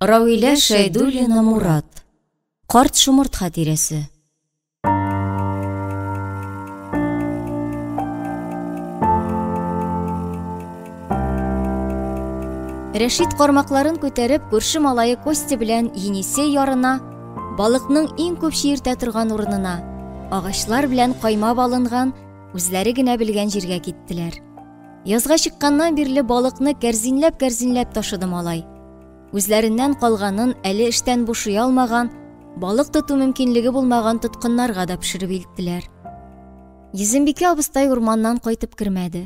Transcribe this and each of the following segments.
Равилә Шәйдуллина Мурат. Карт шомырт хатирәсе. Рәшит кармакларын күтәреп, күрше малае Костя белән Енисей ярына, балыкның иң күп чиертә торган урынына, агачлар белән каймап алынган, үзләре генә белгән җиргә киттеләр. Язга чыкканнан бирле балыкны кәрзинләп-кәрзинләп ташыды малай. Үзләреннән калганын әле эштән бушый алмаган, балык тоту мөмкинлеге булмаган тоткыннарга да пешереп илттеләр. Йөзембикә абыстай урманнан кайтып кермәде.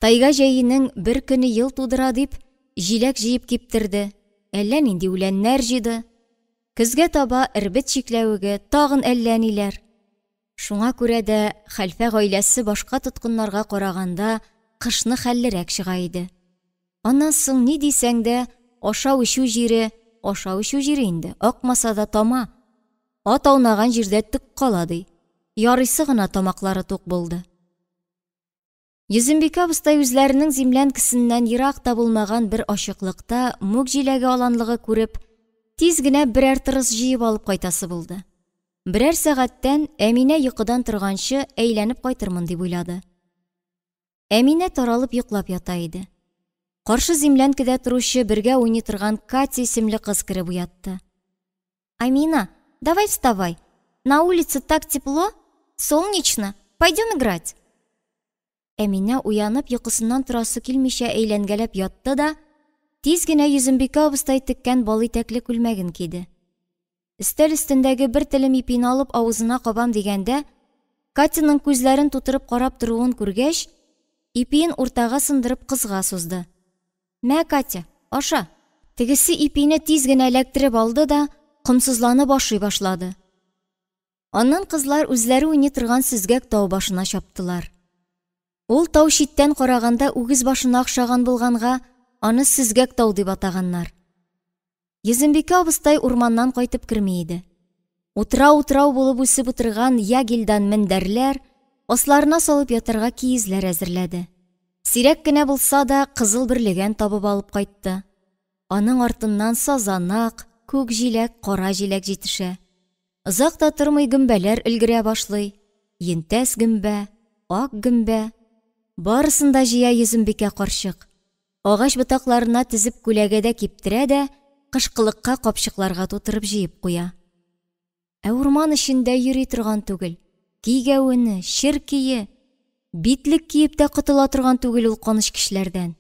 Тайга җәенең бер көне ел тудыра дип, җиләк җыеп киптерде, әллә нинди үләннәр җыйды. Көзгә таба эрбет чикләвеге, тагын әллә ниләр. Шуңа күрә дә хәлфә гаиләсе башка тоткыннарга караганда кышны хәллерәк чыга иде. Аннан соң, ни дисәң дә, ашау-эчү җире, ашау-эчү җире инде, акмаса да тама. Ат аунаган җирдә төк кала, ди. Ярыйсы гына тамаклары тук булды. Йөзембикә абыстай үзләренең землянкасыннан ерак та булмаган бер ачыклыкта мүк җиләге аланлыгы күреп, тиз генә берәр тырыс җыеп алып кайтасы булды. Берәр сәгатьтән, Әминә йокыдан торганчы, әйләнеп кайтырмын дип уйлады. Әминә таралып йоклап ята иде. Каршы землянкада торучы бергә уйный торган Катя исемле кыз кереп уятты. Амина, давай вставай. На улице так тепло, солнечно, пойдем играть. Әминә уянып йокысыннан торасы килмичә әйләнгәләп ятты да, тиз генә Йөзембикә абыстай теккән балитәкле күлмәген киде. Өстәл өстендәге бер телем ипине алып авызына кабам дигәндә, Катяның күзләрен тутырып карап торуын күргәч, ипиен уртага сындырып кызга сузды. Мә, Катя, аша. Тегесе ипине тиз генә эләктереп алды да, комсызланып ашый башлады. Аннан кызлар үзләре уйный торган сөзгәк тау башына чаптылар. Ул тау читтән караганда үгез башына охшаган булганга, аны сөзгәк тау дип атаганнар. Йөзембикә абыстай урманнан кайтып керми иде. Утрау-утрау булып үсеп утырган ягильдан мендәрләр, асларына салып ятарга киезләр әзерләде. Сирәк кенә булса да, кызыл бөрлегән табып алып кайтты. Аның артыннан сазанак, күк җиләк, кара җиләк җитешә. Озак та тормый гөмбәләр өлгерә башлый. Йөнтәс гөмбә, ак гөмбә. Барысын да җыя Йөзембикә карчык. Агач ботакларына тезеп күләгәдә киптерә дә, кышкылыкка капчыкларга тутырып җыеп куя. Ә урман эчендә йөри торган түгел. Кигәвене, черкие, битлек киеп тә котыла торган түгел ул канечкечләрдән.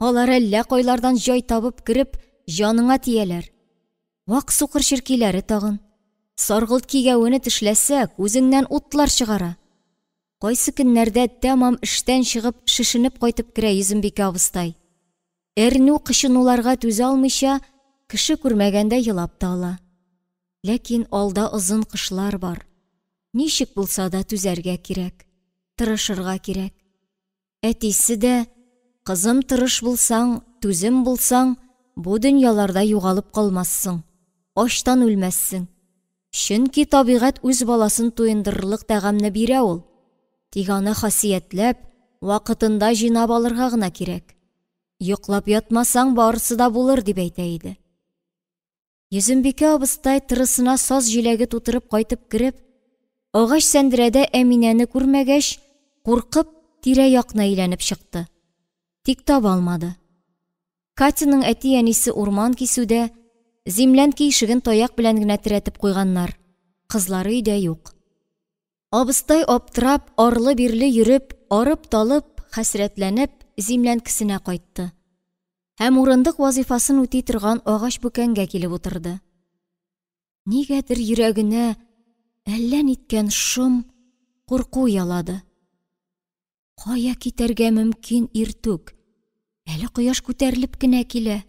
Алар әллә кайлардан җай табып кереп, җаныңа тияләр. Вак сукыр черкиләре тагын. Саргылт кигәвене тешләсә, күзеңнән утлар чыгара. Кайсы көннәрдә тәмам эштән чыгып, шешенеп кайтып керә Йөзембикә абыстай. Әрнү-кычынуларга түзә алмыйча, кеше күрмәгәндә елап та ала. Ләкин алда озын кышлар бар. Ничек булса да түзәргә кирәк, тырышырга кирәк. Әтисе дә, Кызым, тырыш булсаң, түзем булсаң, бу дөньяларда югалып калмассың, ачтан үлмәссең. Чөнки табигать үз баласын туендырырлык тәгамне бирә ул. Тик аны хасиятләп, вакытында җыйнап алырга гына кирәк. Йоклап ятмасаң, барысы да булыр, дип әйтә иде. Йөзембикә абыстай тырысына саз җиләге тутырып кайтып кереп, агач сәндерәдә Әминәне күрмәгәч, куркып, тирә-якны әйләнеп чыкты. Тик таба алмады. Катяның әти-әнисе урман кисүдә, землянка ишеген таяк белән генә терәтеп куйганнар, кызлары өйдә юк. Абыстай аптырап, арлы-бирле йөреп, арып-талып, хәсрәтләнеп, землянкасына кайтты. Һәм урындык вазыйфасын үти торган агач бүкәнгә килеп утырды. Нигәдер йөрәгенә әллә ниткән шом, курку ялады. Кая китәргә мөмкин иртүк? Әле кояш күтәрелеп кенә килә.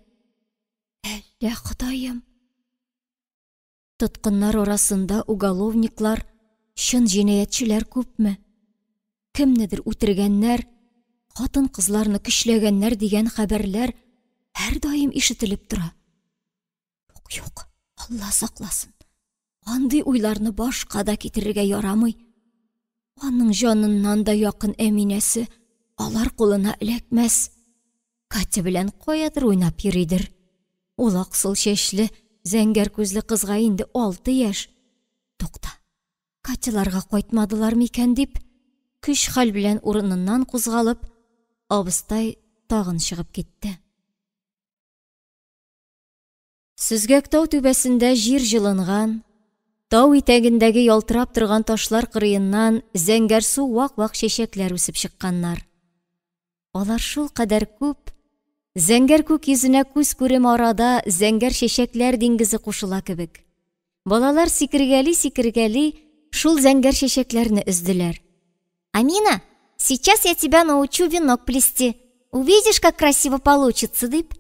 Әллә Ходаем. Тоткыннар арасында уголовниклар, чын җинаятьчеләр күпме? Кемнедер үтергәннәр, хатын-кызларны көчләгәннәр дигән хәбәрләр һәрдаим ишетелеп тора. Юк, юк, Алла сакласын. Андый уйларны башка да китерергә ярамый. Аның җаныннан да якын Әминәсе алар кулына эләкмәс. Катя белән каядыр уйнап йөридер. Ул аксыл чәчле, зәңгәр күзле кызга инде 6 яшь. Тукта, Катяларга кайтмадылар микән дип, көч-хәл белән урыныннан кузгалып, абыстай тагын чыгып китте. Сөзгәк тау түбәсендә җир җылынган, тау итәгендәге ялтырап торган ташлар кырыеннан зәңгәрсу вак-вак чәчәкләр үсеп чыкканнар. Алар шулкадәр күп, зәңгәр күк йөзенә күз күреме арада зәңгәр чәчәкләр диңгезе кушыла кебек. Балалар сикергәли-сикергәли шул зәңгәр чәчәкләрне өзделәр. Амина, сейчас я тебя научу венок плести. Увидишь, как красиво получится, дип,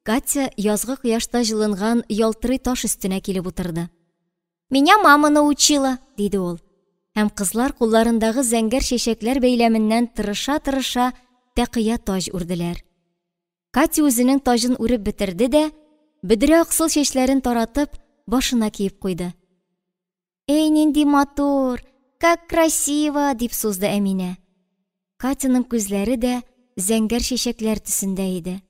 Катя язгы кояшта җылынган ялтырый таш өстенә килеп утырды. Меня мама научила, диде ул. Һәм кызлар кулларындагы зәңгәр чәчәкләр бәйләменнән тырыша-тырыша тәкыя таҗ үрделәр. Катя үзенең таҗын үреп бетерде дә, бөдрә аксыл чәчләрен таратып, башына киеп куйды. Эй, нинди матур, как красиво, дип сузды Әминә. Катяның күзләре дә зәңгәр чәчәкләр төсендә иде.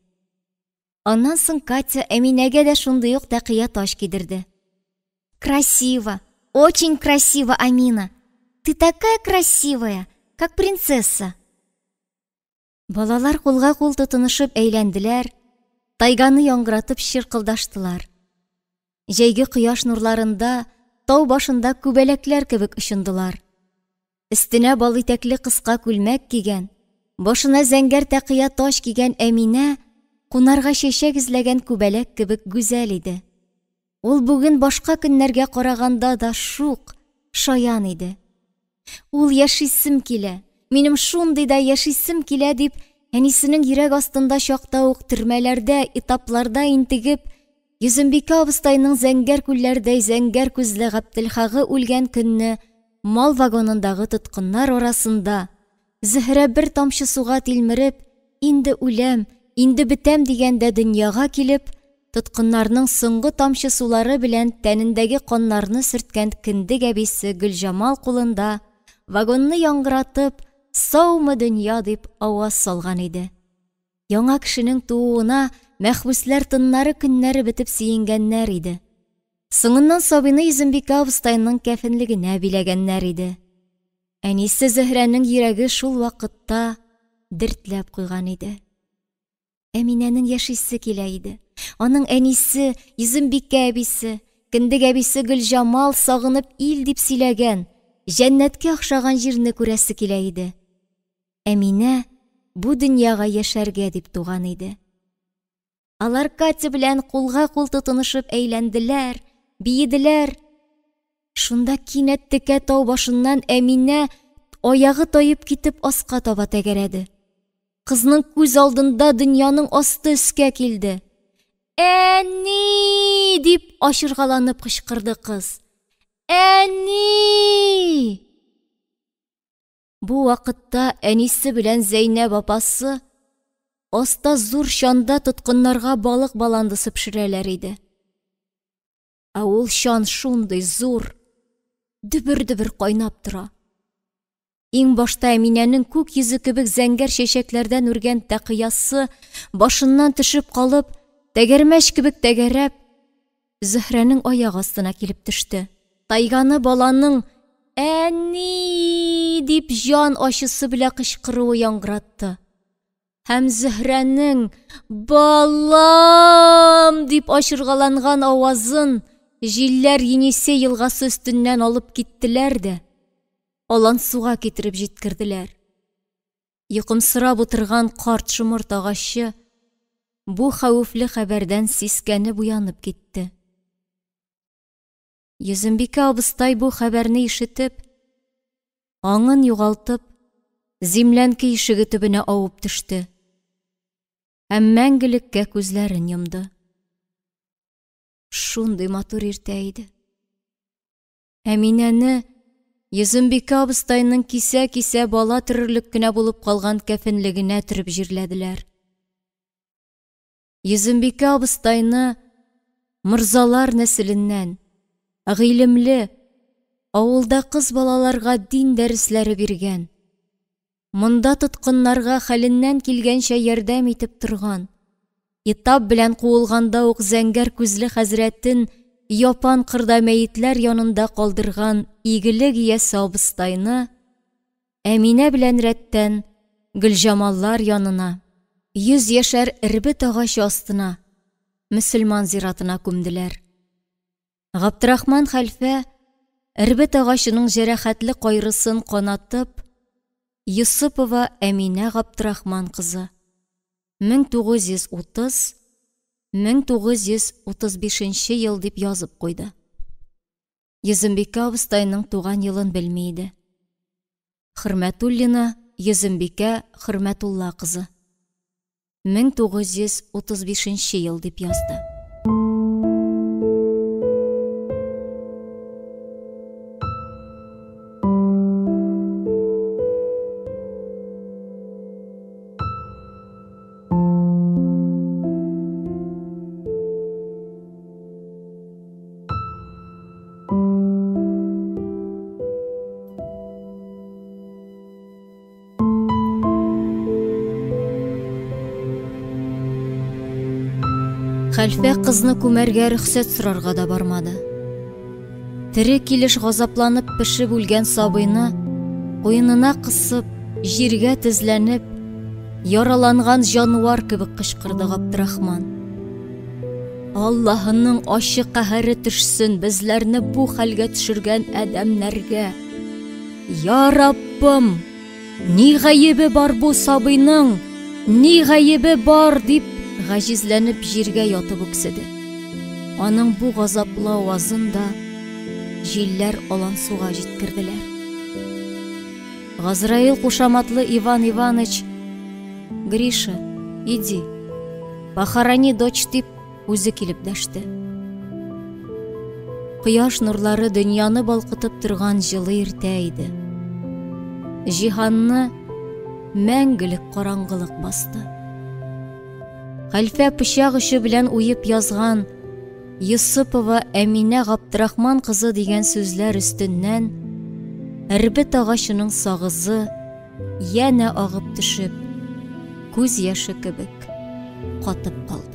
Аннан соң Катя Әминәгә дә шундый ук тәкыя таҗ кидерде. Красиво, очень красиво, Амина. Ты такая красивая, как принцесса. Балалар кулга-кул тотынышып әйләнделәр, тайганы яңгыратып чыркылдаштылар. Җәйге кояш нурларында тау башында күбәләкләр кебек очындылар. Өстенә балитәкле кыска күлмәк кигән, башына зәңгәр тәкыя таҗ кигән Әминә кунарга чәчәк эзләгән күбәләк кебек гүзәл иде. Ул бүген башка көннәргә караганда да шук, шаян иде. Ул яшисем килә, минем шундый да яшисем килә дип, әнисенең йөрәк астында чакта ук төрмәләрдә, этапларда интегеп, Йөзембикә абыстайның зәңгәр күлләрдәй зәңгәр күзле Габделхагы үлгән көнне мал вагонындагы тоткыннар арасында Зөһрә бер тамчы суга тилмереп, инде үләм, инде бетәм дигәндә дөньяга килеп, тоткыннарның соңгы тамчы сулары белән тәнендәге каннарны сөрткән кендек әбисе Гөлҗамал кулында вагонны яңгыратып, саумы дөнья дип аваз салган иде. Яңа кешенең тууына мәхбүсләр тыннары көннәре бетеп сөенгәннәр иде. Соңыннан сабыйны Йөзембикә абыстайның кәфенлегенә биләгәннәр иде. Әнисе Зөһрәнең йөрәге шул вакытта дертләп куйган иде. Әминәнең яшисе килә иде. Аның әнисе, Йөзембикә әбисе, кендек әбисе Гөлҗамал сагынып ил дип сөйләгән, җәннәткә охшаган җирне күрәсе килә иде. Әминә бу дөньяга яшәргә дип туган иде. Алар Катя белән кулга-кул тотынышып әйләнделәр, биеделәр. Шунда кинәт текә тау башыннан Әминә аягы таеп китеп аска таба тәгәрәде. Кызның күз алдында дөньяның асты өскә килде. Әни! дип ачыргаланып кычкырды кыз. Әни! Бу вакытта әнисе белән Зәйнәб апасы аста зур чанда тоткыннарга балык баландысы пешерәләр иде. Ә ул чан шундый зур, дөбер-дөбер кайнап тора. Иң башта Әминәнең күк йөзе кебек зәңгәр чәчәкләрдән үргән тәкыясы башыннан төшеп калып, тәгәрмәч кебек тәгәрәп, Зөһрәнең аяк астына килеп төште. Тайганы баланың Әни дип җан ачысы белән кычкыруы яңгыратты. Һәм Зөһрәнең Балам дип ачыргаланган авазын җилләр Енисей елгасы өстеннән алып киттеләр дә, Алансуга китереп җиткерделәр. Йокымсырап утырган карт шомырт агачы бу хәвефле хәбәрдән сискәнеп уянып китте. Йөзембикә абыстай бу хәбәрне ишетеп, аңын югалтып, землянка ишеге төбенә авып төште һәм мәңгелеккә күзләрен йомды. Шундый матур иртә иде. Әминәне Йөзембикә абыстайның кисә-кисә бала төрерлек кенә булып калган кәфенлегенә төреп җирләделәр. Йөзембикә абыстайны морзалар нәселеннән, гыйлемле, авылда кыз балаларга дин дәресләре биргән, монда тоткыннарга хәленнән килгәнчә ярдәм итеп торган, Этап белән куылганда ук зәңгәр күзле хәзрәтен япан кырда мәетләр янында калдырган игелек иясе абыстайны Әминә белән рәттән Гөлҗамаллар янына, йөзьяшәр эрбет агачы астына, мөселман зиратына күмделәр. Габдрахман хәлфә эрбет агачының җәрәхәтле кайрысын канатып, Йосыпова Әминә Габдрахман кызы, 1930, 1935 ел дип язып куйды. Йөзембикә абыстайның туган елын белми иде. Хөрмәтуллина Йөзембикә Хөрмәтулла кызы. 1935 ел дип язды. Хәлфә кызны күмәргә рөхсәт сорарга да бармады. Тере килеш газапланып пешеп үлгән сабыйны куенына кысып, җиргә тезләнеп, яраланган җанвар кебек кычкырды Габдрахман. Аллаһының ачы каһәре төшсен безләрне бу хәлгә төшергән адәмнәргә. Я Раббым, ни гаебе бар бу сабыйның, ни гаебе бар, дип гаҗизләнеп җиргә ятып үкседе. Аның бу газаплы авазын да җилләр алан суга җиткерделәр. Газраил кушаматлы Иван Иваныч, Гриша, иди, похорони дочь, дип үзе килеп дәште. Кояш нурлары дөньяны балкытып торган җылы иртә иде. Җиһанны мәңгелек караңгылык басты. Хәлфә пычак очы белән уеп язган Йосыпова Әминә Габдрахман кызы дигән сүзләр өстеннән эрбет агачының сагызы янә агып төшеп, күз яше кебек катып калды.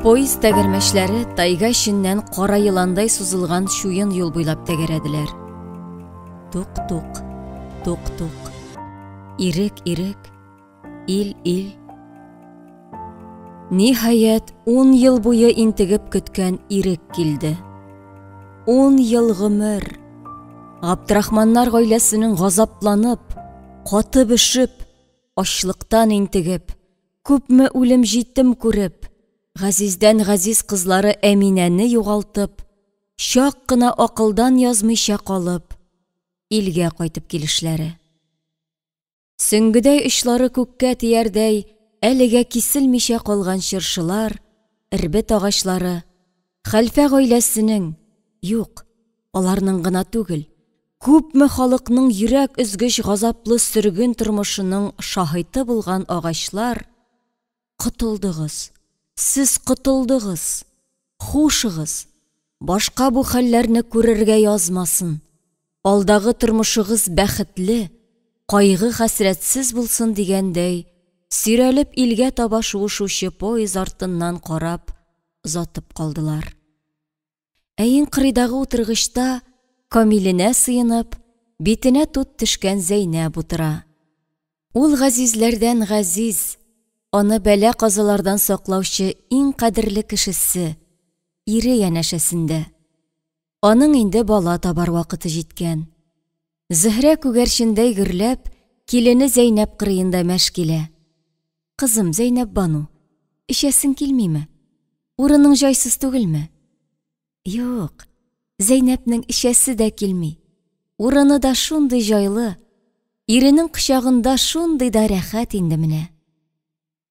Поезд тәгәрмәчләре тайга эченнән кара еландай сузылган чуен юл буйлап тәгәрәделәр. Тук-тук, тук-тук. Ирек, ирек, ил, ил. Ниһаять, 10 ел буе интегеп көткән ирек килде. 10 ел гомер. Габдрахманнар гаиләсенең газапланып, каты бешеп, ачлыктан интегеп, күпме үлем җитем күреп, газиздән газиз кызлары Әминәне югалтып, чак кына акылдан язмыйча калып, илгә кайтып килешләре. Сөңгедәй очлары күккә тиярдәй, әлегә киселмичә калган чыршылар, эрбет агачлары, хәлфә гаиләсенең, юк, аларның гына түгел, күпме халыкның йөрәк өзгеч газаплы сөрген тормышының шаһиты булган агачлар, котылдыгыз, сез котылдыгыз, хушыгыз, башка бу хәлләрне күрергә язмасын, алдагы тормышыгыз бәхетле, кайгы хәсрәтсез булсын дигәндәй, сөйрәлеп илгә таба шуышучы поезд артыннан карап, озатып калдылар. Ә иң кырыйдагы утыргычта Камиленә сыенып, битенә тут төшкән Зәйнәб утыра. Ул газизләрдән газиз, аны бәла-казалардан саклаучы иң кадерле кешесе, ире янәшәсендә. Аның инде бала табар вакыты җиткән. Зөһрә күгәрчендәй гөрләп, килене Зәйнәб кырыенда мәш килә. Кызым Зәйнәб Бану, эчәсең килмиме? Урының җайсыз түгелме? Юк, Зәйнәбнең эчәсе дә килми. Урыны да шундый җайлы, иренең кочагында шундый да рәхәт инде менә.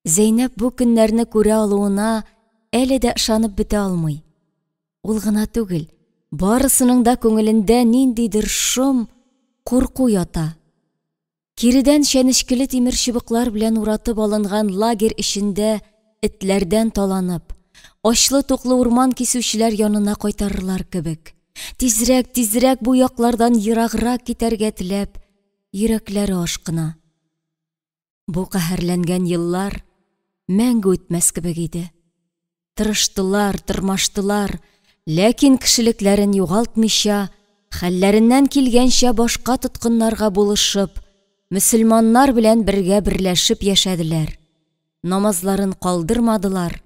Зәйнәб бу көннәрне күрә алуына әле дә ышанып бетә алмый. Ул гына түгел, барысының да күңелендә ниндидер шом, курку ята. Киредән чәнечкеле тимер чыбыклар белән уратып алынган лагерь эчендә этләрдән таланып, ачлы-туклы урман кисүчеләр янына кайтарырлар кебек. Тизрәк, тизрәк бу яклардан ераграк китәргә теләп, йөрәкләре ашкына. Бу каһәрләнгән еллар мәңге үтмәс кебек иде. Тырыштылар, тырмаштылар, ләкин кешелекләрен югалтмыйча, хәлләреннән килгәнчә башка тоткыннарга булышып, мөселманнар белән бергә берләшеп яшәделәр. Намазларын калдырмадылар,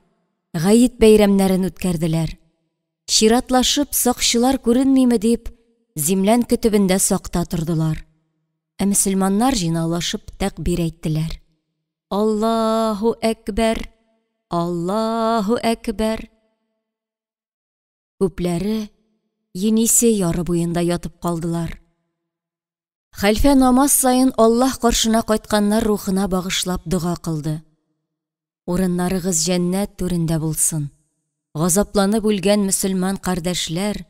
гает бәйрәмнәрен үткәрделәр. Чиратлашып, сакчылар күренмиме дип, землянка төбендә сакта тордылар. Ә мөселманнар җыйнаулашып тәкбир әйттеләр. Аллаһу әкбәр, Аллаһу әкбәр. Күпләре Енисей яры буенда ятып калдылар. Хәлфә намаз саен Аллаһ каршына кайтканнар рухына багышлап дога кылды. Урыннарыгыз җәннәт түрендә булсын. Газапланып үлгән мөселман кардәшләр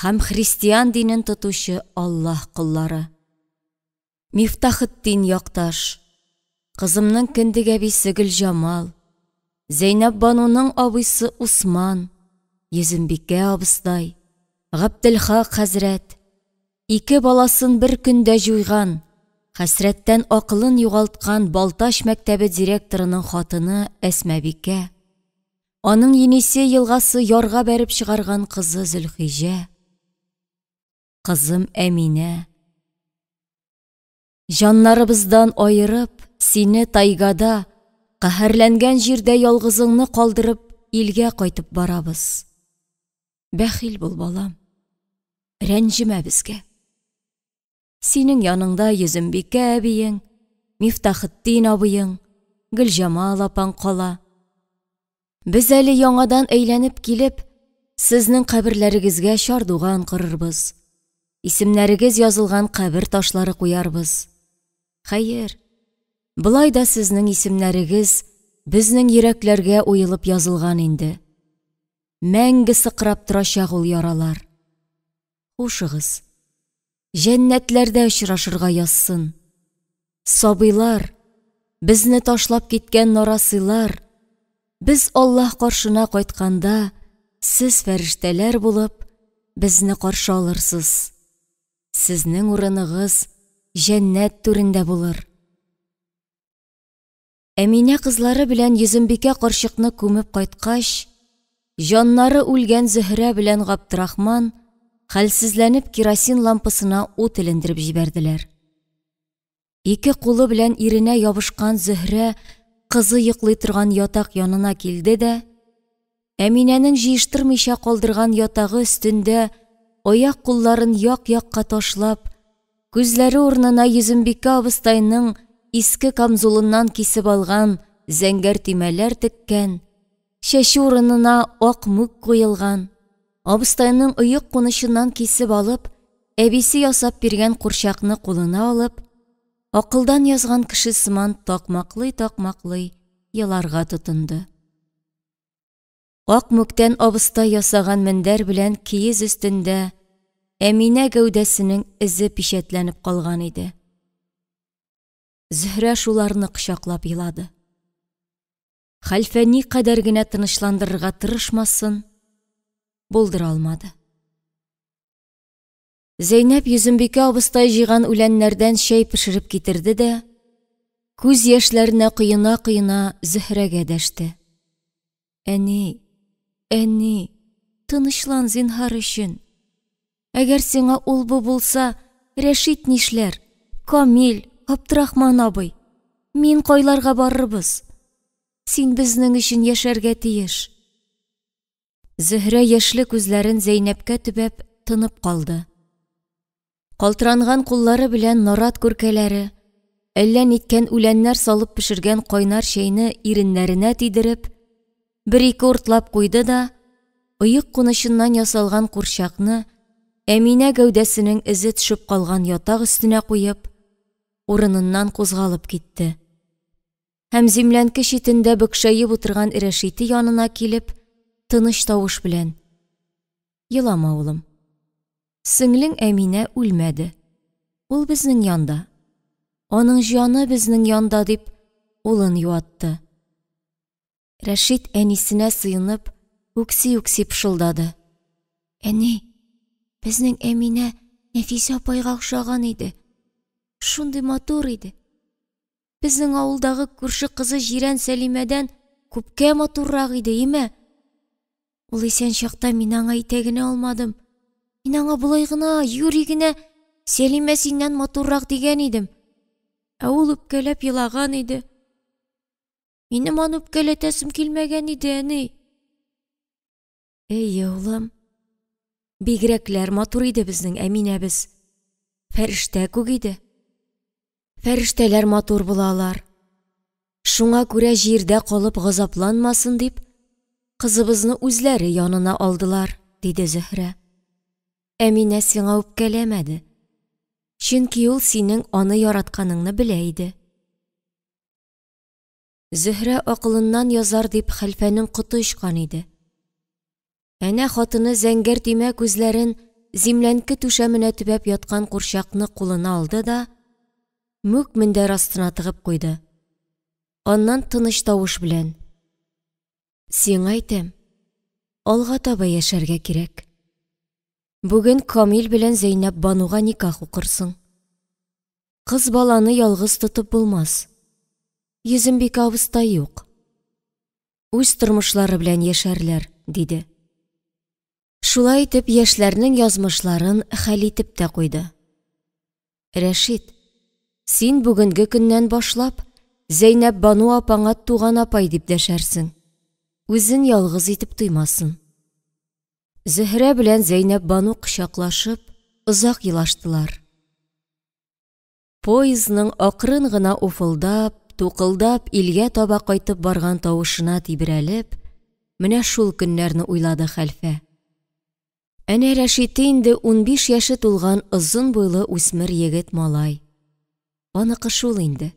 һәм христиан динен тотучы Аллаһ коллары. Мифтахетдин якташ, кызымның кендек әбисе Гөлҗамал, Зәйнәб Бануның абыйсы Усман, Йөзембикә абыстай, Габделхак хәзрәт, ике баласын бер көндә җуйган, хәсрәттән акылын югалткан Балтач мәктәбе директорының хатыны Әсмәбикә, аның Енисей елгасы ярга бәреп чыгарган кызы Зөлхиҗә, кызым Әминә. Җаннарыбыздан аерып, сине тайгада, каһәрләнгән җирдә ялгызыңны калдырып, илгә кайтып барабыз. Бәхил бул, балам. Рәнҗемә безгә. Синең яныңда Йөзембикә әбиең, Мифтахетдин абыең, Гөлҗамал апаң кала. Без әле яңадан әйләнеп килеп, сезнең каберләрегезгә чардуган корырбыз. Исемнәрегез язылган кабер ташлары куярбыз. Хәер, болай да сезнең исемнәрегез безнең йөрәкләргә уелып язылган инде. Мәңге сыкрап торачак ул яралар. Хушыгыз. Җәннәтләрдә очрашырга язсын. Сабыйлар, безне ташлап киткән нарасыйлар, без Аллаһ каршына кайтканда, сез фәрештәләр булып, безне каршы алырсыз. Сезнең урыныгыз җәннәт түрендә булыр. Әминә кызлары белән Йөзембикә карчыкны күмеп кайткач, җаннары үлгән Зөһрә белән Габдрахман хәлсезләнеп керосин лампасына ут элендереп җибәрделәр. Ике кулы белән иренә ябышкан Зөһрә кызы йоклый торган ятак янына килде дә, Әминәнең җыештырмыйча калдырган ятагы өстендә аяк кулларын як-якка ташлап, күзләре урынына Йөзембикә абыстайның иске камзулыннан кисеп алган зәңгәр төймәләр теккән, чәче урынына ак мүк куелган, абыстайның оек кунычыннан кисеп алып, әбисе ясап биргән курчакны кулына алып, акылдан язган кеше сыман такмаклый-такмаклый еларга тотынды. Ак мүктән абыстай ясаган мендәр белән киез өстендә Әминә гәүдәсенең эзе пичәтләнеп калган иде. Зөһрә шуларны кочаклап елады. Хәлфә никадәр генә тынычландырырга тырышмасын, булдыра алмады. Зәйнәп Йөзембикә абыстай җыйган үләннәрдән чәй пешереп китерде дә, күз яшьләренә коена-коена Зөһрәгә дәште. Әни, әни, тынычлан зинһар өчен. Әгәр сиңа ул-бу булса, Рәшит нишләр? Камил, Габдрахман абый, мин кайларга барырбыз? Син безнең өчен яшәргә тиеш. Зөһрә яшьле күзләрен Зәйнәпкә төбәп тынып калды. Калтыранган куллары белән нарат күркәләре, әллә ниткән үләннәр салып пешергән кайнар чәйне иреннәренә тидереп, бер-ике уртлап куйды да, оек кунычыннан ясалган курчакны Әминә гәүдәсенең эзе төшеп калган ятак өстенә куеп, урыныннан кузгалып китте. Һәм землянка читендә бөкшәеп утырган Рәшите янына килеп, тыныч тавыш белән: Елама, улым. Сеңлең Әминә үлмәде. Ул безнең янда. Аның җаны безнең янда, дип улын юатты. Рәшит әнисенә сыенып, үкси-үкси пышылдады. Әни, Безнең Әминә Нәфисә апайга охшаган иде. Шундый матур иде. Безнең авылдагы күрше кызы Җирән Сәлимәдән күпкә матуррак иде, име? Ул исән чакта мин аңа әйтә генә алмадым. Мин аңа болай гына, юри генә Сәлимә синнән матуррак дигән идем. Ә ул үпкәләп елаган иде. Минем аны үпкәләтәсем килмәгән иде, әни. Әйе, улым. Бигрәкләр матур иде безнең Әминәбез. Фәрештә күк иде. Фәрештәләр матур була алар. Шуңа күрә җирдә калып газапланмасын дип, кызыбызны үзләре янына алдылар, диде Зөһрә. Әминә сиңа үпкәләмәде. Чөнки ул синең аны яратканыңны белә иде. Зөһрә акылыннан язар дип хәлфәнең коты очкан иде. Әнә хатыны зәңгәр төймә күзләрен зимләнке түшәменә төбәп яткан курчакны кулына алды да мүк мендәр астына тыгып куйды. Аннан тыныч тавыш белән: "Сиңа әйтәм, алга таба яшәргә кирәк. Бүген Камил белән Зәйнәп Бануга никах укырсың. Кыз баланы ялгыз тотып булмас. Йөзембикә абыстай юк. Үз тормышлары белән яшәрләр, диде. Шулай итеп, яшьләрнең язмышларын хәл итеп тә куйды. Рәшит, син бүгенге көннән башлап Зәйнәпбану апаңа туган апай дип дәшәрсең. Үзен ялгыз итеп тоймасын. Зөһрә белән Зәйнәпбану кочаклашып, озак елаштылар. Поездның акрын гына уфылдап, тукылдап илгә таба кайтып барган тавышына тибрәлеп, менә шул көннәрне уйлады хәлфә. Әнә Рәшите инде 15 яше тулган озын буйлы үсмер егет малай. Аныкы шул инде.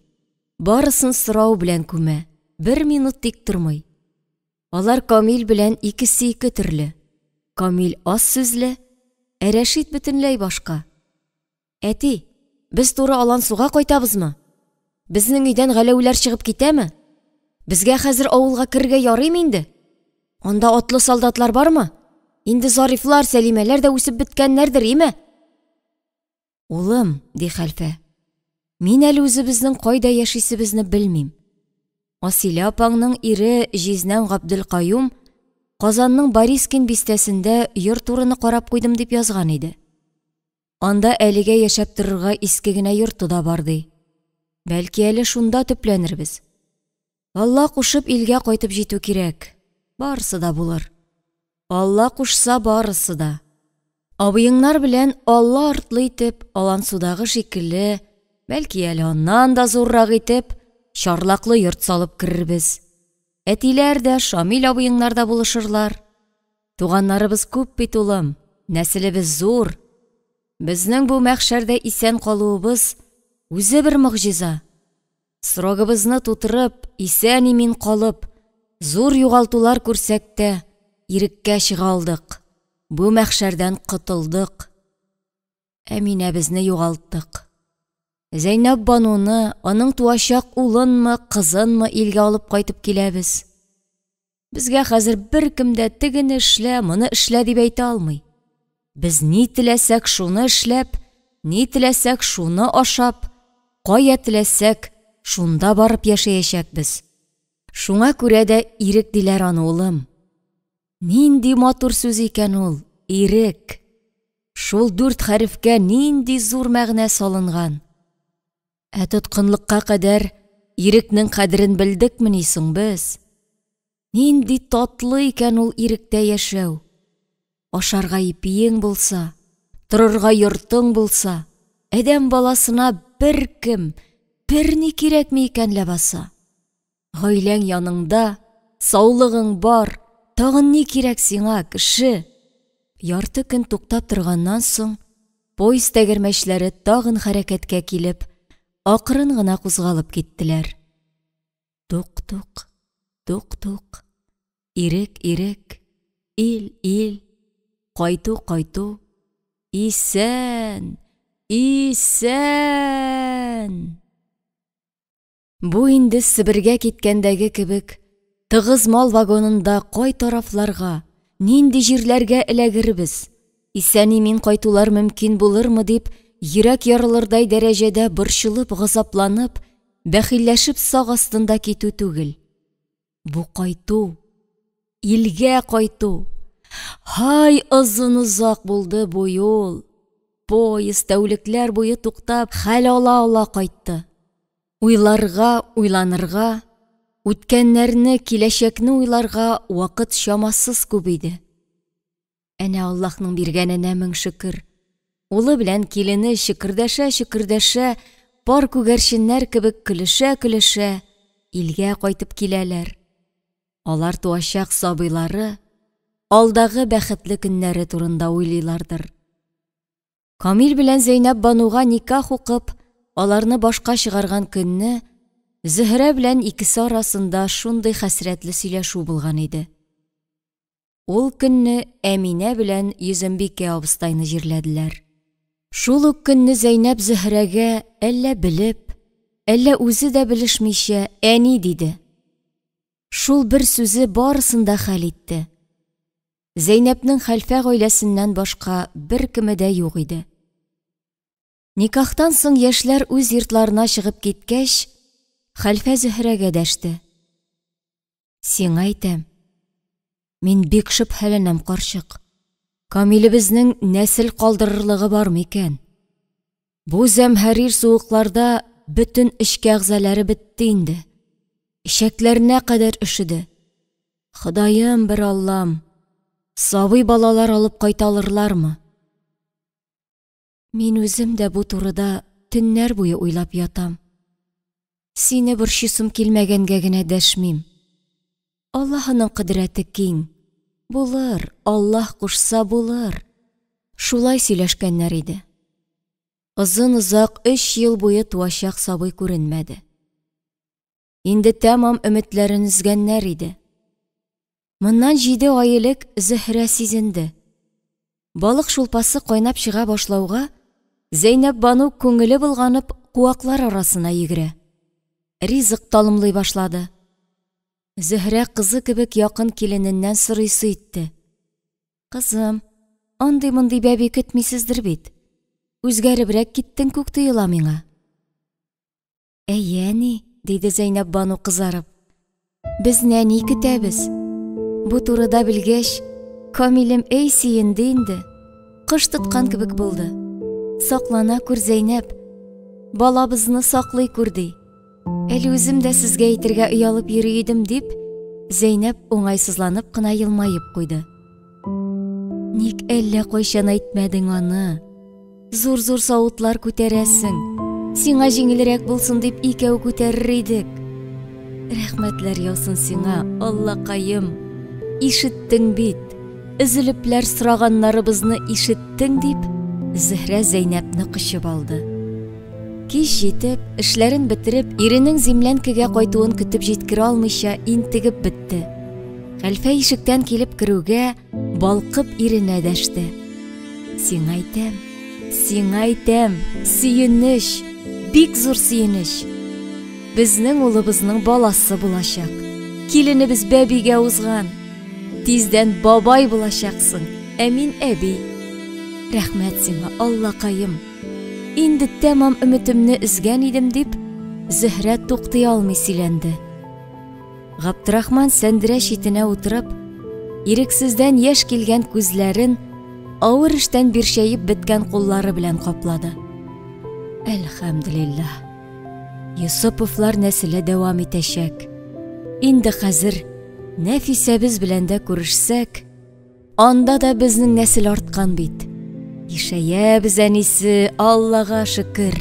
Барысын сорау белән күмә, бер минут тик тормый. Алар Камил белән икесе ике төрле. Камил аз сүзле, ә Рәшит бөтенләй башка. Әти, без туры Алансуга кайтабызмы? Безнең өйдән Галәүләр чыгып китәме? Безгә хәзер авылга керергә ярыймы инде? Анда атлы солдатлар бармы? Инде Зарифлар, Сәлимәләр дә үсеп беткәннәрдер, име? Улым, ди хәлфә, мин әле үзебезнең кайда яшисебезне белмим. Асилә апаңның ире җизнәң Габделкаюм Казанның Борискин бистәсендә йорт урыны карап куйдым дип язган иде. Анда әлегә яшәп торырга иске генә йорты да бар, ди. Бәлки әле шунда төпләнербез. Алла кушып илгә кайтып җитү кирәк. Барысы да булыр. Алла кушса барысы да. Абыеңнар белән Алла артлы итеп, Алансудагы шикелле, бәлки әле аннан да зуррак итеп, чарлаклы йорт салып керербез. Әтиләр дә, Шамил абыеңнар да булышырлар. Туганнарыбыз күп бит, улым, нәселебез зур. Безнең бу мәхшәрдә исән калуыбыз үзе бер могҗиза. Срогыбызны тутырып, исән-имин калып, зур югалтулар күрсәк тә, иреккә чыга алдык. Бу мәхшәрдән котылдык. Әминәбезне югалттык. Зәйнәпбануны, аның туачак улынмы, кызынмы илгә алып кайтып киләбез. Безгә хәзер беркем дә тегене эшлә, моны эшлә дип әйтә алмый. Без ни теләсәк шуны эшләп, ни теләсәк шуны ашап, кая теләсәк шунда барып яшәячәкбез. Шуңа күрә дә ирек диләр аны, улым. Нинди матур сүз икән ул, ирек. Шул дүрт хәрефкә нинди зур мәгънә салынган. Ә тоткынлыкка кадәр ирекнең кадерен белдекмени соң без? Нинди татлы икән ул иректә яшәү. Ашарга ипиең булса, торырга йортың булса, адәм баласына беркем, берни кирәкми икән ләбаса. Гаиләң яныңда, саулыгың бар, тагын ни кирәк сиңа, кеше? Ярты көн туктап торганнан соң, поезд тәгәрмәчләре тагын хәрәкәткә килеп, акрын гына кузгалып киттеләр. Тук-тук, тук-тук, ирек, ирек, ил, ил, кайту, кайту, исән, исән. Бу инде Себергә киткәндәге кебек, тыгыз мал вагонында кай тарафларга, нинди җирләргә эләгербез? Исән-имин кайтулар мөмкин булырмы дип, йөрәк ярылырдай дәрәҗәдә борчылып, газапланып, бәхилләшеп сак астында китү түгел. Бу кайту, илгә кайту. Һай, озын-озак булды бу юл. Поезд тәүлекләр буе туктап, хәл ала-ала кайтты. Уйларга, уйланырга, үткәннәрне, киләчәкне уйларга вакыт чамасыз күп иде. Әнә Аллаһның биргәненә мең шөкер. Улы белән килене чөкердәшә-чөкердәшә, пар күгәрченнәр кебек көлешә-көлешә илгә кайтып киләләр. Алар туачак сабыйлары, алдагы бәхетле көннәре турында уйлыйлардыр. Камил белән Зәйнәп Бануга никах укып, аларны башка чыгарган көнне Зөһрә белән икесе арасында шундый хәсрәтле сөйләшү булган иде. Ул көнне Әминә белән Йөзембикә абыстайны җирләделәр. Шул ук көнне Зәйнәп Зөһрәгә әллә белеп, әллә үзе дә белешмичә әни диде. Шул бер сүзе барысын да хәл итте. Зәйнәпнең хәлфә гаиләсеннән башка беркеме дә юк иде. Никахтан соң яшьләр үз йортларына чыгып киткәч, хәлфә Зөһрәгә дәште. Сиңа әйтәм, мин бик шөбһәләнәм, карчык. Камилебезнең нәсел калдырырлыгы бар микән? Бу зәмһәрир суыкларда бөтен эчке әгъзалары бетте инде. Эчәкләренә кадәр өшеде. Ходаем бер Аллам, сабый балалар алып кайта алырлармы? Мин үзем дә бу турыда төннәр буе уйлап ятам. Сине борчыйсым килмәгәнгә генә дәшмим. Аллаһының кодрәте киң. Булыр, Аллаһ кушса булыр. Шулай сөйләшкәннәр иде. Озын-озак 3 ел буе туачак сабый күренмәде. Инде тәмам өметләрен өзгәннәр иде. Моннан 7 ай элек Зөһрә сизенде. Балык шулпасы кайнап чыга башлауга, Зәйнәп Бану күңеле булганып куаклар арасына йөгерә. Ризык талымлый башлады. Зөһрә кызы кебек якын килененнән сорыйсы итте. Кызым, андый-мондый бәби көтмисездер бит. Үзгәребрәк киттең күк тоела миңа. Әйе, әни, диде Зәйнәп Бану кызарып. Без нәни көтәбез. Бу турыда белгәч, Камилем әй сөенде инде. Кош тоткан кебек булды. Саклана күр, Зәйнәп. Балабызны саклый күр, ди. Әле үзем дә сезгә әйтергә оялып йөри идем, дип, Зәйнәп уңайсызланып кына елмаеп куйды. Ник әллә кайчан әйтмәдең аны? Зур-зур савытлар күтәрәсең. Сиңа җиңелрәк булсын дип икәү күтәрер идек. Рәхмәтләр яусын сиңа, Аллакаем. Ишеттең бит. Өзелепләр сораганнарыбызны ишеттең, дип, Зөһрә Зәйнәпне кочып алды. Кич җитеп, эшләрен бетереп, иренең землянкага кайтуын көтеп җиткерә алмыйча интегеп бетте. Хәлфә ишектән килеп керүгә, балкып иренә дәште. Сиңа әйтәм, сиңа әйтәм, сөенеч, бик зур сөенеч. Безнең улыбызның баласы булачак. Киленебез бәбигә узган. Тиздән бабай булачаксың, ә мин әби. Рәхмәт сиңа, Аллакаем. Инде тәмам өметемне өзгән идем, дип, Зөһрә туктый алмый сөйләнде. Габдрахман сәндерә читенә утырып, ирексездән яшь килгән күзләрен авыр эштән биршәеп беткән куллары белән каплады. Әлхәмдүлилләһ. Йосыповлар нәселе дәвам итәчәк. Инде хәзер Нәфисәбез белән дә күрешсәк, анда да безнең нәсел арткан бит. Ишәябез, әнисе, Аллага шөкер.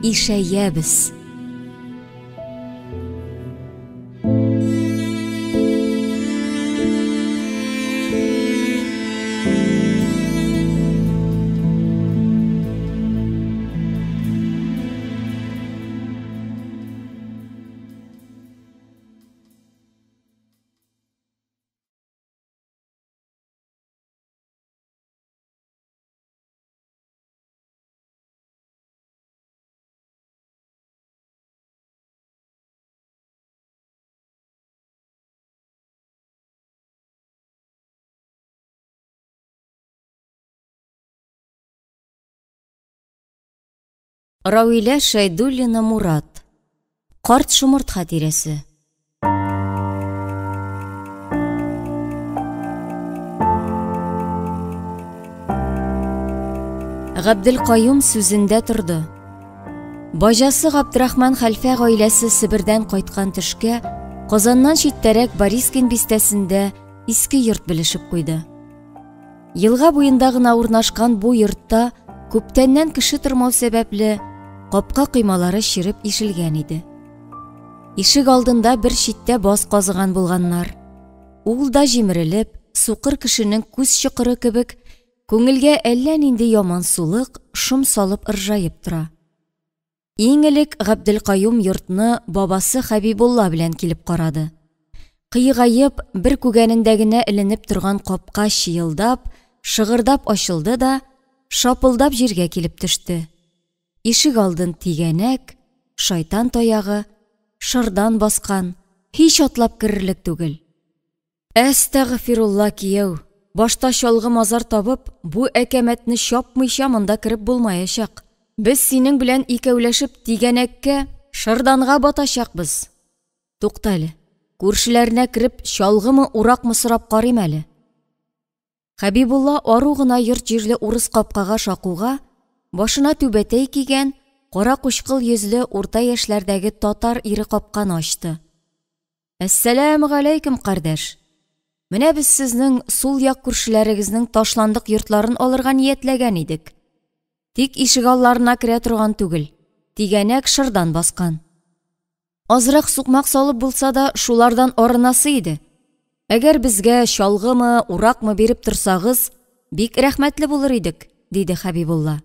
Ишәябез. Равилә Шәйдуллина Мурат. Карт шомырт хатирәсе. Габделкаюм сүзендә торды. Баҗасы Габдрахман хәлфә гаиләсе Себердән кайткан төшкә Казаннан читтәрәк Борискин бистәсендә иске йорт белешеп куйды. Елга буенда гына урнашкан бу йортта күптәннән кеше тормау сәбәпле, капка коймалары череп ишелгән иде. Ишек алдында бер читтә баз казыган булганнар. Ул да җимерелеп, сукыр кешенең күз чокыры кебек, күңелгә әллә нинди ямансулык, шом салып ыржаеп тора. Иң элек Габделкаюм йортны бабасы Хәбибулла белән килеп карады. Кыегаеп, бер күгәнендә генә эленеп торган капка чыелдап, шыгырдап ачылды да, шапылдап җиргә килеп төште. Ишек алдын тигәнәк, шайтан таягы, шырдан баскан, һич атлап керерлек түгел. Әстәгъфирулла, кияү, башта чалгы-мазар табып, бу әкәмәтне чапмыйча монда кереп булмаячак. Без синең белән икәүләшеп тигәнәккә, шырданга батачакбыз. Тукта әле, күршеләренә кереп, чалгымы, уракмы сорап карыйм әле. Хәбибулла ару гына йорт-җирле урыс капкага шакуга, башына түбәтәй кигән, кара-кучкыл йөзле урта яшьләрдәге татар ире капканы ачты. Әссәләмегаләйкем, кардәш. Менә без сезнең сул як күршеләрегезнең ташландык йортларын алырга ниятләгән идек. Тик ишегалларына керә торган түгел, тигәнәк шырдан баскан. Азрак сукмак салып булса да, шулардан арынасы иде. Әгәр безгә чалгымы, уракмы биреп торсагыз, бик рәхмәтле булыр идек, диде Хәбибулла.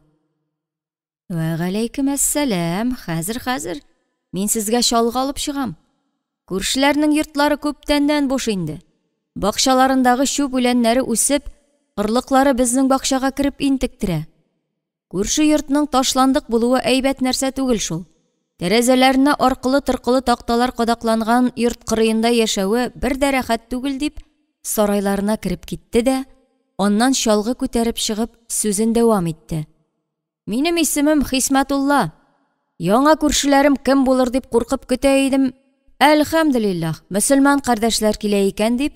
Вәгаләйкем әссәлам, хәзер, хәзер. Мин сезгә чалгы алып чыгам. Күршеләрнең йортлары күптәннән буш инде. Бакчаларындагы чүп үләннәре үсеп, орлыклары безнең бакчага кереп интектерә. Күрше йортның ташландык булуы әйбәт нәрсә түгел шул. Тәрәзәләренә аркылы-торкылы такталар кадакланган йорт кырыенда яшәве бер дә рәхәт түгел дип, сарайларына кереп китте дә, аннан чалгы күтәреп чыгып, сүзен дәвам итте. Минем исемем Хисмәтулла. Яңа күршеләрем кем булыр дип куркып көтә идем. Әлхәмдүлилләһ, мөселман кардәшләр килә икән дип,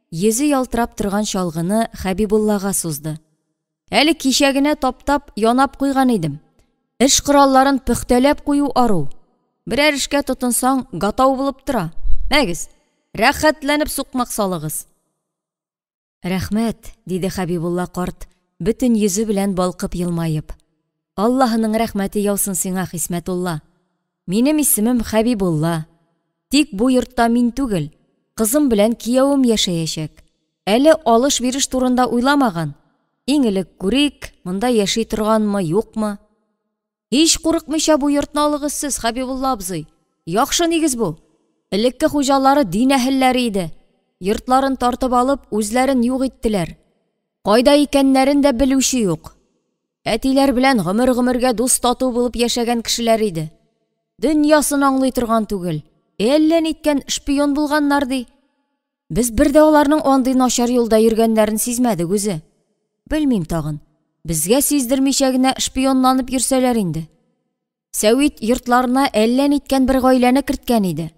йөзе ялтырап торган чалгыны Хәбибуллага сузды. Әле кичә генә таптап, янап куйган идем. Эш коралларын пөхтәләп кую ару. Берәр эшкә тотынсаң, гатау булып тора. Мәгез, рәхәтләнеп сукмак салыгыз. Рәхмәт, диде Хәбибулла карт, бөтен йөзе белән балкып елмаеп. Аллаһының рәхмәте яусын сиңа, Хисмәтулла. Минем исемем Хәбибулла. Тик бу йортта мин түгел, кызым белән киявем яшәячәк. Әле алыш-биреш турында уйламаган. Иң элек күрик, монда яши торганмы, юкмы? Һич курыкмыйча бу йортны алыгыз сез, Хәбибулла абзый. Яхшы нигез бу. Элекке хуҗалары дин әһелләре иде. Йортларын тартып алып, үзләрен юк иттеләр. Кайда икәннәрен дә белүче юк. Әтиләр белән гомер-гомергә дус-тату булып яшәгән кешеләр иде. Дөньясын аңлый торган түгел. Әллә ниткән шпион булганнар ди. Без бер дә аларның андый начар юлда йөргәннәрен сизмәдек үзе. Белмим тагын. Безгә сиздермичә генә шпионланып йөрсәләр инде. Сәвит йортларына әллә ниткән бер гаиләне керткән иде.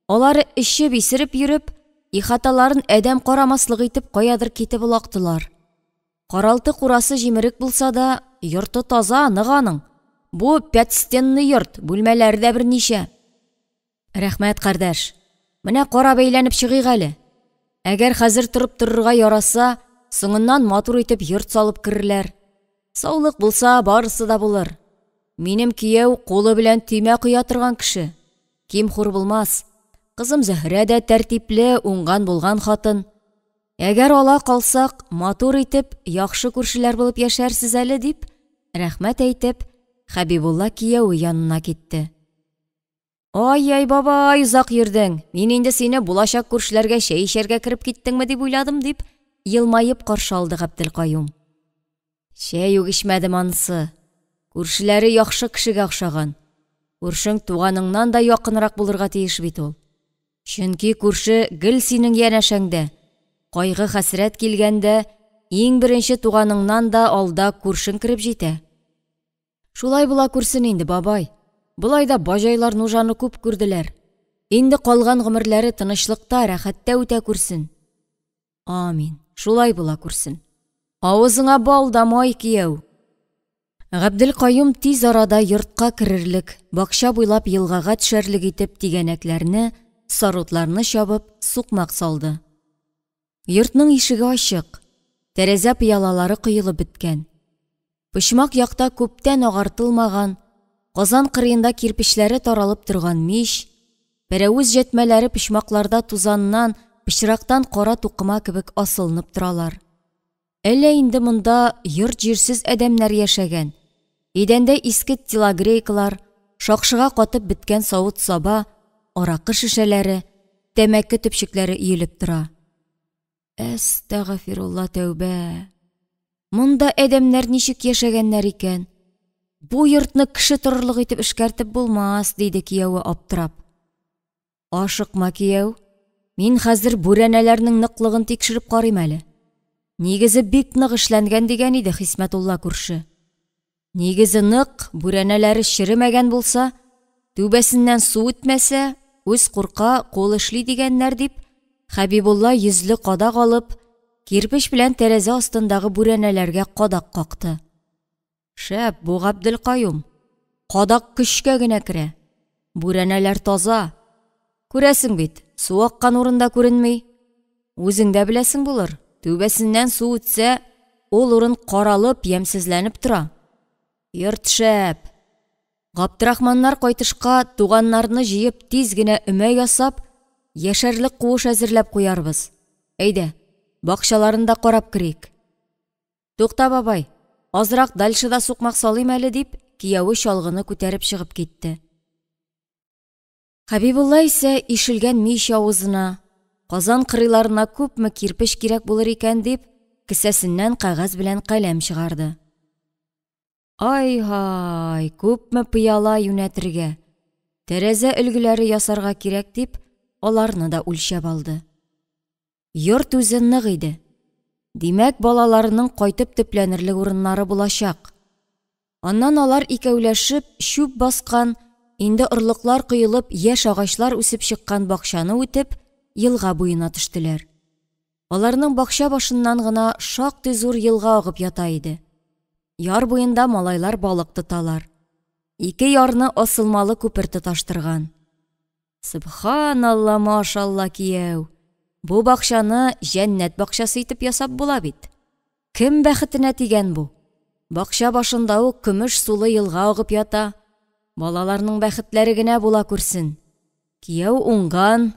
Алары эчеп исереп йөреп, ихаталарын адәм карамаслык итеп каядыр китеп олактылар. Каралты курасы җимерек булса да, йорты таза, нык аның. Бу пятистенный йорт, бүлмәләре дә берничә. Рәхмәт, кардәш. Менә кара бәйләнеп чыгыйк әле. Әгәр хәзер торып торырга яраса, соңыннан матур итеп йорт салып керерләр. Саулык булса, барысы да булыр. Минем кияү кулы белән төймә коя торган кеше. Ким-хур булмас. Кызым Зөһрә дә тәртипле, уңган-булган хатын. Әгәр ала калсак, матур итеп, яхшы күршеләр булып яшәрсез әле, дип, рәхмәт әйтеп, Хәбибулла кияве янына китте. Ай-яй, бабай, озак йөрдең. Мин инде сине булачак күршеләргә чәй эчәргә кереп киттеңме дип уйладым, дип, елмаеп каршы алды Габделкаюм. Чәй үк эчмәдем анысы. Күршеләре яхшы кешегә охшаган. Күршең туганыңнан да якынрак булырга тиеш бит ул. Чөнки күрше гел синең янәшәңдә. Кайгы-хәсрәт килгәндә, иң беренче туганыңнан да алда күршең кереп җитә. Шулай була күрсен инде, бабай. Болай да баҗайлар нужаны күп күрделәр. Инде калган гомерләре тынычлыкта, рәхәттә үтә күрсен. Амин. Шулай була күрсен. Авызыңа бал да май, кияү. Габделкаюм тиз арада йортка керерлек, бакча буйлап елгага төшәрлек итеп тигәнәкләрне, сарутларны чабып, сукмак салды. Йортның ишеге ачык, тәрәзә пыялалары коелып беткән. Почмак якта күптән агартылмаган, казан кырыенда кирпечләре таралып торган мич, пәрәвез җәтмәләре почмакларда тузаннан, пычрактан кара тукыма кебек асылынып торалар. Әллә инде монда йорт-җирсез адәмнәр яшәгән. Идәндә иске телогрейкалар, шакшыга катып беткән савыт-саба, аракы шешәләре, тәмәке төпчекләре өелеп тора. Әстәгафирулла тәүбә. Монда адәмнәр ничек яшәгәннәр икән? Бу йортны кеше торырлык итеп эшкәртеп булмас, диде кияве аптырап. Ашыкма, кияү. Мин хәзер бүрәнәләрнең ныклыгын тикшереп карыйм әле. Нигезе бик нык эшләнгән дигән иде Хисмәтулла күрше. Нигезе нык, бүрәнәләре черемәгән булса, түбәсеннән су үтмәсә, күз курка, кул эшли дигәннәр дип, Хәбибулла йөзле кадак алып, кирпеч белән тәрәзә астындагы бүрәнәләргә кадак какты. Шәп бу Габделкаюм. Кадак көчкә генә керә. Бүрәнәләр таза. Күрәсең бит, су аккан урында күренми. Үзең дә беләсең булыр, түбәсеннән су үтсә, ул урын каралып, ямьсезләнеп тора. Йорт шәп. Габдрахманнар кайтышка туганнарны җыеп тиз генә өмә ясап, яшәрлек куыш әзерләп куярбыз. Әйдә, бакчаларын да карап керик. Тукта, бабай, азрак дальше да сукмак салыйм әле, дип, кияве чалгыны күтәреп чыгып китте. Хәбибулла исә ишелгән мич авызына, казан кырыйларына күпме кирпеч кирәк булыр икән дип, кесәсеннән кәгазь белән каләм чыгарды. Ай-һай, күпме пыяла юнәтергә, тәрәзә өлгеләре ясарга кирәк дип, аларны да үлчәп алды. Йорт үзе нык иде. Димәк, балаларының кайтып төпләнерлек урыннары булачак. Аннан алар икәүләшеп чүп баскан, инде орлыклар коелып, яшь агачлар үсеп чыккан бакчаны үтеп, елга буена төштеләр. Аларның бакча башыннан гына шактый зур елга агып ята иде. Яр буенда малайлар балык тоталар. Ике ярны асылмалы күпер тоташтырган. Сөбханалла, машалла, кияү. Бу бакчаны җәннәт бакчасы итеп ясап була бит. Кем бәхетенә тигән бу? Бакча башында ук көмеш сулы елга агып ята. Балаларның бәхетләре генә була күрсен. Кияү уңган,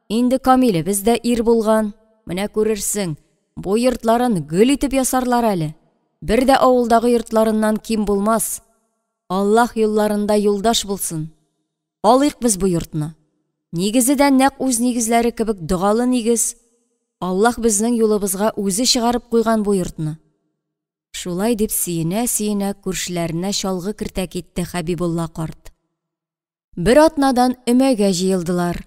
инде Камилебез дә ир булган. Менә күрерсең, бу йортларын гөл итеп ясарлар әле. Бер дә авылдагы йортларыннан ким булмас. Аллаһ юлларында юлдаш булсын. Алыйк без бу йортны. Нигезе дә нәкъ үз нигезләре кебек догалы нигез. Аллаһ безнең юлыбызга үзе чыгарып куйган бу йортны. Шулай дип сөенә-сөенә күршеләренә чалгы кертә китте Хәбибулла карт. Бер атнадан өмәгә җыелдылар.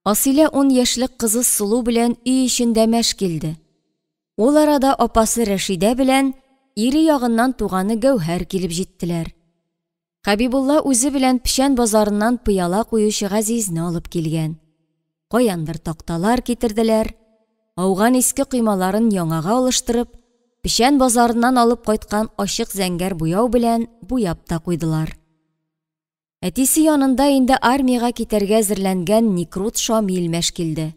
Асилә ун яшьлек кызы Сылу белән өй эчендә мәш килде. Ул арада апасы Рәшидә белән ире ягыннан туганы Гәүһәр килеп җиттеләр. Хәбибулла үзе белән печән базарыннан пыяла куючы Газизне алып килгән. Каяндыр такталар китерделәр, ауган иске коймаларын яңага алыштырып, печән базарыннан алып кайткан ачык зәңгәр буяу белән буяп та куйдылар. Әтисе янында инде армиягә китәргә әзерләнгән Никрут Шамил мәш килде.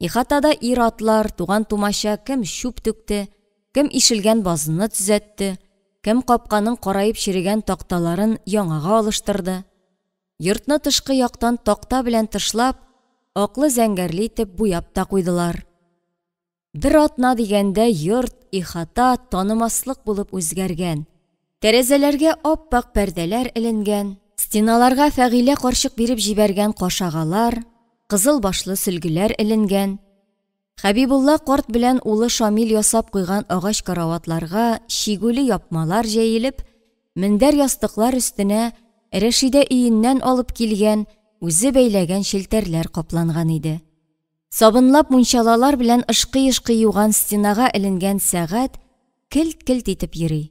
Ихатада ир-атлар, туган-тумача кем чүп түкте, кем ишелгән базны төзәтте, кем капканың караеп черегән такталарын яңага алыштырды. Йортны тышкы яктан такта белән тышлап, аклы-зәңгәрле итеп буяп та куйдылар. Бер атна дигәндә йорт, ихата танымаслык булып үзгәргән. Тәрәзәләргә ап-ак пәрдәләр эленгән, стеналарга Фәгыйлә карчык биреп җибәргән кашагалар, кызыл башлы сөлгеләр эленгән. Хәбибулла карт белән улы Шамил ясап куйган агач караватларга чигүле япмалар җәелеп, мендәр ястыклар өстенә Рәшидә өеннән алып килгән, үзе бәйләгән челтәрләр капланган иде. Сабынлап мунчалалар белән ышкый-ышкый юган стенага эленгән сәгать келт-келт итеп йөри.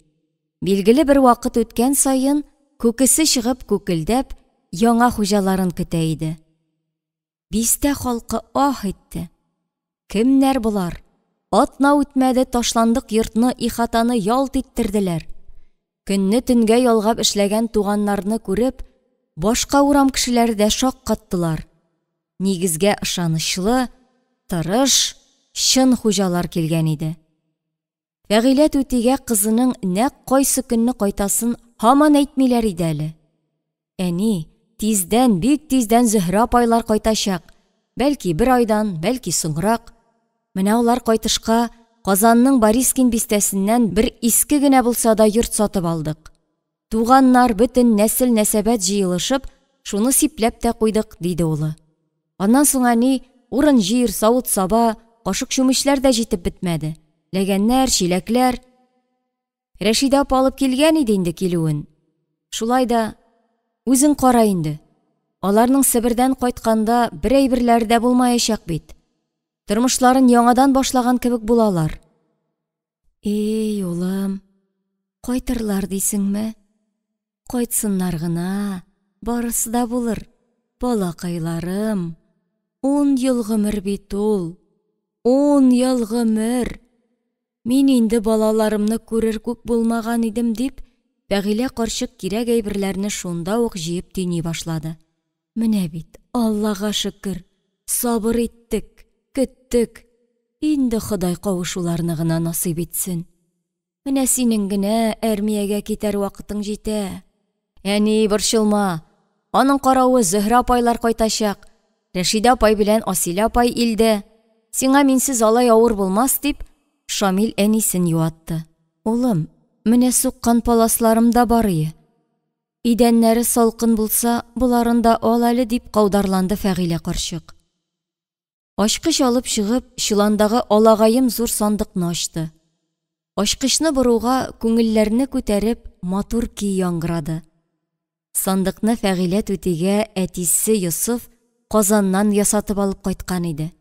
Билгеле бер вакыт үткән саен, күкесе чыгып күкелдәп, яңа хуҗаларын көтә иде. Бистә халкы аһ итте. Кемнәр болар? Атна үтмәде, ташландык йортны, ихатаны ялт иттерделәр. Көнне төнгә ялгап эшләгән туганнарны күреп, башка урам кешеләре дә шаккаттылар. Нигезгә ышанычлы, тырыш, чын хуҗалар килгән иде. Фәгыйлә түтигә кызының нәкъ кайсы көнне кайтасын һаман әйтмиләр иде әле. Әни, тиздән, бик тиздән Зөһрә апайлар кайтачак. Бәлки бер айдан, бәлки соңрак. Менә алар кайтышка Казанның Борискин бистәсеннән бер иске генә булса да йорт сатып алдык. Туганнар, бөтен нәсел-нәсәбәт җыелышып, шуны сипләп тә куйдык, диде улы. Аннан соң, әни, урын-җир, савыт-саба, кашык-чүмечләр дә җитеп бетмәде. Ләгәннәр, чиләкләр. Рәшидә апа алып килгән иде инде килүен. Шулай да, үзең кара инде. Аларның Себердән кайтканда бер әйберләре дә булмаячак бит. Тормышларын яңадан башлаган кебек булалар. Эй, улым, кайтырлар дисеңме? Кайтсыннар гына, барысы да булыр. Балакайларым, ун ел гомер бит ул. Ун ел гомер. Мин инде балаларымны күрер күк булмаган идем, дип, Фәгыйлә карчык кирәк әйберләрне шунда ук җыеп төйни башлады. Менә бит, Аллага шөкер, сабыр иттек, көттек. Инде Ходай кавышуларны гына насыйп итсен. Менә синең генә әрмиягә китәр вакытың җитә. Әни, борчылма. Аның каравы Зөһрә апайлар кайтачак. Рәшидә апай белән Асилә апай илдә. Сиңа минсез алай авыр булмас, дип, Шамил әнисен юатты. Улым, менә суккан паласларым да бар ие. Идәннәре салкын булса, боларын да ал әле, дип каударланды Фәгыйлә карчык. Ачкыч алып чыгып, чоландагы алагаем зур сандыкны ачты. Ачкычны боруга, күңелләрне күтәреп, матур көй яңгырады. Сандыкны Фәгыйлә түтигә әтисе Йосыф Казаннан ясатып алып кайткан иде.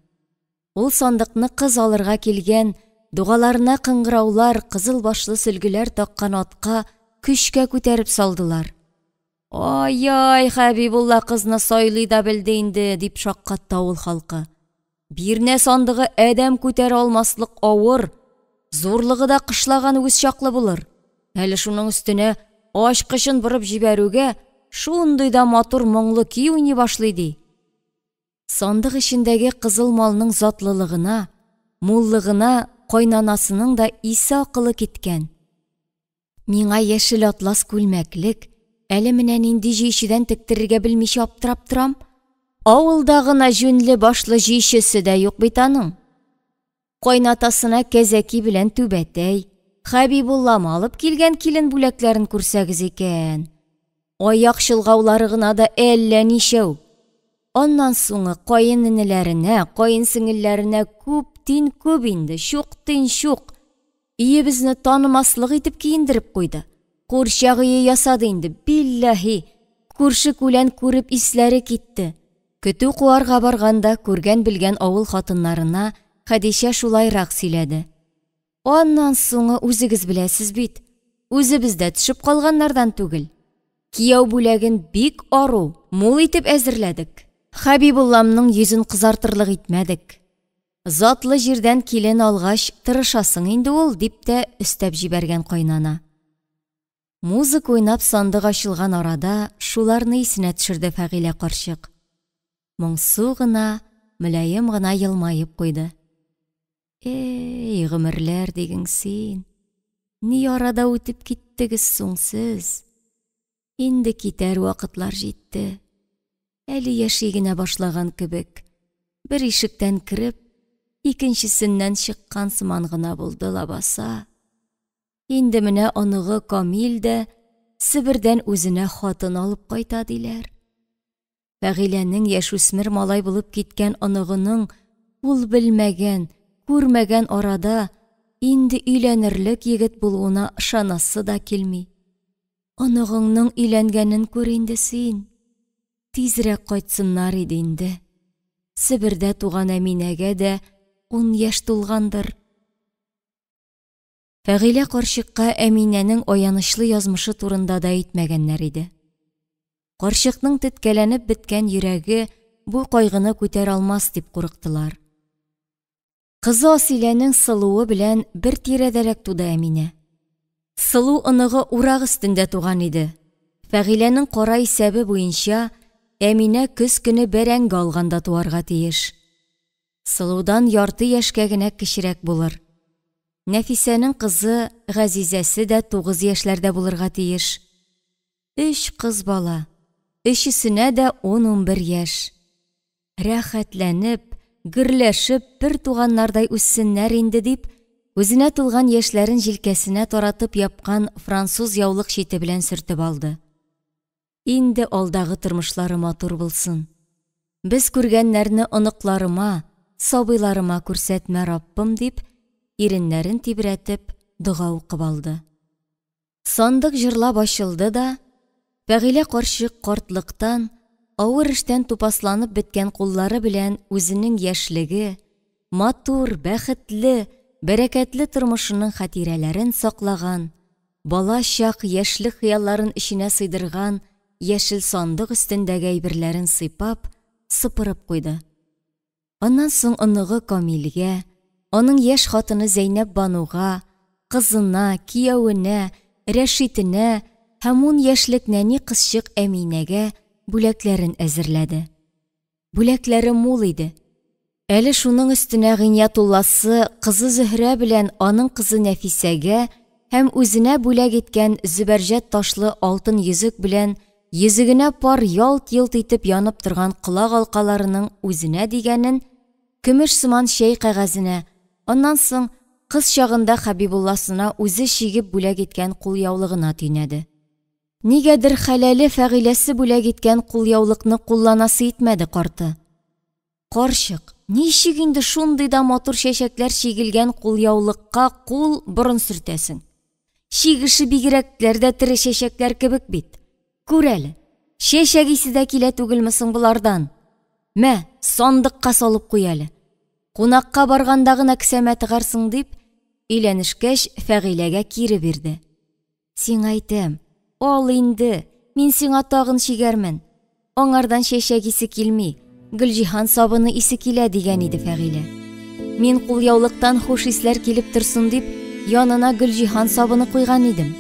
Ул сандыкны кыз алырга килгән, дугаларына кыңгыраулар, кызыл башлы сөлгеләр таккан атка көчкә күтәреп салдылар. Ай-яй, Хәбибулла кызны сайлый да белде инде, дип шаккатты авыл халкы. Бирнә сандыгы адәм күтәрә алмаслык авыр, зурлыгы да кышлаган үгез чаклы булыр. Әле шуның өстенә ачкычын борып җибәрүгә шундый да матур моңлы көй уйный башлый ди. Сандык эчендәге кызыл малның затлылыгына, муллыгына кайнанасының да исе-акылы киткән. Миңа яшел атлас күлмәклек, әле менә нинди җөйчедән тектерергә белмичә аптырап торам. Авылда гына җүнле башлы җөйчесе дә юк бит аның. Кайнатасына кәзәки белән түбәтәй, Хәбибуллам алып килгән килен бүләкләрен күрсәгез икән. Аяк чолгаулары гына да әллә ничәү. Аннан соңы каенэнеләренә, каенсеңелләренә күптин күп инде, чуктин чук. Өебезне танымаслык итеп киендереп куйды. Курчак өе ясады инде, билләһи. Күрше-күлән күреп исләре китте. Көтү куарга барганда күргән-белгән авыл хатыннарына Хәдичә шулайрак сөйләде. Аннан соңы үзегез беләсез бит, үзебез дә төшеп калганнардан түгел. Кияү бүләген бик ару, мул итеп әзерләдек. Хәбибулламның йөзен кызартырлык итмәдек. Затлы җирдән килен алгач, тырышасың инде ул, дип тә өстәп җибәргән кайнана. Музыка уйнап сандык ачылган арада шуларны исенә төшерде Фәгыйлә карчык. Моңсу гына, мөлаем гына елмаеп куйды. Эй, гомерләр диген син. Ни арада үтеп киттегез соң сез? Инде китәр вакытлар җитте. Әле яши генә башлаган кебек, бер ишектән кереп, икенчесеннән чыккан сыман гына булды лабаса. Инде менә оныгы Камил дә Себердән үзенә хатын алып кайта диләр. Фәгыйләнең яшүсмер малай булып киткән оныгының ул белмәгән, күрмәгән арада инде өйләнерлек егет булуына ышанасы да килми. Оныгыңның өйләнгәнен күр инде син. Тизрәк кайтсыннар иде инде. Себердә туган Әминәгә дә 10 яшь тулгандыр. Фәгыйлә карчыкка Әминәнең аянычлы язмышы турында да әйтмәгәннәр иде. Карчыкның теткәләнеп беткән йөрәге бу кайгыны күтәрә алмас дип курыктылар. Кызы Асиләнең сылуы белән бер тирәдәрәк туды Әминә. Сылу оныгы урак өстендә туган иде. Фәгыйләнең кара исәбе буенча, Әминә көз көне бәрәңге алганда туарга тиеш. Сылудан ярты яшькә генә кечерәк булыр. Нәфисәнең кызы Газизәсе дә 9 яшьләрдә булырга тиеш. Өч кыз бала, өчесенә дә 10-11 яшь. Рәхәтләнеп, гөрләшеп, бер туганнардай үссеннәр инде дип, күзенә тулган яшьләрен җилкәсенә таратып япкан француз яулык чите белән сөртеп алды. Инде алдагы тормышлары матур булсын. Без күргәннәрне оныкларыма, сабыйларыма күрсәтмә, Раббым, дип, иреннәрен тибрәтеп, дога укып алды. Сандык җырлап ачылды да, Фәгыйлә карчык картлыктан, авыр эштән тупасланып беткән куллары белән үзенең яшьлеге, матур, бәхетле, бәрәкәтле тормышының хатирәләрен саклаган, бала чак яшьлек хыялларын эченә сыйдырган яшел сандык өстендәге әйберләрен сыйпап, сыпырып куйды. Аннан соң оныгы Камилгә, аның яшь хатыны Зәйнәп Бануга, кызына, кияүенә, Рәшитенә һәм 10 яшьлек нәни кызчык Әминәгә бүләкләрен әзерләде. Бүләкләре мул иде. Әле шуның өстенә Гыйниятулласы кызы Зөһрә белән аның кызы Нәфисәгә һәм үзенә бүләк иткән зөбәрҗәт ташлы алтын йөзек белән йөзегенә пар ялт-йолт итеп янып торган колак алкаларының үзенә дигәнен көмеш сыман чәй кәгазенә, аннан соң кыз чагында Хәбибулласына үзе чигеп бүләк иткән кулъяулыгына төйнәде. Нигәдер хәләле Фәгыйләсе бүләк иткән кулъяулыкны кулланасы итмәде карты. Карчык, ничек инде шундый да матур чәчәкләр чигелгән кулъяулыкка кул борын сөртәсең? Чигеше бигрәкләр дә тере чәчәкләр кебек бит. Күр әле, чәчәк исе дә килә түгелме соң болардан? Мә, сандыкка салып куй әле. Кунакка барганда гына кесәмә тыгарсың дип, өйләнешкәч Фәгыйләгә кире бирде. Сиңа әйтәм, ал инде, мин сиңа тагын чигәрмен. Аңардан чәчәк исе килми, Гөлҗиһан сабыны исе килә дигән иде Фәгыйлә. Мин кулъяулыктан хуш исләр килеп торсын дип, янына Гөлҗиһан сабыны куйган идем.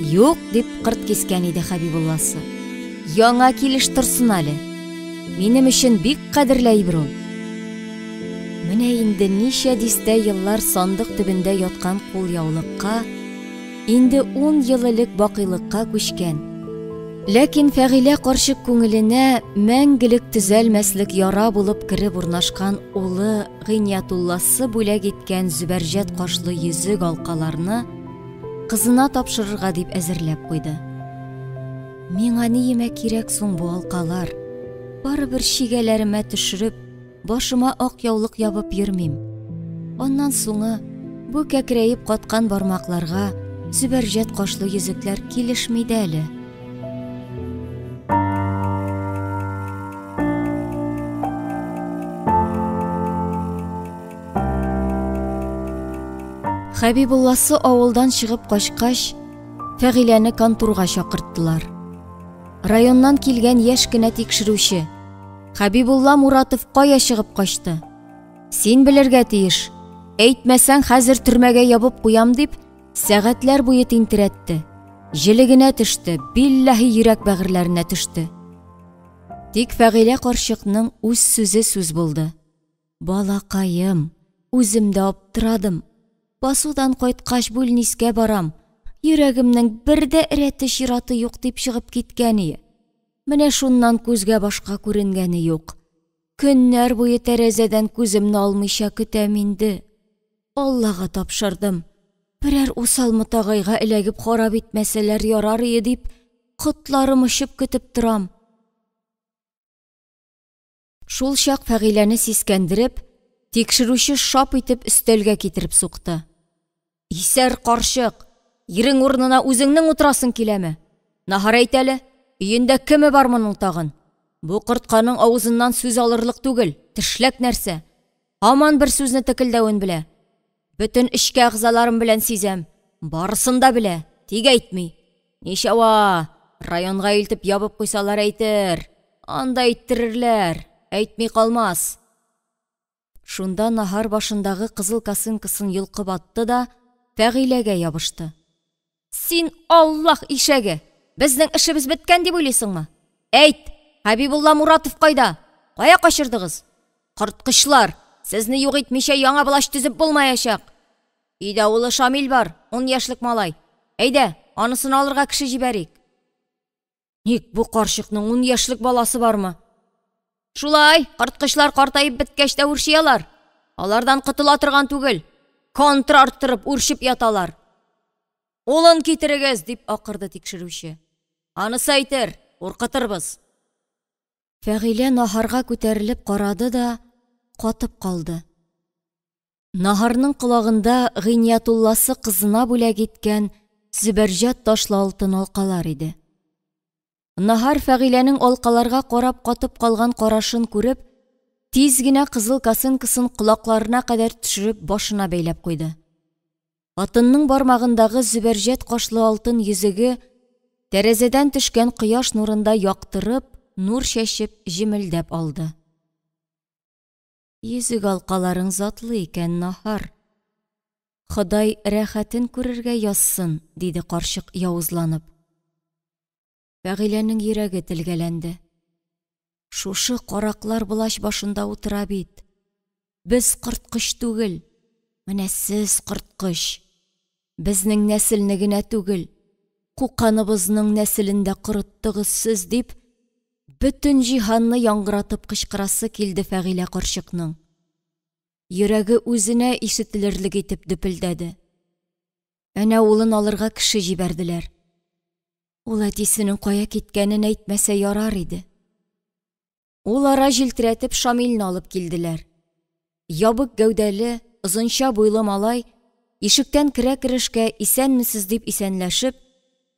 Юк, дип кырт кискән иде Хәбибулласы. Яңа килеш торсын әле. Минем өчен бик кадерле әйбер ул. Менә инде ничә дистә еллар сандык төбендә яткан кулъяулыкка инде 10 ел элек бакыйлыкка күчкән. Ләкин Фәгыйлә карчык күңеленә мәңгелек төзәлмәслек яра булып кереп урнашкан улы Гыйниятулласы бүләк иткән зөбәрҗәт кашлы йөзек алкаларны кызына тапшырырга дип әзерләп куйды. Миңа ниемә кирәк соң бу алкалар? Барыбер чигәләремә төшереп, башыма ак яулык ябып йөрмим. Аннан соңы бу кәкрәеп каткан бармакларга зөбәрҗәт кашлы йөзекләр килешми дә әле. Хәбибулласы авылдан чыгып качкач, Фәгыйләне конторга чакырттылар. Районнан килгән яшь кенә тикшерүче: "Хәбибулла Муратов кая чыгып качты? Син белергә тиеш. Әйтмәсәң, хәзер төрмәгә ябып куям" дип, сәгатьләр буе тинтерәтте. Җелегенә төште, билләһи йөрәк бәгырьләренә төште. Тик Фәгыйлә карчыкның үз сүзе сүз булды. Балакаем, үзем дә аптырадым. Басудан кайткач бүлнискә барам. Йөрәгемнең бер дә рәте чираты юк дип чыгып киткән ие. Менә шуннан күзгә башка күренгәне юк. Көннәр буе тәрәзәдән күземне алмыйча көтәм инде. Аллага тапшырдым. Берәр усал мытагайга эләгеп харап итмәсәләр ярар ие дип, котларым очып көтеп торам. Шул чак Фәгыйләне сискәндереп, тикшерүче шап итеп өстәлгә китереп сукты. Исәр карчык, ирең урынына үзеңнең утырасың киләме? Наһар әйт әле, өендә кеме бар моның тагын? Бу кортканың авызыннан сүз алырлык түгел, тешләк нәрсә. Һаман бер сүзне текелдәвен белә. Бөтен эчке әгъзаларым белән сизәм. Барысын да белә, тик әйтми. Ничава, районга илтеп ябып куйсалар әйтер. Анда әйттерерләр, әйтми калмас. Шунда Наһар башындагы кызыл косынкасын йолкып атты да Фәгыйләгә ябышты. Син Аллаһ ишәге! Безнең эшебез беткән дип уйлыйсыңмы? Әйт, Хәбибулла Муратов кайда? Кая качырдыгыз? Корткычлар! Сезне юк итмичә яңа власть төзеп булмаячак. Өйдә улы Шамил бар, 10 яшьлек малай. Әйдә, анысын алырга кеше җибәрик. Ник бу карчыкның 10 яшьлек баласы бармы? Шулай, корткычлар картаеп беткәч тә үрчи алар. Алардан котыла торган түгел. Контр арттырып үрчеп яталар. Улын китерегез, дип акырды тикшерүче. Анысы әйтер, куркытырбыз. Фәгыйлә Наһарга күтәрелеп карады да катып калды. Наһарның колагында Гыйниятулласы кызына бүләк иткән зөбәрҗәт ташлы алтын алкалар иде. Наһар Фәгыйләнең алкаларга карап катып калган карашын күреп, тиз генә кызыл косынкасын колакларына кадәр төшереп башына бәйләп куйды. Хатынның бармагындагы зөбәрҗәт кашлы алтын йөзеге тәрәзәдән төшкән кояш нурында яктырып, нур чәчеп, җемелдәп алды. Йөзек алкаларың затлы икән, Наһар. Ходай рәхәтен күрергә язсын, диде карчык явызланып. Фәгыйләнең йөрәге телгәләнде. Шушы караклар былач башында утыра бит. Без корткыч түгел, менә сез корткыч. Безнең нәселне генә түгел, куканыбызның нәселен дә корыттыгыз сез, дип, бөтен җиһанны яңгыратып кычкырасы килде Фәгыйлә карчыкның. Йөрәге үзенә ишетелерлек итеп дөпелдәде. Әнә улын алырга кеше җибәрделәр. Ул әтисенең кая киткәнен әйтмәсә ярар иде. Ул ара җилтерәтеп Шамилне алып килделәр. Ябык гәүдәле, озынча буйлы малай ишектән керә-керешкә исәнмесез дип исәнләшеп,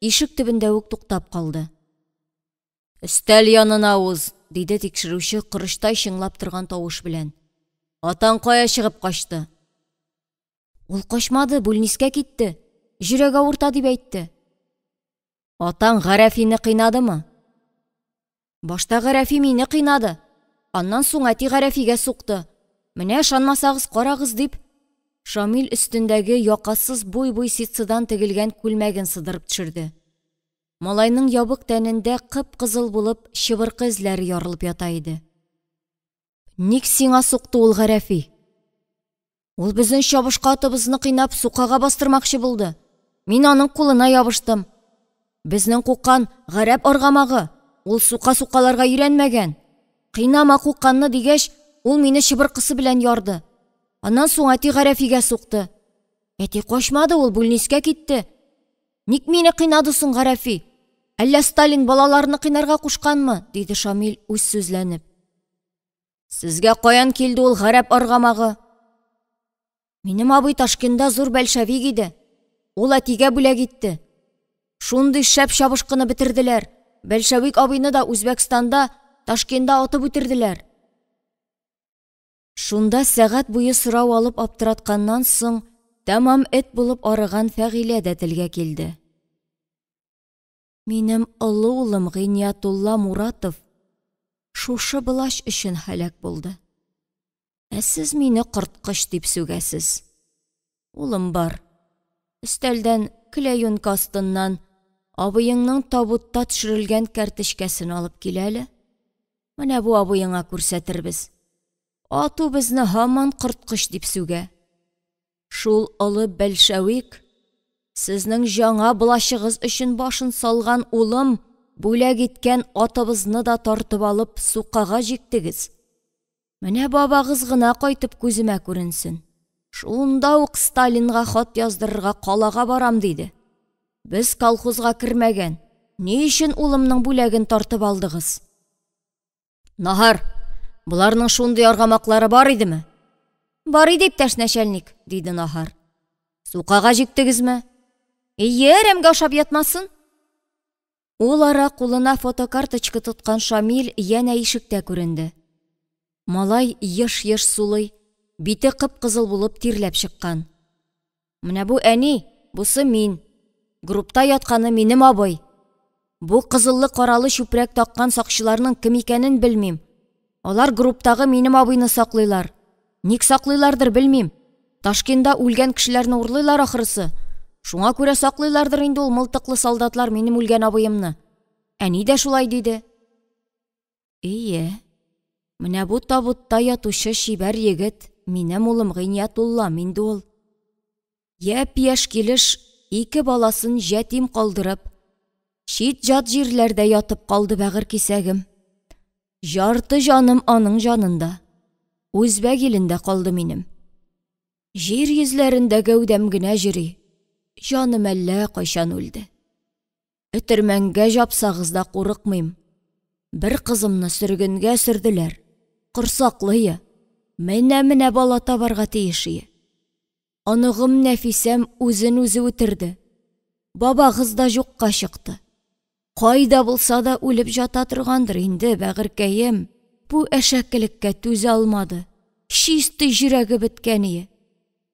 ишек төбендә үк туктап калды. Өстәл янына уз, диде тикшерүче корычтай чыңлап торган тавыш белән. Атаң кая чыгып качты? Ул качмады, бүлнискә китте. Йөрәге авырта дип әйтте. Атаң Гарәфине кыйнадымы? Башта Гарәфи мине кыйнады. Аннан соң әти Гарәфигә сукты. Менә ышанмасагыз карагыз дип, Шамил өстендәге якасыз буй-буй ситсыдан тегелгән күлмәген сыдырып төшерде. Малайның ябык тәнендә кып-кызыл булып чыбыркы эзләре ярылып ята иде. Ник сиңа сукты ул Гарәфи? Ул безнең чабышка атыбызны кыйнап сукага бастырмакчы булды. Мин аның кулына ябыштым. Безнең кукан гарәп аргамагы, ул сука сукаларга өйрәнмәгән. Кыйнама куканны дигәч, ул мине чыбыркысы белән ярды. Аннан соң әти Гарәфигә сукты. Әти качмады, ул бүлнискә китте. Ник мине кыйнады соң Гарәфи? Әллә Сталин балаларны кыйнарга кушканмы? диде Шамил үз сүзләнеп. Сезгә каян килде ул гарәп аргамагы? Минем абый Ташкентда зур бәлшәвик иде. Ул әтигә бүләк итте. Шундый шәп чабышкыны бетерделәр. Бәлшәвик абыйны да Үзбәкстанда, Ташкентда атып үтерделәр. Шунда сәгать буе сорау алып аптыратканнан соң, тәмам эт булып арыган Фәгыйлә дә телгә килде. Минем олы улым Гыйниятулла Муратов шушы былач өчен һәлак булды. Ә сез мине корткыч дип сүгәсез. Улым бар. Өстәлдән клеенка астыннан абыеңның табутта төшерелгән кәртечкәсен алып кил әле. Менә бу абыеңа күрсәтербез. Ату безне һаман корткыч дип сүгә. Шул олы бәлшәвик сезнең жаңа булачыгыз өчен башын салган улым бүләк иткән атыбызны да тартып алып сукага җиктегез. Менә бабагыз гына кайтып күземә күренсен. Шунда ук Сталинга хат яздырырга калага барам диде. Без колхозга кермәгән. Ни өчен улымның бүләген тартып алдыгыз? Наһар, боларның шундый аргамаклары бар идеме? Бар иде, иптәш начальник, диде Наһар. Сукага җиктегезме? Ие, әрәмгә ашап ятмасын. Ул ара кулына фотокарточка тоткан Шамил янә ишектә күренде. Малай еш-еш сулый, бите кып-кызыл булып тирләп чыккан. Менә бу әни, бусы мин. Группта ятканы минем абый. Бу кызыллы-каралы чүпрәк таккан сакчыларның кем икәнен белмим. Алар групптагы минем абыйны саклыйлар. Ник саклыйлардыр, белмим. Ташкентта үлгән кешеләрне урлыйлар ахрысы. Шуңа күрә саклыйлардыр инде ул мылтыклы солдатлар минем үлгән абыемны. Әни дә шулай диде. Ие. Менә бу табутта ятучы чибәр егет минем улым Гыйниятуллам инде ул. Япь-яшь килеш ике баласын җәтим калдырып, чит-җат җирләрдә ятып калды бәгырь кисәгем. Жарты җаным аның җанында. Үзбәк илендә калды минем. Җир йөзләрендә гәүдәм генә җөри. Җаным әллә кайчан үлде. Өтермәнгә җапсагыз да курыкмыйм. Бер кызымны сөргенгә сөрделәр. Корсаклые. Менә-менә бала табарга тиешие. Оныгым Нәфисәм үзен-үзе үтерде. Бабагыз да җукка чыкты. Кайда булса да үлеп җата торгандыр инде, бәгырькәем. Бу әшәкелеккә түзә алмады. Чистый йөрәге беткәние.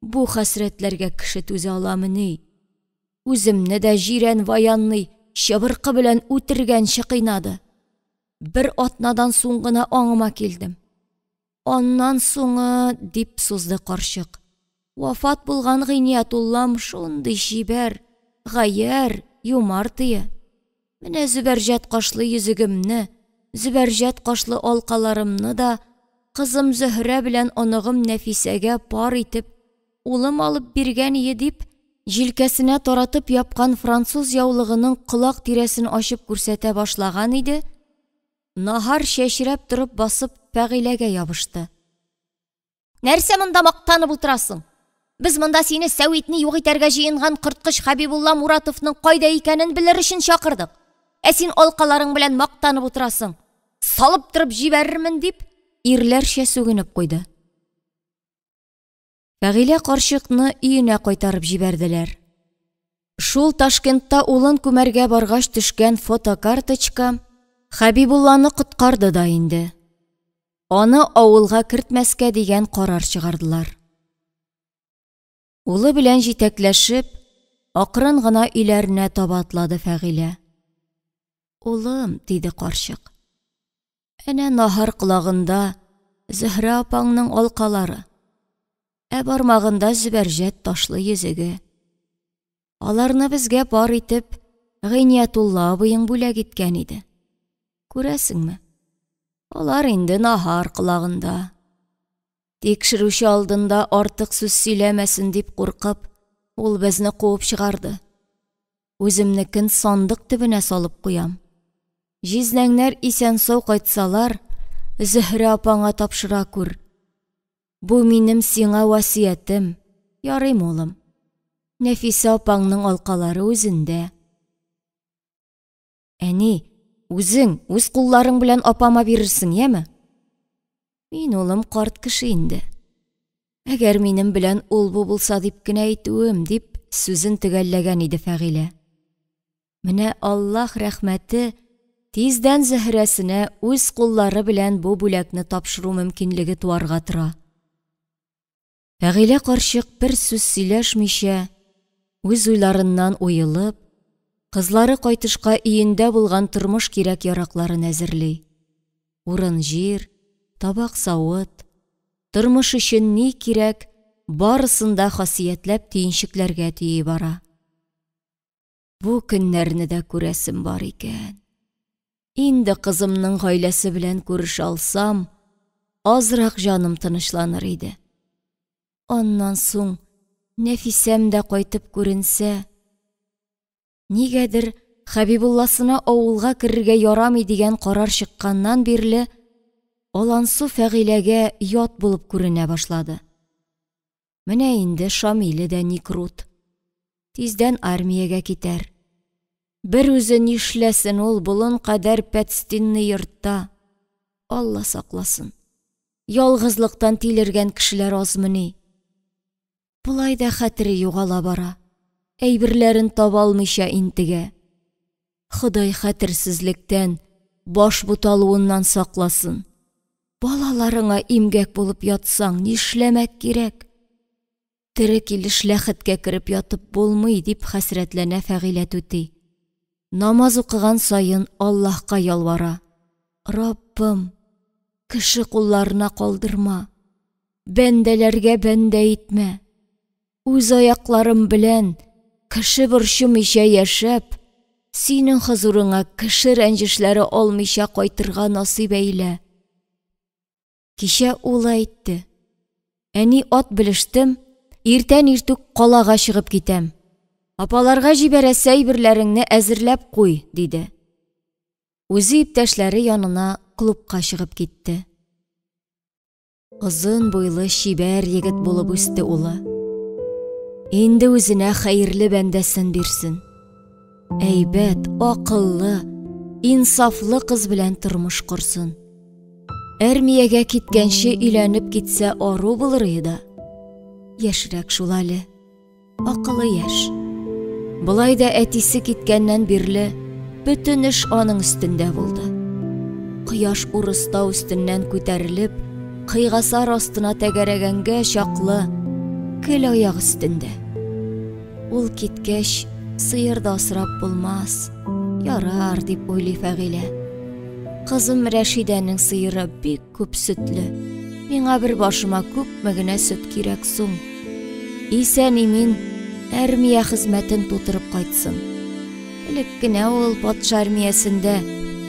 Бу хәсрәтләргә кеше түзә аламыни? Үземне дә җирән военный чыбыркы белән үтергәнче кыйнады. Бер атнадан соң гына аңыма килдем. Аннан соңы, дип сузды карчык. Вафат булган Гыйниятуллам шундый чибәр, гаярь, юмартые. Менә зөбәрҗәт кашлы йөзегемне, зөбәрҗәт кашлы алкаларымны да кызым Зөһрә белән оныгым Нәфисәгә пар итеп улым алып биргән ие дип, җилкәсенә таратып япкан француз яулыгының колак тирәсен ачып күрсәтә башлаган иде, Наһар чәчрәп торып басып Фәгыйләгә ябышты. Нәрсә монда мактанып утырасың? Без монда сине сәвитне юк итәргә җыенган корткыч Хәбибулла Муратовның кайда икәнен белер өчен чакырдык. Ә син алкаларың белән мактанып утырасың. Салып торып җибәрермен дип, ирләрчә сүгенеп куйды. Фәгыйлә карчыкны өенә кайтарып җибәрделәр. Шул Ташкентта улын күмәргә баргач төшкән фотокарточка Хәбибулланы коткарды да инде. Аны авылга кертмәскә дигән карар чыгардылар. Улы белән җитәкләшеп, акрын гына өйләренә таба атлады Фәгыйлә. Улым, диде карчык. Әнә наһар колагында Зөһрә апаңның алкалары, ә бармагында зөбәрҗәт ташлы йөзеге. Аларны безгә пар итеп Гыйниятулла абыең бүләк иткән иде. Күрәсеңме? Алар инде наһар колагында. Тикшерүче алдында артык сүз сөйләмәсен дип куркып, ул безне куып чыгарды. Үземнекен сандык төбенә салып куям. Җизнәңнәр исән-сау кайтсалар, Зөһрә апаңа тапшыра күр. Бу минем сиңа васыятем. Ярыймы, улым? Нәфисә апаңның алкалары үзендә. Әни, үзең, үз кулларың белән апама бирерсең, яме? Мин, улым, карт кеше инде. Әгәр минем белән ул-бу булса дип кенә әйтүем, дип сүзен төгәлләгән иде Фәгыйлә. Менә Аллаһ рәхмәте, тиздән Зөһрәсенә үз куллары белән бу бүләкне тапшыру мөмкинлеге туарга тора. Фәгыйлә карчык бер сүз сөйләшмичә, үз уйларыннан уелып, кызлары кайтышка өендә булган тормыш кирәк-яракларын әзерли. Урын-җир, табак-савыт, тормыш өчен ни кирәк, барысын да хасиятләп төенчекләргә төйи бара. Бу көннәрне дә күрәсем бар икән. Инде кызымның гаиләсе белән күрешә алсам, азрак җаным тынычланыр иде. Аннан соң Нәфисәм дә кайтып күренсә, нигәдер Хәбибулласына авылга керергә ярамый дигән карар чыкканнан бирле Алансу Фәгыйләгә ят булып күренә башлады. Менә инде Шамиле дә никрут. Тиздән армиягә китәр. Бер үзе нишләсен ул болын кадәр пәтстинный йортта? Алла сакласын. Ялгызлыктан тилергән кешеләр азмыни? Болай да хәтере югала бара. Әйберләрен таба алмыйча интегә. Ходай хәтерсезлектән, баш буталуыннан сакласын. Балаларыңа имгәк булып ятсаң, нишләмәк кирәк? Тере килеш ләхеткә кереп ятып булмый, дип хәсрәтләнә Фәгыйлә түти. Намаз укыган саен Аллаһка ялвара. Раббым, кеше кулларына калдырма, бәндәләргә бәндә итмә. Үз аякларым белән кеше борчымыйча яшәп, синең хозурыңа кеше рәнҗешләре алмыйча кайтырга насыйп әйлә. Кичә улы әйтте. Әни, ат белештем, иртән иртүк калага чыгып китәм. Апаларга җибәрәсе әйберләреңне әзерләп куй, диде. Үзе иптәшләре янына клубка чыгып китте. Озын буйлы чибәр егет булып үсте улы. Инде үзенә хәерле бәндәсен бирсен. Әйбәт, акыллы, инсафлы кыз белән тормыш корсын. Әрмиягә киткәнче өйләнеп китсә ару булыр иде да. Яшьрәк шул әле. Акылы яшь. Болай да әтисе киткәннән бирле бөтен эш аның өстендә булды. Кояш Урыстау өстеннән күтәрелеп, Кыйгасар астына тәгәрәгәнгә чаклы гел аяк өстендә. Ул киткәч, сыер да асрап булмас. Ярар, дип уйлый Фәгыйлә. Кызым Рәшидәнең сыеры бик күп сөтле. Миңа бер башыма күпме генә сөт кирәк соң? Исән-имин армия хезмәтен тутырып кайтсын. Элек кенә ул патша армиясендә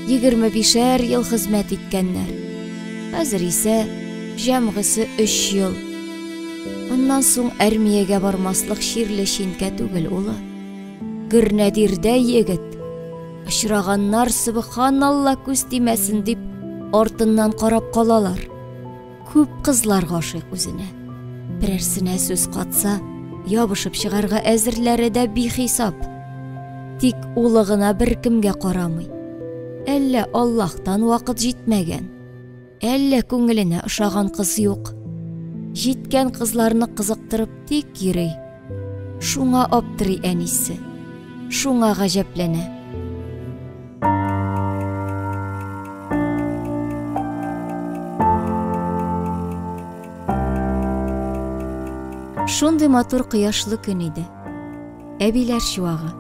25-әр ел хезмәт иткәннәр. Хәзер исә җәмгысе 3 ел. Аннан соң армиягә бармаслык чирле чинкә түгел улы. Гөрнәдирдә егет. Очраганнар сөбханалла күз тимәсен дип артыннан карап калалар. Күп кызлар гашыйк үзенә. Берәрсенә сүз катса, ябышып чыгарга әзерләре дә бихисап. Тик улы гына беркемгә карамый. Әллә Аллаһтан вакыт җитмәгән, әллә күңеленә ошаган кыз юк. Җиткән кызларны кызыктырып тик йөри. Шуңа аптырый әнисе. Шуңа гаҗәпләнә. Шундый матур кояшлы көн иде. Әбиләр чуагы.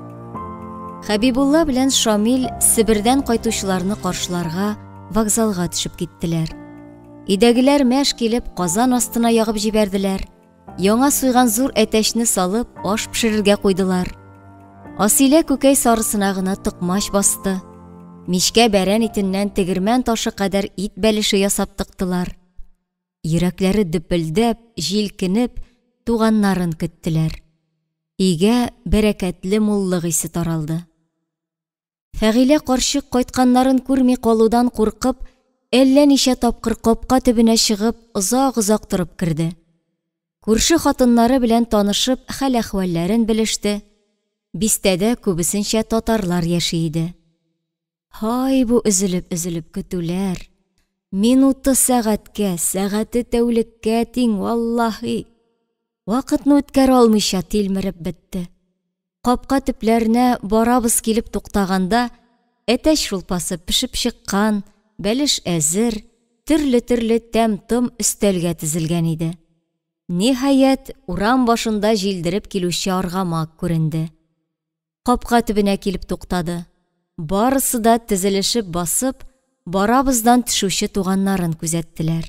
Хәбибулла белән Шамил Себердән кайтучыларны каршыларга вокзалга төшеп киттеләр. Өйдәгеләр мәш килеп казан астына ягып җибәрделәр. Яңа суйган зур әтәчне салып, аш пешерергә куйдылар. Асилә күкәй сарысына гына токмач басты. Мичкә бәрән итеннән тегермән ташы кадәр ит бәлеше ясап тыктылар. Йөрәкләре дөпелдәп, җилкенеп, туганнарын көттеләр. Өйгә бәрәкәтле муллык исе таралды. Фәгыйлә карчык кайтканнарын күрми калудан куркып, әллә ничә тапкыр капка төбенә чыгып, озак-озак торып керде. Күрше хатыннары белән танышып, хәл-әхвәлләрен белеште. Бистәдә күбесенчә татарлар яши иде. Һай, бу өзелеп-өзелеп көтүләр! Минуты сәгатькә, сәгате тәүлеккә тиң, валлаһи! Вакытны үткәрә алмыйча тилмереп бетте. Капка төпләренә барабыз килеп туктаганда, әтәч шулпасы пешеп чыккан, бәлеш әзер, төрле-төрле тәм-том өстәлгә тезелгән иде. Ниһаять, урам башында җилдереп килүче аргамак күренде. Капка төбенә килеп туктады. Барысы да тезелешеп басып, барабыздан төшүче туганнарын күзәттеләр.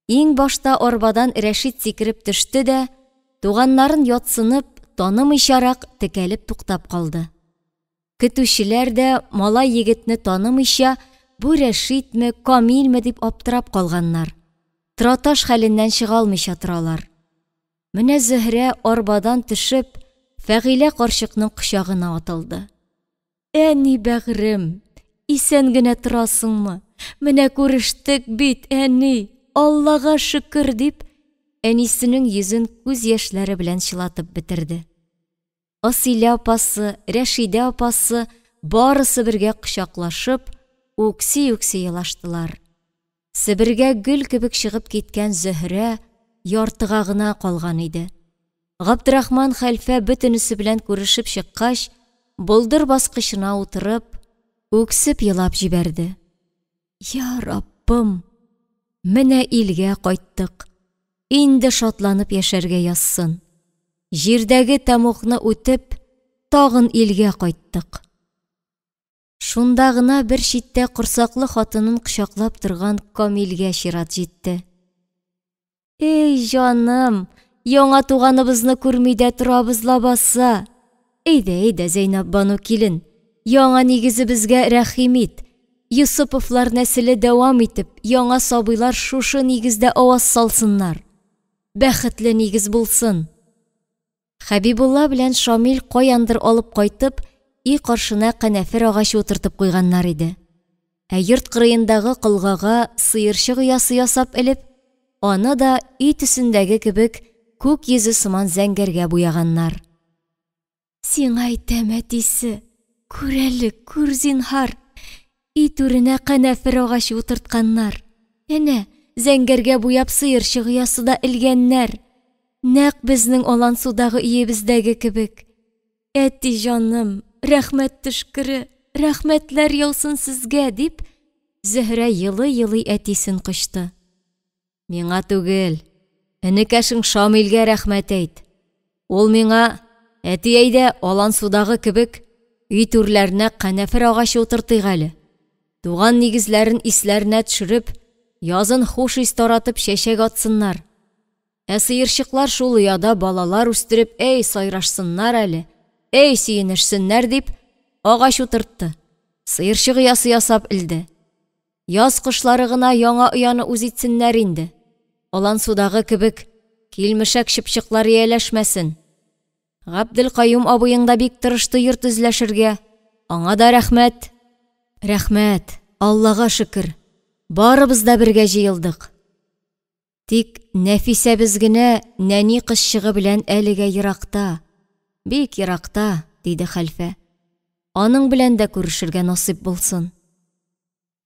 Иң башта арбадан Рәшит сикереп төште дә, туганнарын ятсынып, танымыйчарак текәлеп туктап калды. Көтүчеләр дә малай егетне танымыйча, бу Рәшитме, Камилме дип аптырап калганнар. Тораташ хәленнән чыга алмыйча торалар. Менә Зөһрә арбадан төшеп, Фәгыйлә карчыкның кочагына атылды. Әни бәгърем, исән генә торасыңмы? Менә күрештек бит, әни, Аллага шөкер, дип, әнисенең йөзен күз яшьләре белән чылатып бетерде. Асилә апасы, Рәшидә апасы барысы бергә кочаклашып, үкси-үкси елаштылар. Себергә гөл кебек чыгып киткән Зөһрә яртыга гына калган иде. Габдрахман хәлфә бөтенесе белән күрешеп чыккач, болдыр баскычына утырып, үксеп елап җибәрде. Я Раббым, менә илгә кайттык. Инде шатланып яшәргә язсын. Җирдәге тәмугны үтеп, тагын илгә кайттык. Шунда гына бер читтә корсаклы хатынын кочаклап торган Камилгә чират җитте. Эй, җаным, яңа туганыбызны күрми дә торабыз лабаса. Әйдә, әйдә, Зәйнәпбану килен, яңа нигезебезгә рәхим ит. Йосыповлар нәселе дәвам итеп, яңа сабыйлар шушы нигездә аваз салсыннар. Бәхетле нигез булсын. Хәбибулла белән Шамил каяндыр алып кайтып, өй каршына канәфер агачы утыртып куйганнар иде. Ә йорт кырыендагы колгага сыерчык оясы ясап элеп, аны да өй төсендәге кебек күк йөзе сыман зәңгәргә буяганнар. Сиңа әйтәм, әтисе, күр әле, күр зинһар. Өй түренә канәфер агачы утыртканнар. Әнә, зәңгәргә буяп сыерчык оясы да элгәннәр. Нәкъ безнең Алансудагы өебездәге кебек. Әти җаным, рәхмәт төшкере, рәхмәтләр яусын сезгә, дип, Зөһрә елый-елый әтисен кочты. Миңа түгел, энекәшең Шамилгә рәхмәт әйт. Ул миңа, әти әйдә, Алансудагы кебек, өй түрләренә канәфер агачы утыртыйк әле. Туган нигезләрен исләренә төшереп, язын хуш ис таратып чәчәк атсыннар. Ә сыерчыклар шул ояда балалар үстереп, әй сайрашсыннар әле, әй сөенешсеннәр дип, агач утыртты. Сыерчык оясы ясап элде. Яз кошлары гына яңа ояны үз итсеннәр инде. Алансудагы кебек килмешәк чыпчыклар ияләшмәсен. Габделкаюм абыең да бик тырышты йорт эзләшергә. Аңа да рәхмәт. Рәхмәт, Аллага шөкер, барыбыз да бергә җыелдык. Тик Нәфисәбез генә нәни кызчыгы белән әлегә еракта, бик еракта, диде хәлфә. Аның белән дә күрешергә насыйп булсын.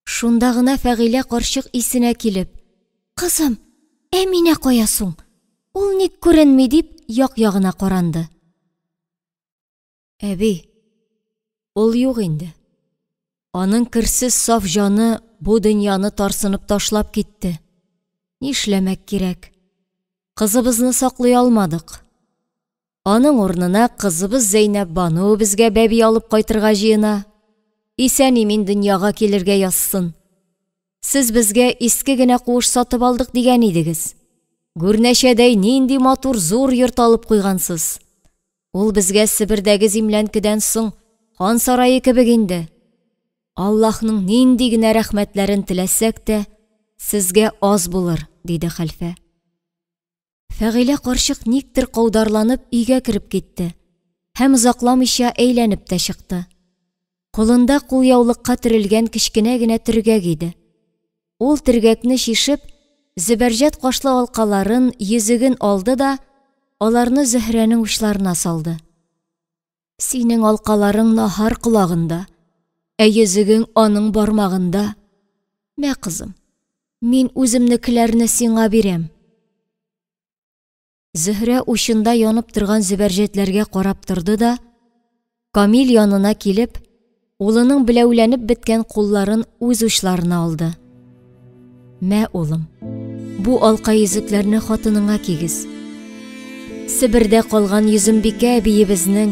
Шунда гына Фәгыйлә карчык исенә килеп, Кызым, Әминә кая соң? Ул ник күренми? дип, як-ягына каранды. Әби, ул юк инде. Аның керсез саф җаны бу дөньяны тарсынып ташлап китте. Нишләмәк кирәк? Кызыбызны саклый алмадык. Аның урынына кызыбыз Зәйнәпбану безгә бәби алып кайтырга җыена. Исән-имин дөньяга килергә язсын. Сез безгә иске генә куыш сатып алдык дигән идегез. Гүрнәчәдәй нинди матур зур йорт алып куйгансыз. Ул безгә Себердәге зимләнкедән соң хан сарае кебек инде. Аллаһның нинди генә рәхмәтләрен теләсәк тә, сезгә аз булыр, диде хәлфә. Фәгыйлә карчык никтер каударланып өйгә кереп китте һәм озакламыйча әйләнеп тә чыкты. Кулында кулъяулыкка төрелгән кечкенә генә төргәк иде. Ул төргәкне чишеп, зөбәрҗәт кашлы алкаларын, йөзеген алды да, аларны Зөһрәнең учларына салды. Синең алкаларың Наһар колагында, ә йөзегең аның бармагында. Мә, кызым, мин үземнекеләрне сиңа бирәм. Зөһрә учында янып торган зөбәрҗәтләргә карап торды да, Камил янына килеп, улының беләүләнеп беткән кулларын үз учларына алды. Мә, улым, бу алка йөзекләрне хатыныңа кигез. Себердә калган Йөзембикә әбиебезнең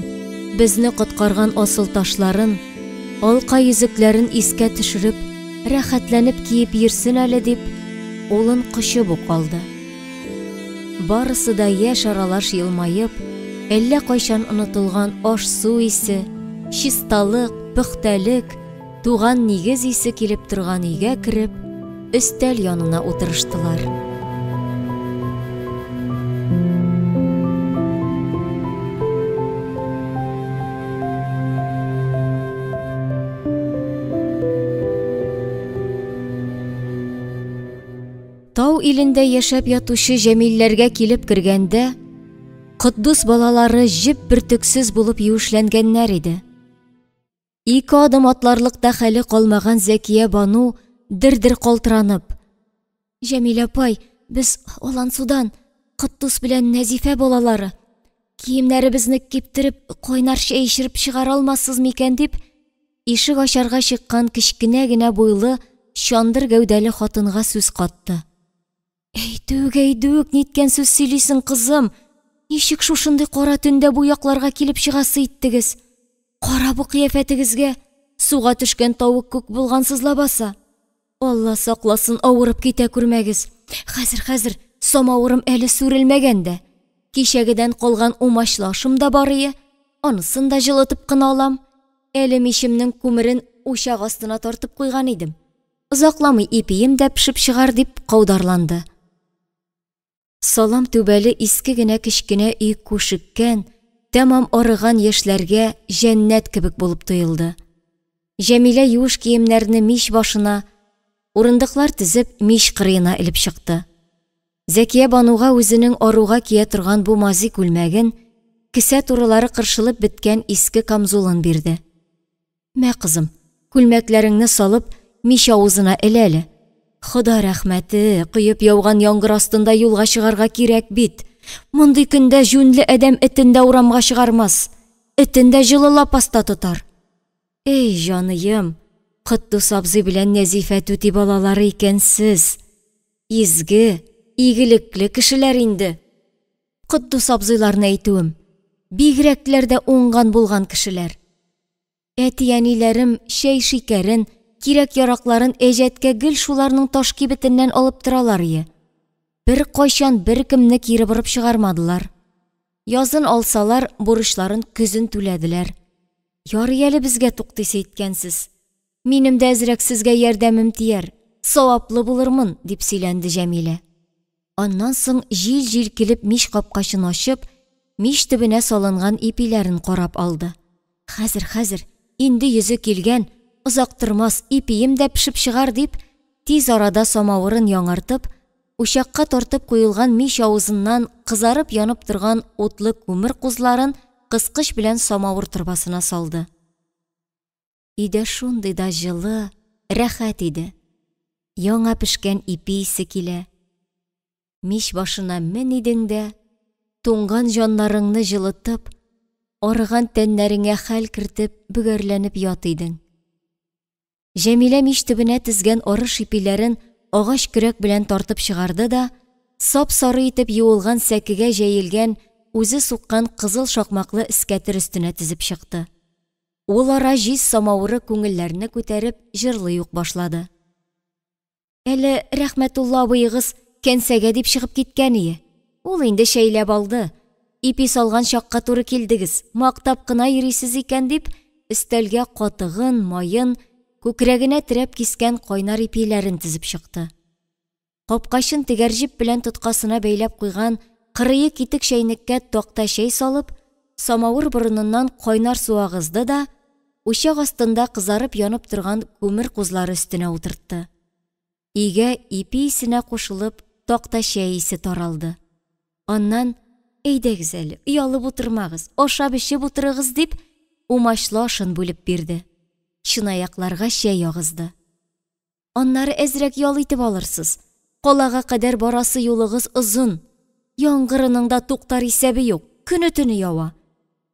безне коткарган асыл ташларын, алка йөзекләрен искә төшереп, рәхәтләнеп киеп йөрсен әле дип, улын кочып ук алды. Барысы да яшь аралаш елмаеп, әллә кайчан онытылган аш-су исе, чисталык, пөхтәлек, туган нигез исе килеп торган өйгә кереп, өстәл янына утырыштылар. Тау илендә яшәп ятучы Җәмилләргә килеп кергәндә, Котдус балалары җеп бөртексез булып юешләнгәннәр иде. Ике адым атларлык та хәле калмаган Зәкия Бану дер-дер калтыранып, Җәмил апай, без Алансудан, Котдус белән Нәзифә балалары. Киемнәребезне киптереп, кайнар чәй эчереп чыгара алмассыз микән дип, ишек ачарга чыккан кечкенә генә буйлы, чандыр гәүдәле хатынга сүз катты. Әйдүк, әйдүк, ниткән сүз сөйлисең, кызым? Ничек шушындый кара төндә бу якларга килеп чыгасы иттегез? Кара бу кыяфәтегезгә, суга төшкән тавык күк булгансыз лабаса. Алла сакласын, авырып китә күрмәгез. Хәзер, хәзер, самавырым әле сүрелмәгән дә. Кичәгедән калган умачлы ашым да бар ие, анысын да җылытып кына алам. Әле мичемнең күмерен учак астына тартып куйган идем. Озакламый ипием дә пешеп чыгар, дип каударланды. Салам түбәле иске генә кечкенә өй күшеккән, тәмам арыган яшьләргә җәннәт кебек булып тоелды. Җәмилә юеш киемнәрне мич башына, урындыклар тезеп, мич кырыена элеп чыкты. Зәкия Бануга үзенең аруга кия торган бу мази күлмәген, кесә турылары кыршылып беткән иске камзулын бирде. Мә, кызым, күлмәкләреңне салып, мич авызына эл әле. Хода рәхмәте, коеп яуган яңгыр астында юлга чыгарга кирәк бит. Мондый көндә җүнле адәм этен дә урамга чыгармас. Этен дә җылы лапаста тотар. Эй, җаныем, Котдус абзый белән Нәзифә түти балалары икәнсез. Изге, игелекле кешеләр инде. Котдус абзыйларны әйтүем, бигрәкләр дә уңган-булган кешеләр. Әти-әниләрем чәй-шикәрен, кирәк-яракларын әҗәткә гел шуларның таш кибетеннән алып торалар ие. Беркайчан беркемне кире борып чыгармадылар. Язын алсалар, бурычларын көзен түләделәр. Ярый әле безгә туктыйсы иткәнсез. Минем дә әзрәк сезгә ярдәмем тияр, саваплы булырмын, дип сөйләнде Җәмилә. Аннан соң җил-җил килеп мич капкачын ачып, мич төбенә салынган ипиләрен карап алды. Хәзер, хәзер, инде йөзе килгән, озак тормас, ипием дә пешеп чыгар, дип, тиз арада самавырын яңартып, учакка тартып куелган мич авызыннан кызарып янып торган утлы күмер кузларын кыскыч белән самавыр торбасына салды. Өйдә шундый да җылы, рәхәт иде. Яңа пешкән ипи исе килә. Мич башына мен идең дә, туңган җаннарыңны җылытып, арыган тәннәреңә хәл кертеп, бөгәрләнеп ят идең. Җәмилә мич төбенә тезгән арыш ипиләрен агач көрәк белән тартып чыгарды да, сап-сары итеп юылган сәкегә җәелгән үзе суккан кызыл шакмаклы эскәтер өстенә тезеп чыкты. Ул ара җиз самавыры күңелләрне күтәреп җырлый ук башлады. Әле Рәхмәтулла абыегыз кәнсәгә дип чыгып киткән ие. Ул инде чәйләп алды. Ипи салган чакка туры килдегез, мактап кына йөрисез икән дип, өстәлгә катыгын, маен, күкрәгенә терәп кискән кайнар ипиләрен тезеп чыкты. Капкачын тегәрҗеп белән тоткасына бәйләп куйган кырые китек чәйнеккә такта чәй салып, самавыр борыныннан кайнар су агызды да, учак астында кызарып янып торган күмер кузлары өстенә утыртты. Өйгә ипи исенә кушылып, такта чәй исе таралды. Аннан, әйдәгез әле, оялып утырмагыз, ашап-эчеп утырыгыз, дип, умачлы ашын бүлеп бирде. Чынаякларга чәй агызды. Аннары әзрәк ял итеп алырсыз. Калага кадәр барасы юлыгыз озын. Яңгырының да туктар исәбе юк, көне-төне ява.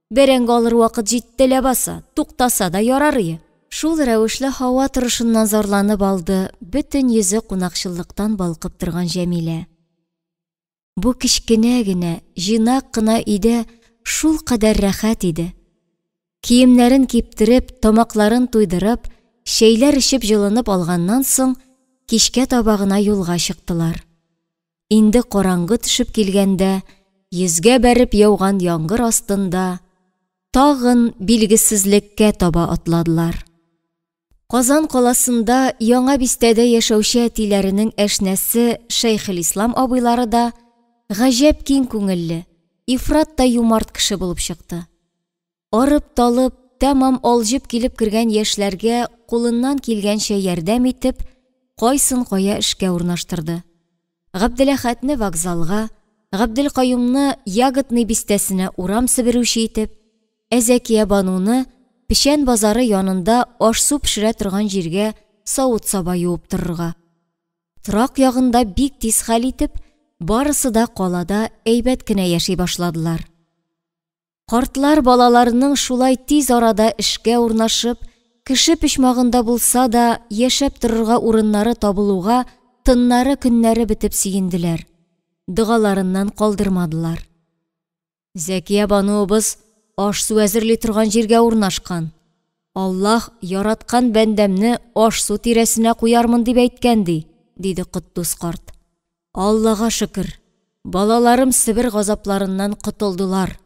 Бәрәңге алыр вакыт җитте ләбаса, туктаса да ярар ие. Шул рәвешле һава торышыннан зарланып алды бөтен йөзе кунакчыллыктан балкып торган Җәмилә. Бу кечкенә генә, җыйнак кына өйдә шулкадәр рәхәт иде. Киемнәрен киптереп, тамакларын туйдырып, чәйләр эчеп җылынып алганнан соң, кичкә таба гына юлга чыктылар. Инде караңгы төшеп килгәндә, йөзгә бәреп яуган яңгыр астында тагын билгесезлеккә таба атладылар. Казан каласында Яңа бистәдә яшәүче әтиләренең әшнәсе Шәйхелислам абыйлары да гаҗәп киң күңелле, ифрат та юмарт кеше булып чыкты. Арып-талып, тәмам алҗып килеп кергән яшьләргә кулыннан килгәнчә ярдәм итеп, кайсын кая эшкә урнаштырды. Габделәхәтне вокзалга, Габделкаюмны Ягодный бистәсенә урам себерүче итеп, ә Зәкиябануны Печән базары янында аш-су пешерә торган җиргә савыт-саба юып торырга. Торак ягында бик тиз хәл итеп, барысы да калада әйбәт кенә яши башладылар. Картлар балаларының шулай тиз арада эшкә урнашып, кеше почмагында булса да яшәп торырга урыннары табылуга тыннары-көннәре бетеп сөенделәр, догаларыннан калдырмадылар. Зәкия бануыбыз аш-су әзерли торган җиргә урнашкан. Аллаһ яраткан бәндәмне аш-су тирәсенә куярмын дип әйткән, ди, диде Котдус карт. Аллага шөкер, балаларым Себер газапларыннан котылдылар.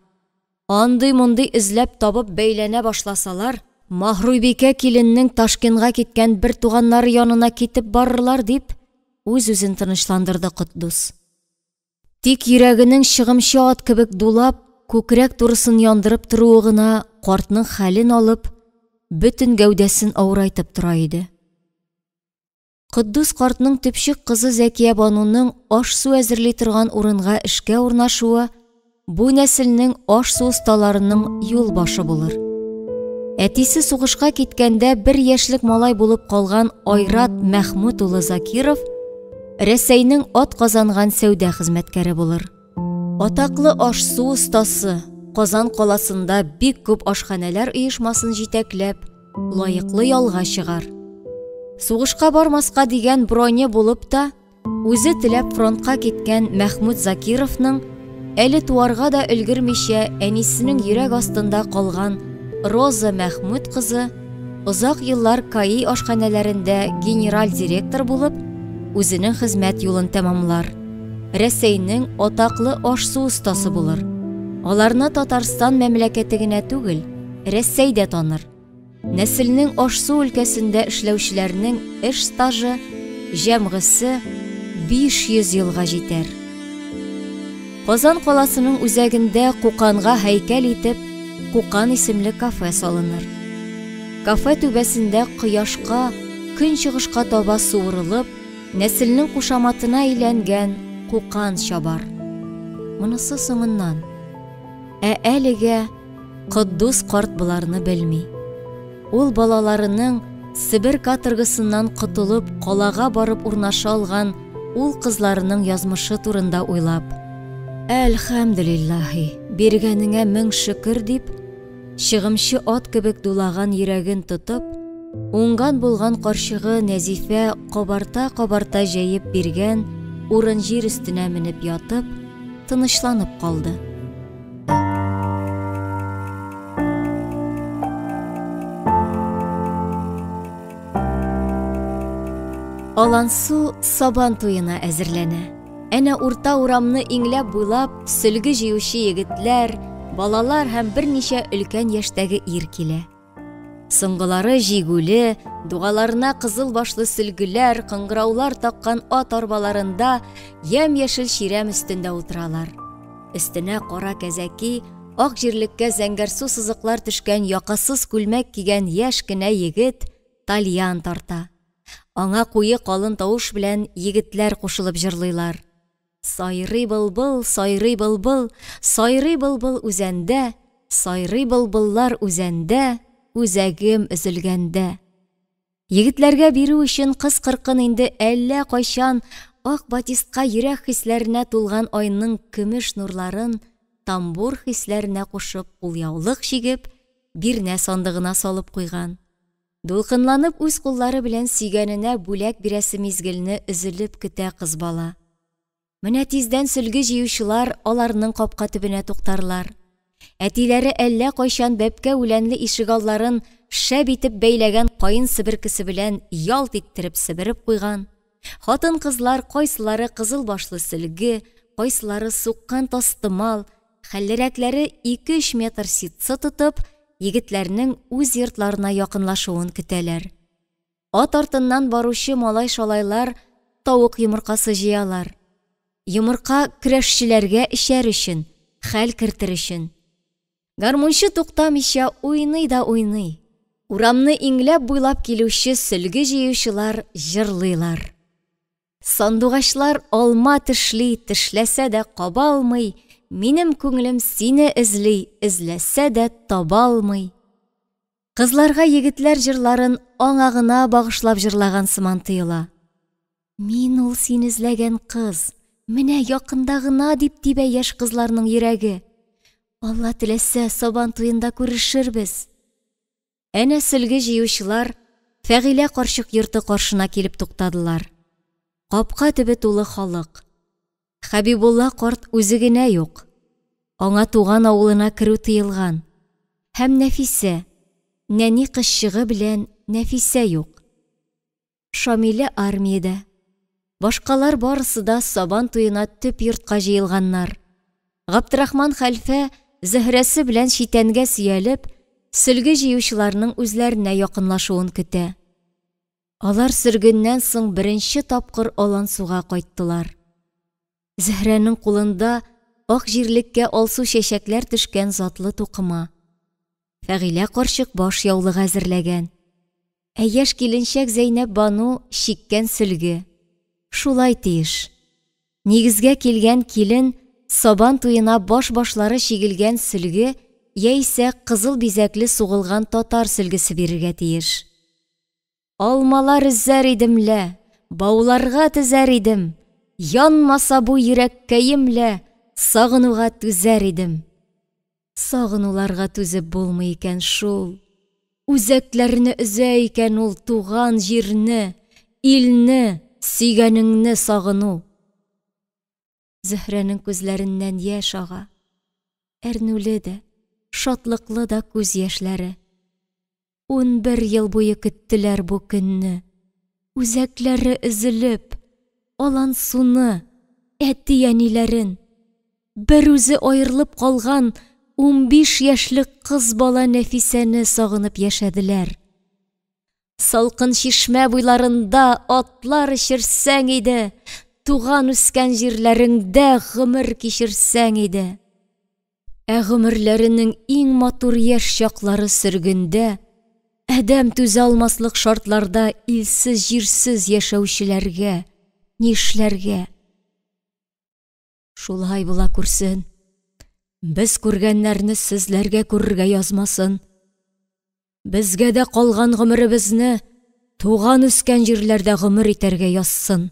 Андый-мондый эзләп табып бәйләнә башласалар, Маһруйбикә киленнең Ташкентка киткән бер туганнары янына китеп барырлар, дип, үз-үзен тынычландырды Котдус. Тик йөрәгенең чыгымчы ат кебек дулап, күкрәк турысын яндырып торуы гына картның хәлен алып, бөтен гәүдәсен авырайтып тора иде. Котдус картның төпчек кызы Зәкия Бануның аш-су әзерли торган урынга эшкә урнашуы бу нәселнең аш-су осталарының юл башы булыр. Әтисе сугышка киткәндә бер яшьлек малай булып калган Айрат Мәхмүт улы Закиров Рәсәйнең ат казанган сәүдә хезмәткәре булыр. Атаклы аш-су остасы, Казан каласында бик күп ашханәләр оешмасын җитәкләп, лаеклы ялга чыгар. Сугышка бармаска дигән броне булып та, Үзе теләп фронтка киткән Мәхмүт Закировның әле туарга да өлгермичә әнисенең йөрәк астында калган Роза Мәхмүт кызы озак еллар КАИ ашханәләрендә генераль директор булып, үзенең хезмәт юлын тәмамлар. Рәсәйнең атаклы аш-су остасы булыр. Аларны Татарстан мәмләкәте генә түгел, Рәсәй дә таныр. Нәселнең аш-су өлкәсендә эшләүчеләрнең эш стажы җәмгысе 500 елга җитәр. Казан каласының үзәгендә Куканга һәйкәл итеп Кукан исемле кафе салыныр. Кафе түбәсендә кояшка, көнчыгышка таба суырылып, нәселнең кушаматына әйләнгән Кукан чабар. Монысы соңыннан. Ә әлегә Котдус карт боларны белми. Ул балаларының Себер каторгасыннан котылып калага барып урнаша алган ул кызларының язмышы турында уйлап, Әлхәмделиллаһи, биргәнеңә мең шөкер дип, чыгымчы ат кебек дулаган йөрәген тотып, уңган-булган карчыгы Нәзифә кабарта-кабарта җәеп биргән урын-җир өстенә менеп ятып, тынычланып калды. Алансу Сабан туена әзерләнә. Әнә урта урамны иңләп буйлап сөлге җыючы егетләр, балалар һәм берничә өлкән яшьтәге ир килә. Соңгылары җигүле, дугаларына кызыл башлы сөлгеләр, кыңгыраулар таккан ат арбаларында ямь-яшел чирәм өстендә утыралар. Өстенә кара кәзәки, ак җирлеккә зәңгәрсу сызыклар төшкән якасыз күлмәк кигән яшь кенә егет тальян тарта. Аңа куе калын тавыш белән егетләр кушылып җырлыйлар. Сайрый былбыл, сайрый былбыл, сайрый былбыл үзәндә, сайрый былбыллар үзәндә, үзәгем өзелгәндә. Егетләргә бирү өчен кыз-кыркын инде әллә кайчан ак батистка йөрәк хисләренә тулган айның көмеш нурларын тамбур хисләренә кушып кулъяулык чигеп, бирнә сандыгына салып куйган. Дулкынланып үз куллары белән сөйгәненә бүләк бирәсе мизгелне өзелеп көтә кыз бала. Менә тиздән сөлге җыючылар аларның капка төбенә туктарлар. Әтиләре әллә кайчан бәбкә үләнле ишегалларын шәп итеп бәйләгән каен себеркесе белән ялт иттереп себереп куйган. Хатын-кызлар кайсылары кызыл башлы сөлге, кайсылары суккан тастымал, хәллерәкләре ике-өч метр ситсы тотып, егетләрнең үз йортларына якынлашуын көтәләр. Ат артыннан баручы малай-шалайлар тавык йомыркасы җыялар. Йомырка көрәшчеләргә эчәр өчен, хәл кертер өчен. Гармунчы туктамыйча уйный да уйный. Урамны иңләп буйлап килүче сөлге җыючылар җырлыйлар. Сандугачлар алма тешли, тешләсә дә каба алмый, минем күңелем сине эзли, эзләсә дә таба алмый. Кызларга егетләр җырларын аңа гына багышлап җырлаган сыман тоела. Мин ул син эзләгән кыз, менә якында гына дип тибә яшь кызларның йөрәге. Алла теләсә, Сабан туенда күрешербез. Әнә сөлге җыючылар Фәгыйлә карчык йорты каршына килеп туктадылар. Капка төбе тулы халык. Хәбибулла карт үзе генә юк. Аңа туган авылына керү тыелган. Һәм Нәфисә, нәни кызчыгы белән Нәфисә юк. Шамиле армиядә. Башкалар барысы да Сабан туена төп йортка җыелганнар. Габдрахман хәлфә Зөһрәсе белән читәнгә сөялеп, сөлге җыючыларның үзләренә якынлашуын көтә. Алар сөргеннән соң беренче тапкыр Алансуга кайттылар. Зөһрәнең кулында ак җирлеккә алсу чәчәкләр төшкән затлы тукыма. Фәгыйлә карчык баш яулыгы әзерләгән. Ә яшь киленчәк Зәйнәп Бану чиккән сөлге. Шулай тиеш. Нигезгә килгән килен Сабан туена баш-башлары чигелгән сөлге яисә кызыл бизәкле сугылган татар сөлгесе бирергә тиеш. Алмалар өзәр идем лә, бауларга тезәр идем, янмаса бу йөрәккәем лә, сагынуга түзәр идем. Сагынуларга түзеп булмый икән шул. Үзәкләрне өзә икән ул туган җирне, илне, сөйгәнеңне сагыну. Зөһрәнең күзләреннән яшь ага. Әрнүле дә, шатлыклы да күз яшьләре. 11 ел буе көттеләр бу көнне. Үзәкләре өзелеп, Алансуны, әти-әниләрен, бер үзе аерылып калган 15 яшьлек кыз бала Нәфисәне сагынып яшәделәр. Салкын чишмә буйларында атлар эчерсәң иде, туган-үскән җирләреңдә гомер кичерсәң иде. Ә гомерләренең иң матур яшь чаклары сөргендә, адәм түзә алмаслык шартларда илсез-җирсез яшәүчеләргә нишләргә? Шулай була күрсен. Без күргәннәрне сезләргә күрергә язмасын. Безгә дә калган гомеребезне туган-үскән җирләрдә гомер итәргә язсын.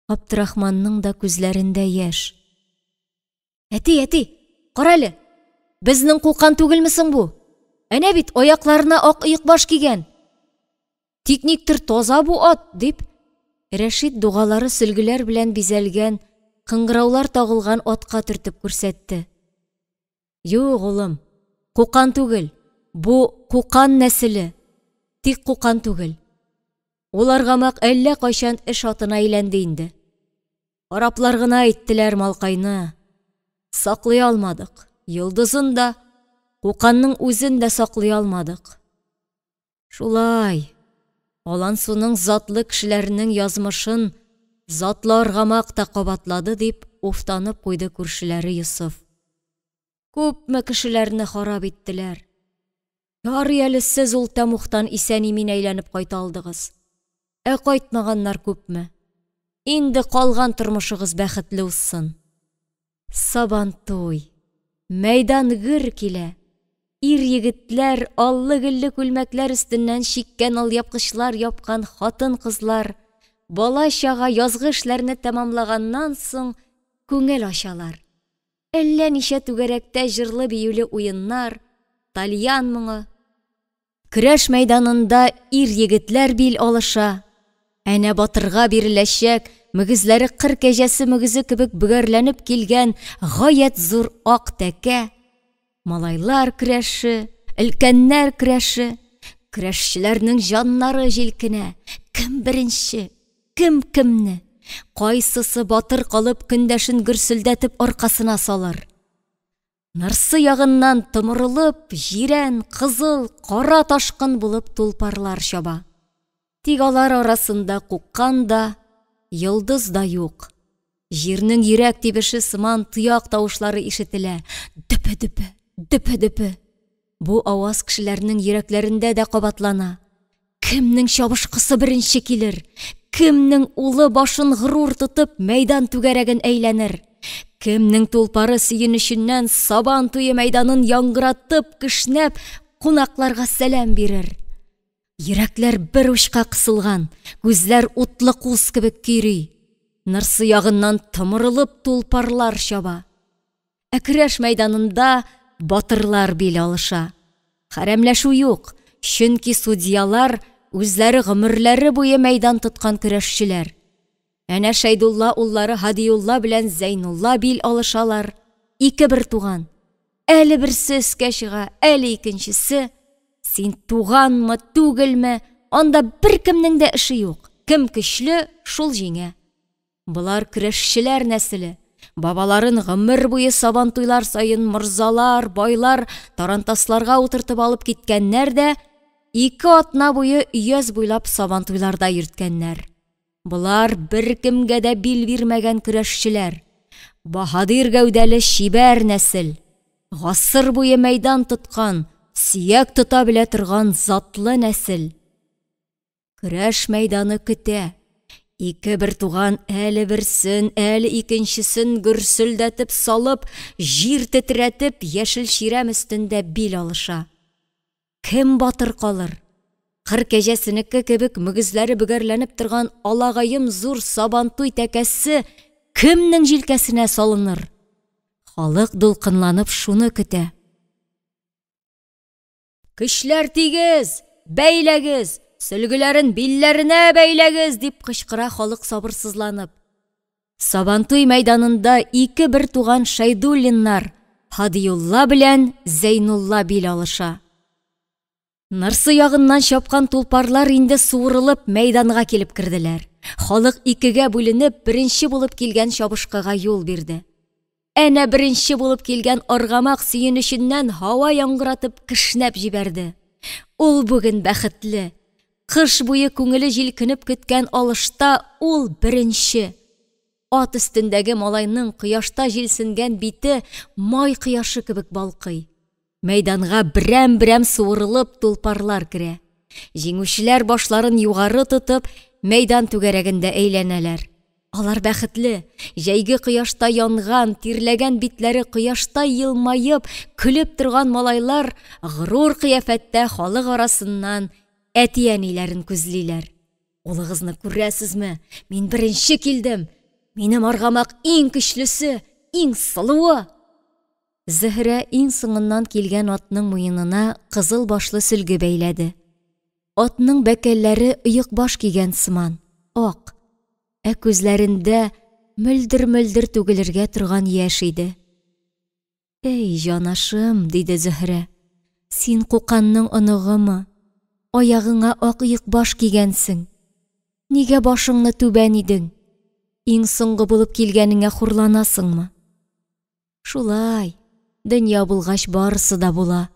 Габдрахманның да күзләрендә яшь. Әти, әти, карале, безнең Кукан түгелме соң бу? Әнә бит аякларына ак оекбаш кигән. Тик никтер таза бу ат, дип, Рәшит дугалары сөлгеләр белән бизәлгән, кыңгыраулар тагылган атка төртеп күрсәтте. Юк, улым, Кукан түгел, бу Кукан нәселе. Тик Кукан түгел. Ул аргамак әллә кайчан эш атына әйләнде инде. Араплар гына иттеләр малкайны. Саклый алмадык. Йолдызын да, Куканның үзен дә саклый алмадык. Шулай, Алансуның затлы кешеләренең язмышын затлы аргамак та кабатлады, дип уфтанып куйды күршеләре Йосыф. Күпме кешеләрне харап иттеләр. Ярый әле сез ул тәмугтан исән-имин әйләнеп кайта алдыгыз. Ә кайтмаганнар күпме? Инде калган тормышыгыз бәхетле узсын. Сабантуй. Мәйдан гөр килә. Ир-егетләр, аллы-гөлле күлмәкләр өстеннән чиккән алъяпкычлар япкан хатын-кызлар, бала-чага язгы эшләрне тәмамлаганнан соң күңел ачалар. Әллә ничә түгәрәктә җырлы-биюле уеннар, тальян моңы. Көрәш мәйданында ир-егетләр бил алыша. Әнә батырга биреләчәк, мөгезләре кыр кәҗәсе мөгезе кебек бөгәрләнеп килгән гаять зур ак тәкә. Малайлар көрәше, өлкәннәр көрәше. Көрәшчеләрнең җаннары җилкенә. Кем беренче? Кем кемне? Кайсысы батыр калып көндәшен гөрселдәтеп аркасына салыр? Нырсы ягыннан томырылып, җирән, кызыл, кара ташкын булып тулпарлар чаба. Тик алар арасында Куккан да, Йолдыз да юк. Җирнең йөрәк тибеше сыман тояк тавышлары ишетелә. Дөпе-дөпе, дөпе-дөпе. Бу аваз кешеләрнең йөрәкләрендә дә кабатлана. Кемнең чабышкысы беренче килер? Кемнең улы башын горур тотып мәйдан түгәрәген әйләнер? Кемнең тулпары сөенеченнән Сабан туе мәйданын яңгыратып, кешнәп, кунакларга сәлам бирер? Йөрәкләр бер учка кысылган, күзләр утлы куз кебек көйри. Нырсы ягыннан томырылып тулпарлар чаба. Ә көрәш мәйданында батырлар бил алыша. Хәрәмләшү юк, чөнки судьялар үзләре гомерләре буе мәйдан тоткан көрәшчеләр. Әнә Шәйдулла уллары Һадиулла белән Зәйнулла бил алышалар. Ике бертуган. Әле берсе өскә чыга, әле икенчесе. Син туганмы, түгелме, анда беркемнең дә эше юк. Кем көчле, шул җиңә. Болар көрәшчеләр нәселе. Бабаларын гомер буе сабантуйлар саен морзалар, байлар тарантасларга утыртып алып киткәннәр дә, ике атна буе өяз буйлап сабантуйларда йөрткәннәр. Болар беркемгә дә бил бирмәгән көрәшчеләр. Баһадир гәүдәле чибәр нәсел. Гасыр буе мәйдан тоткан, сөяк тота белә торган затлы нәсел. Көрәш мәйданы көтә. Ике бертуган әле берсен, әле икенчесен гөрселдәтеп салып, җир тетрәтеп, яшел чирәм өстендә бил алыша. Кем батыр калыр? Кыр кәҗәсенеке кебек мөгезләре бөгәрләнеп торган алагаем зур сабантуй тәкәсе кемнең җилкәсенә салыныр? Халык дулкынланып шуны көтә. Көчләр тигез, бәйләгез, сөлгеләрен билләренә бәйләгез, дип кычкыра халык сабырсызланып. Сабантуй мәйданында ике бертуган Шәйдуллиннар, Һадиулла белән Зәйнулла бил алыша. Нырсы ягыннан чапкан тулпарлар инде суырылып мәйданга килеп керделәр. Халык икегә бүленеп, беренче булып килгән чабышкыга юл бирде. Әнә беренче булып килгән аргамак сөенеченнән һава яңгыратып кешнәп җибәрде. Ул бүген бәхетле. Кыш буе күңеле җилкенеп көткән алышта ул беренче. Ат өстендәге малайның кояшта җилсенгән бите май кояшы кебек балкый. Мәйданга берәм-берәм суырылып тулпарлар керә. Җиңүчеләр башларын югары тотып, мәйдан түгәрәгендә әйләнәләр. Алар бәхетле, җәйге кояшта янган, тирләгән битләре кояшта елмаеп, көлеп торган малайлар горур кыяфәттә халык арасыннан әти-әниләрен күзлиләр. Улыгызны күрәсезме? Мин беренче килдем. Минем аргамак иң көчлесе, иң сылуы. Зөһрә иң соңыннан килгән атның муенына кызыл башлы сөлге бәйләде. Атның бәкәлләре оекбаш кигән сыман, ак, ә күзләрендә мөлдер-мөлдер түгелергә торган яшь иде. Эй, җанашым, диде Зөһрә, син Куканның оныгымы? Аягыңа ак оекбаш кигәнсең. Нигә башыңны түбән идең? Иң соңгы булып килгәнеңә хурланасыңмы? Шулай, дөнья булгач барысы да була.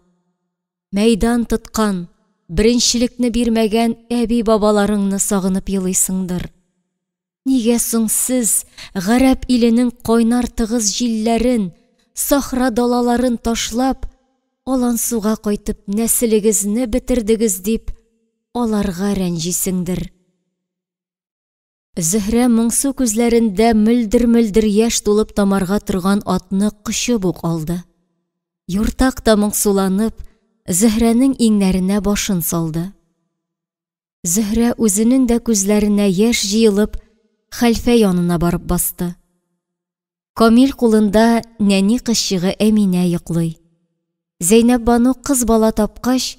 Мәйдан тоткан, беренчелекне бирмәгән әби-бабаларыңны сагынып елыйсыңдыр. Нигә соң сез гарәп иленең кайнар тыгыз җилләрен, сахра далаларын ташлап, Алансуга кайтып нәселегезне бетердегез дип, аларга рәнҗисеңдер. Зөһрә моңсу күзләрендә мөлдер-мөлдер яшь тулып тамарга торган атны кочып ук алды. Юртак та моңсуланып, Зөһрәнең иңнәренә башын салды. Зөһрә үзенең дә күзләренә яшь җыелып, хәлфә янына барып басты. Камил кулында нәни кызчыгы Әминә йоклый. Зәйнәпбану кыз бала тапкач,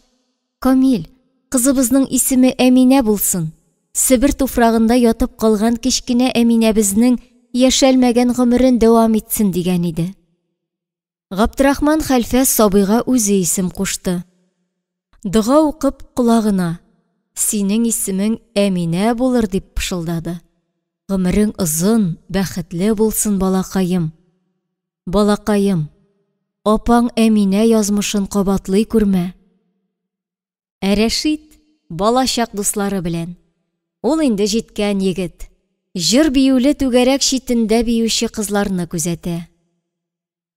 Камил, кызыбызның исеме Әминә булсын. Себер туфрагында ятып калган кечкенә Әминәбезнең яшәлмәгән гомерен дәвам итсен дигән иде. Габдрахман хәлфә сабыйга үзе исем кушты. Дога укып колагына, синең исемең Әминә булыр дип пышылдады. Гомерең озын, бәхетле булсын, балакаем. Балакаем, апаң Әминә язмышын кабатлый күрмә. Ә Рәшит балачак дуслары белән. Ул инде җиткән егет. Җыр биюле түгәрәк читендә биюче кызларны күзәтә.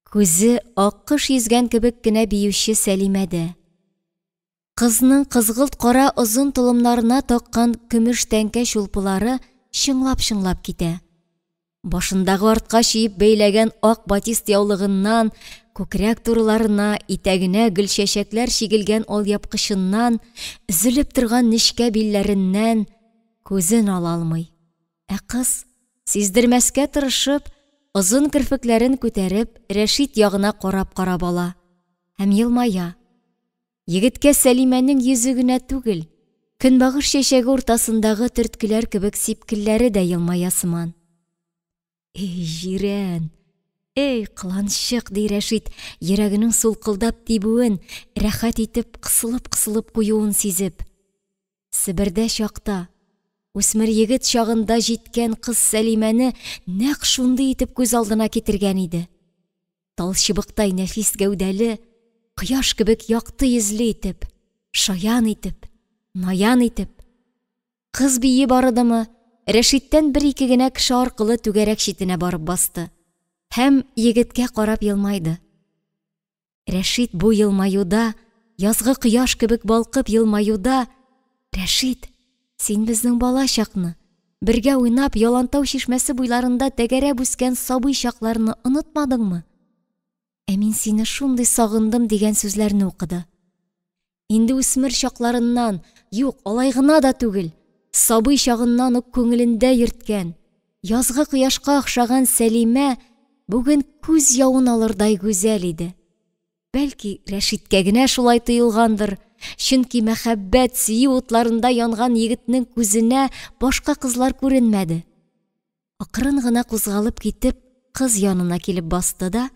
Күзе аккош йөзгән кебек кенә биюче Сәлимәдә. Кызның кызгылт кара озын толымнарына таккан көмеш тәңкә чулпылары чыңлап-чыңлап китә. Башындагы артка чөеп бәйләгән ак батист яулыгыннан, күкрәк турыларына, итәгенә гөлчәчәкләр чигелгән алъяпкычыннан, өзелеп торган нечкә билләреннән күзен ала алмый. Ә кыз, сиздермәскә тырышып, озын керфекләрен күтәреп, Рәшит ягына карап-карап ала һәм елмая. Егеткә Сәлимәнең йөзе генә түгел, Көнбагыш чәчәге уртасындагы төрткеләр кебек сипкелләре дә елмая сыман. Эй, җирән! Эй, кыланчык, ди Рәшит, йөрәгенең сулкылдап тибүен, рәхәт итеп кысылып-кысылып куюын сизеп. Себердә чакта, үсмер егет чагында җиткән кыз Сәлимәне нәкъ шундый итеп күз алдына китергән иде. Талчыбыктай нәфис гәүдәле, кояш кебек якты йөзле итеп, шаян итеп, наян итеп. Кыз бии барыдымы, Рәшиттән бер-ике генә кеше аркылы түгәрәк читенә барып басты һәм егеткә карап елмайды. Рәшит бу елмаюда, язгы кояш кебек балкып елмаюда, Рәшит, син безнең бала чакны, бергә уйнап Ялантау чишмәсе буйларында тәгәрәп үскән сабый чакларны онытмадыңмы? Ә мин сине шундый сагындым дигән сүзләрне укыды. Инде үсмер чакларыннан, юк, алай гына да түгел, сабый чагыннан ук күңелендә йөрткән, язгы кояшка охшаган Сәлимә бүген күз явын алырдай гүзәл иде. Бәлки, Рәшиткә генә шулай тоелгандыр, чөнки мәхәббәт, сөю утларында янган егетнең күзенә башка кызлар күренмәде. Акрын гына кузгалып китеп, кыз янына килеп басты да,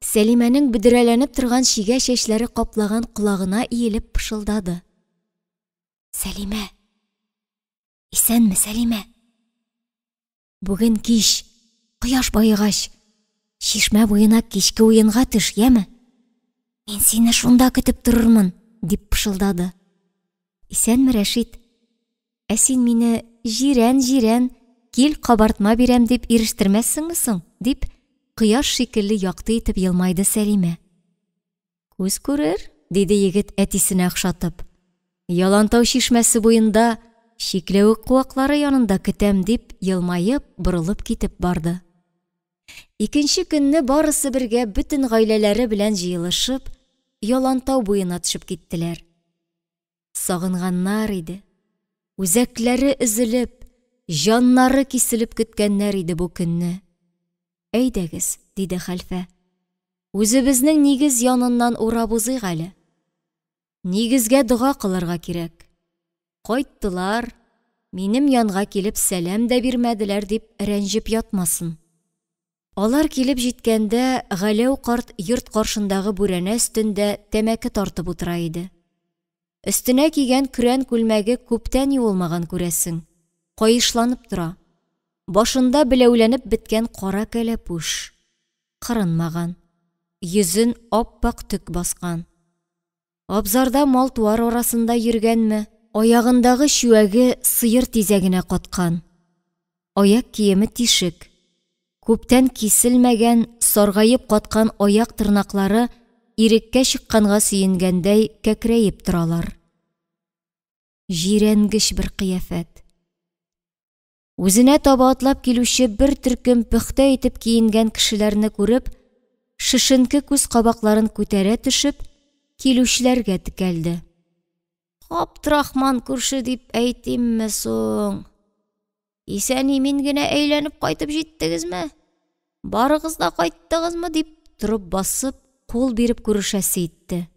Сәлимәнең бөдрәләнеп торган чигә чәчләре каплаган колагына иелеп пышылдады. Сәлимә! Исәнме, Сәлимә? Бүген кич, кояш баегач, чишмә буена кичке уенга төш, яме? Мин сине шунда көтеп торырмын, дип пышылдады. Исәнме, Рәшит? Ә син мине җирән-җирән, кил кабартма бирәм дип ирештермәссеңме соң? дип, кояш шикелле якты итеп елмайды Сәлимә. Күз күрер, диде егет әтисенә охшатып. Ялантау чишмәсе буенда чикләвек куаклары янында көтәм, дип елмаеп, борылып китеп барды. Икенче көнне барысы бергә бөтен гаиләләре белән җыелышып, Ялантау буена төшеп киттеләр. Сагынганнар иде. Үзәкләре өзелеп, җаннары киселеп көткәннәр иде бу көнне. Әйдәгез, диде хәлфә. Үзебезнең нигез яныннан урап узыйк әле. Нигезгә дога кылырга кирәк. Кайттылар, минем янга килеп сәлам дә бирмәделәр дип рәнҗеп ятмасын. Алар килеп җиткәндә, Галәү карт йорт каршындагы бүрәнә өстендә тәмәке тартып утыра иде. Өстенә кигән көрән күлмәге күптән юылмаган күрәсең, каешланып тора. Башында беләүләнеп беткән кара кәләпүш. Кырынмаган. Йөзен ап-ак төк баскан. Абзарда мал-туар арасында йөргәнме, аягындагы чүәге сыер тизәгенә каткан. Аяк киеме тишек. Күптән киселмәгән, саргаеп каткан аяк тырнаклары иреккә чыкканга сөенгәндәй кәкрәеп торалар. Җирәнгеч бер кыяфәт. Үзенә таба атлап килүче бер төркем пөхтә итеп киенгән кешеләрне күреп, шешенке күз кабакларын күтәрә төшеп, килүчеләргә текәлде. Габдрахман күрше дип әйтимме соң? Исән-имин генә әйләнеп кайтып җиттегезме? Барыгыз да кайттыгызмы? дип торып басып, кул биреп күрешәсе итте.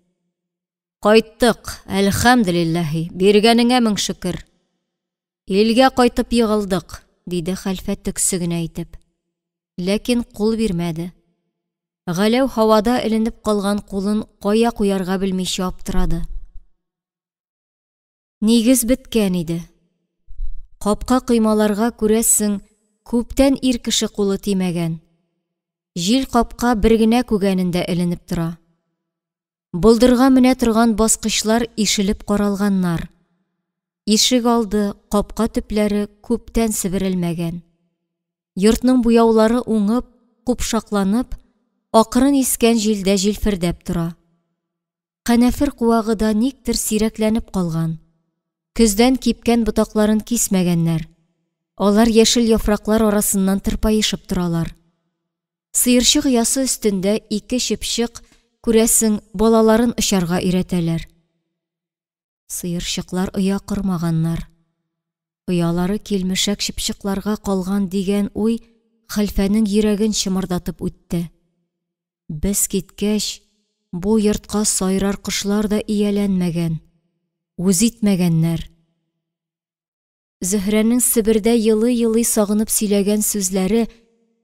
Кайттык, әлхәмделилләһи, биргәнеңә мең шөкер. Илгә кайтып егылдык, диде хәлфә төксе генә итеп. Ләкин кул бирмәде. Галәү һавада эленеп калган кулын кая куярга белмичә аптырады. Нигез беткән иде. Капка коймаларга, күрәсең, күптән ир кеше кулы тимәгән. Җил капка бер генә күгәнендә эленеп тора. Болдырга менә торган баскычлар ишелеп каралганнар. Ишек алды, капка төпләре күптән себерелмәгән. Йортның буяулары уңып, купшакланып, акрын искән җилдә җилфердәп тора. Канәфер куагы да никтер сирәкләнеп калган. Көздән кипкән ботакларын кисмәгәннәр. Алар яшел яфраклар арасыннан тырпаешып торалар. Сыерчык оясы өстендә ике чыпчык, күрәсең, балаларын очарга өйрәтәләр. Сыерчыклар оя кормаганнар. Оялары килмешәк чыпчыкларга калган дигән уй хәлфәнең йөрәген чымырдатып үтте. Без киткәч, бу йортка сайрар кошлар да ияләнмәгән, үз итмәгәннәр. Зөһрәнең Себердә елый-елый сагынып сөйләгән сүзләре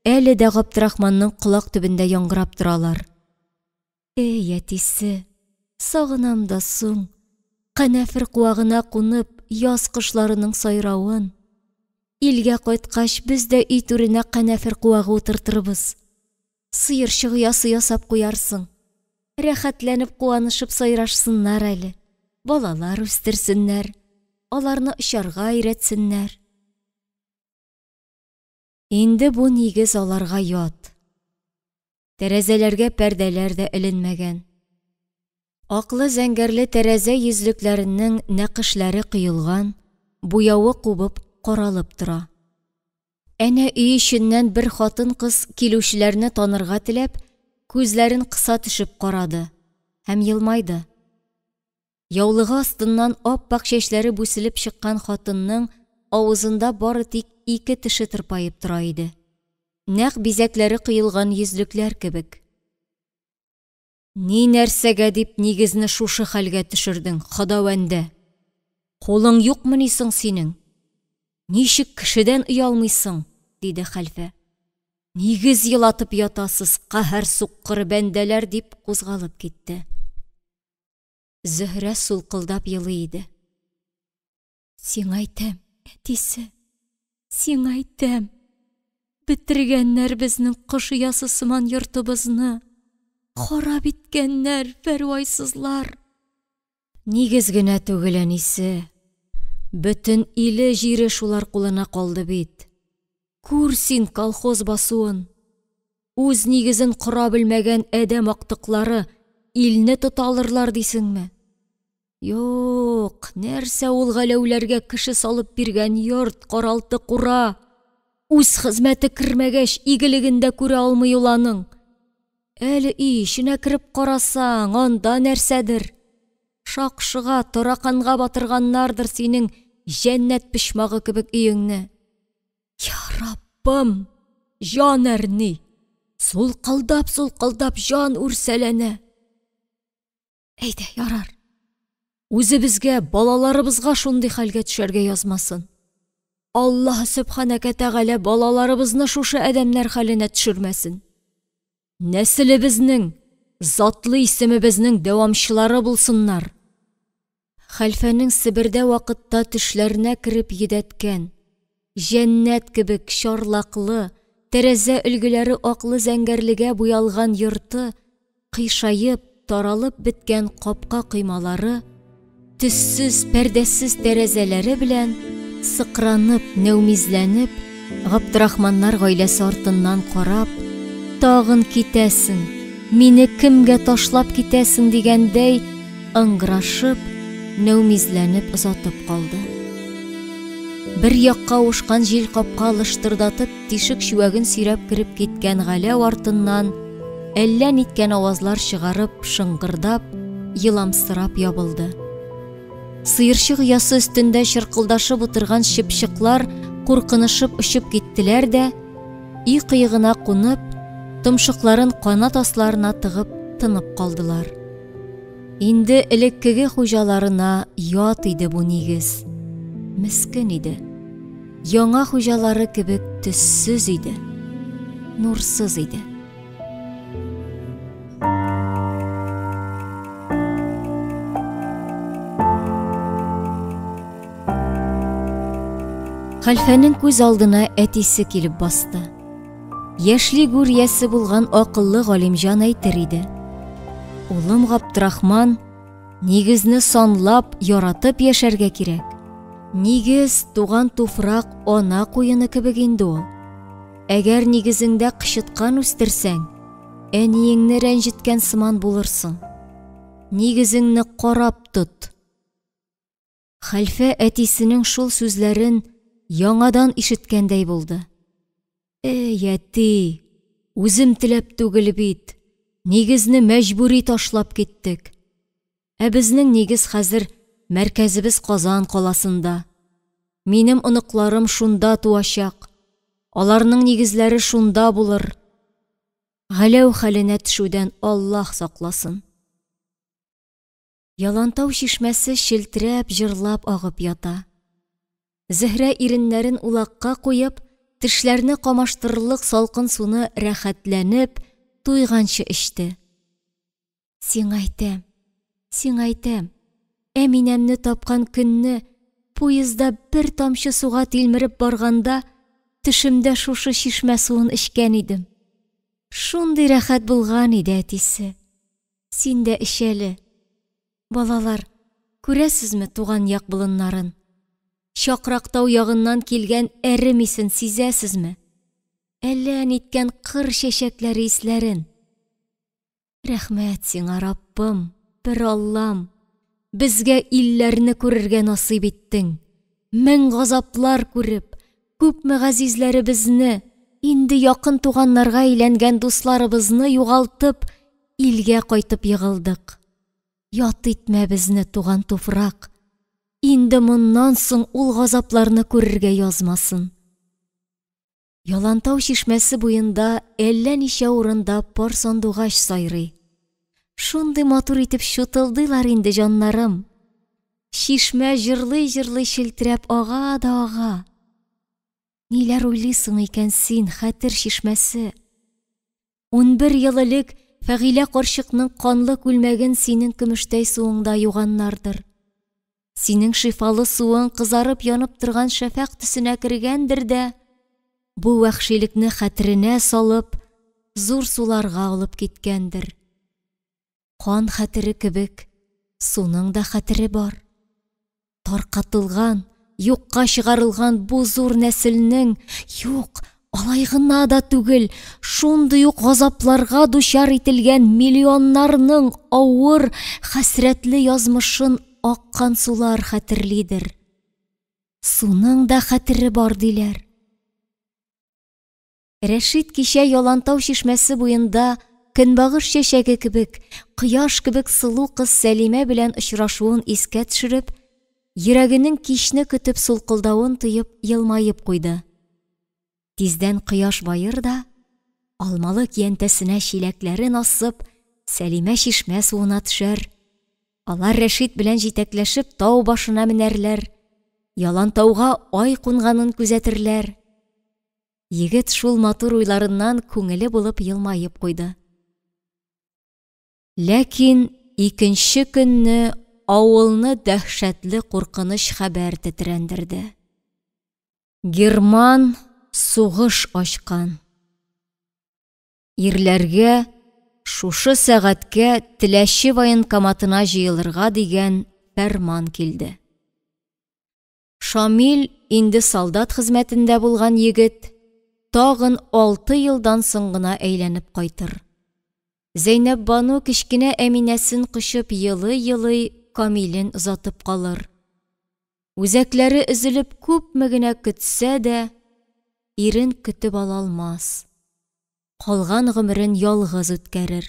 әле дә Габдрахманның колак төбендә яңгырап торалар. Эй, әтисе, сагынам да соң, канәфер куагына кунып, яз кошларының сайравын. Илгә кайткач, без дә өй түренә канәфер куагы утыртырбыз. Сыерчык оясы ясап куярсың. Рәхәтләнеп куанышып сайрашсыннар әле. Балалар үстерсеннәр, аларны очарга өйрәтсеннәр. Инде бу нигез аларга ят. Тәрәзәләргә пәрдәләр дә эленмәгән. Аклы-зәңгәрле тәрәзә йөзлекләренең нәкышләре коелган, буявы кубып, каралып тора. Әнә өй эченнән бер хатын-кыз килүчеләрне танырга теләп, күзләрен кыса төшеп карады һәм елмайды. Яулыгы астыннан ап-ак чәчләре бүселеп чыккан хатынның авызында бары тик ике теше тырпаеп тора иде. Нәкъ бизәкләре коелган йөзлекләр кебек. Ни нәрсәгә дип нигезне шушы хәлгә төшердең, Ходавәндә? Кулың юкмыни соң синең? Ничек кешедән оялмыйсың? диде хәлфә. Нигез елатып ятасыз, каһәр суккыры бәндәләр, дип кузгалып китте. Зөһрә сулкылдап елый иде. Сиңа әйтәм, әтисе, сиңа әйтәм. Бетергәннәр безнең кош оясы сыман йортыбызны. Харап иткәннәр, фәрвайсызлар. Нигез генә түгел, әнисе. Бөтен иле җире шулар кулына калды бит. Күр син колхоз басуын. Үз нигезен кора белмәгән адәм актыклары илне тота алырлар дисеңме? Юк, нәрсә ул галәүләргә кеше салып биргән йорт, каралты-кура? Үз хезмәте кермәгәч, игелеген дә күрә алмый ул аның. Әле өй эченә кереп карасаң, анда нәрсәдер? Шакшыга, тараканга батырганнардыр синең җәннәт почмагы кебек өеңне. Я Раббым, җан әрни, сулкылдап-сулкылдап җан үрсәләнә. Әйдә, ярар. Үзебезгә, балаларыбызга шундый хәлгә төшәргә язмасын. Аллаһ Сөбханәкә Тәгалә балаларыбызны шушы адәмнәр хәленә төшермәсен. Нәселебезнең, затлы исемебезнең дәвамчылары булсыннар. Хәлфәнең Себердә вакытта төшләренә кереп йөдәткән, җәннәт кебек чарлаклы, тәрәзә өлгеләре аклы-зәңгәрлегә буялган йорты, кыйшаеп, таралып беткән капка-коймалары, төссез, пәрдәсез тәрәзәләре белән сыкранып, нәүмизләнеп, Габдрахманнар гаиләсе артыннан карап, тагын китәсең, мине кемгә ташлап китәсең дигәндәй, ыңгырашып, нәүмизләнеп озатып калды. Бер якка авышкан җил капка лыштырдатып тишек чүәген сөйрәп кереп киткән Галәү артыннан әллә ниткән авазлар чыгарып, шыңгырдап, еламсырап ябылды. Сыерчык оясы өстендә чыркылдашып утырган чыпчыклар куркынышып очып киттеләр дә, өй кыегына кунып, томшыкларын канат асларына тыгып тынып калдылар. Инде элеккеге хуҗаларына ят иде бу нигез. Мескен иде. Яңа хуҗалары кебек төссез иде. Нурсыз иде. Хәлфәнең күз алдына әтисе килеп басты. Яшьли гүр иясе булган акыллы Галимҗан әйтер иде. Улым Габдрахман, нигезне санлап, яратып яшәргә кирәк. Нигез, туган туфрак ана куены кебек инде ул. Әгәр нигезеңдә кычыткан үстерсәң, әниеңне рәнҗеткән сыман булырсың. Нигезеңне карап тот. Хәлфә әтисенең шул сүзләрен яңадан ишеткәндәй булды. Эй, әти, үзем теләп түгел бит, нигезне мәҗбүри ташлап киттек. Ә безнең нигез хәзер мәркәзебез Казан каласында. Минем оныкларым шунда туачак. Аларның нигезләре шунда булыр. Галәү хәленә төшүдән Аллаһ сакласын. Ялантау чишмәсе челтерәп җырлап агып ята. Зөһрә иреннәрен улакка куеп, тешләрне камаштырырлык салкын суны рәхәтләнеп, туйганчы эчте. Сиңа әйтәм, сиңа әйтәм, Әминәмне тапкан көнне поездда бер тамчы суга тилмереп барганда төшемдә шушы чишмә суын эчкән идем. Шундый рәхәт булган иде, әтисе. Син дә эч әле. Балалар, күрәсезме туган як болыннарын? Чакрактау ягыннан килгән әрем исен сизәсезме? Әллә ниткән кыр чәчәкләре исләрен. Рәхмәт сиңа, Раббым, бер Аллам. Безгә илләрне күрергә насыйп иттең. Мең газаплар күреп, күпме газизләребезне, инде якын туганнарга әйләнгән дусларыбызны югалтып, илгә кайтып егылдык. Ят итмә безне, туган туфрак. Инде моннан соң ул газапларны күрергә язмасын. Ялантау чишмәсе буенда әллә ничә урында пар сандугач сайрый. Шундый матур итеп чутылдыйлар инде җаннарым. Чишмә җырлый-җырлый челтерәп ага да ага. Ниләр уйлыйсың икән син, хәтер чишмәсе? 11 ел элек Фәгыйлә карчыкның канлы күлмәген синең көмештәй суыңда юганнардыр. Синең шифалы суың кызарып янып торган шәфәкъ төсенә кергәндер дә, бу вәхшилекне хәтеренә салып, зур суларга алып киткәндер. Кан хәтере кебек, суның да хәтере бар. Таркатылган, юкка чыгарылган бу зур нәселнең, юк, алай гына да түгел, шундый ук газапларга дучар ителгән миллионнарның авыр, хәсрәтле язмышын аккан сулар хәтерлидер. Суның да хәтере бар, диләр. Рәшит кичә Ялантау чишмәсе буенда көнбагыш чәчәге кебек, кояш кебек сылу кыз Сәлимә белән очрашуын искә төшереп, йөрәгенең кичне көтеп сулкылдавын тоеп елмаеп куйды. Тиздән кояш баер да, алмалы киянтәсенә чиләкләрен асып, Сәлимә чишмә суына төшәр. Алар Рәшит белән җитәкләшеп тау башына менәрләр, Ялантауга ай кунганын күзәтерләр. Егет шул матур уйларыннан күңеле булып елмаеп куйды. Ләкин икенче көнне авылны дәһшәтле куркыныч хәбәр тетрәндерде. Герман сугыш ачкан. Ирләргә шушы сәгатькә Теләче военкоматына җыелырга дигән фәрман килде. Шамил, инде солдат хезмәтендә булган егет, тагын 6 елдан соң гына әйләнеп кайтыр. Зәйнәпбану кечкенә Әминәсен кочып елый-елый Камилен озатып калыр. Үзәкләре өзелеп күпме генә көтсә дә, ирен көтеп ала алмас. Калган гомерен ялгыз үткәрер.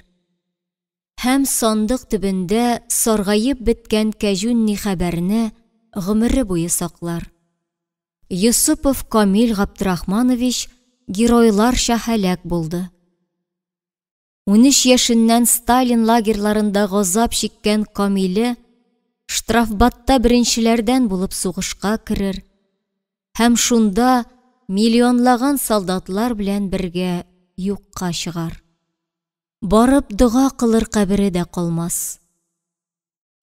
Һәм сандык төбендә саргаеп беткән кәҗүнни хәбәрне гомере буе саклар. Йосыпов Камил Габдрахманович геройларча һәлак булды. 13 яшеннән Сталин лагерьларында газап чиккән Камиле штрафбатта беренчеләрдән булып сугышка керер һәм шунда миллионлаган солдатлар белән бергә юкка чыгар. Барып дога кылыр кабере дә калмас.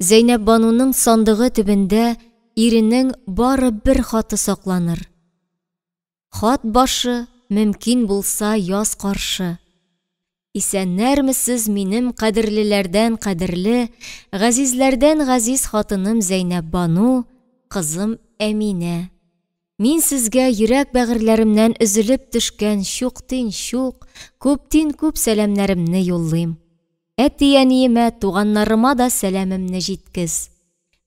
Зәйнәпбануның сандыгы төбендә иренең бары бер хаты сакланыр. Хат башы, мөмкин булса, яз каршы. Исәннәрмесез минем кадерлеләрдән кадерле, газизләрдән газиз хатыным Зәйнәпбану, кызым Әминә. Мин сезгә йөрәк бәгырьләремнән өзелеп төшкән чуктин-чук, күптин-күп сәламнәремне юллыйм. Әти-әниемә, туганнарыма да сәламемне җиткез.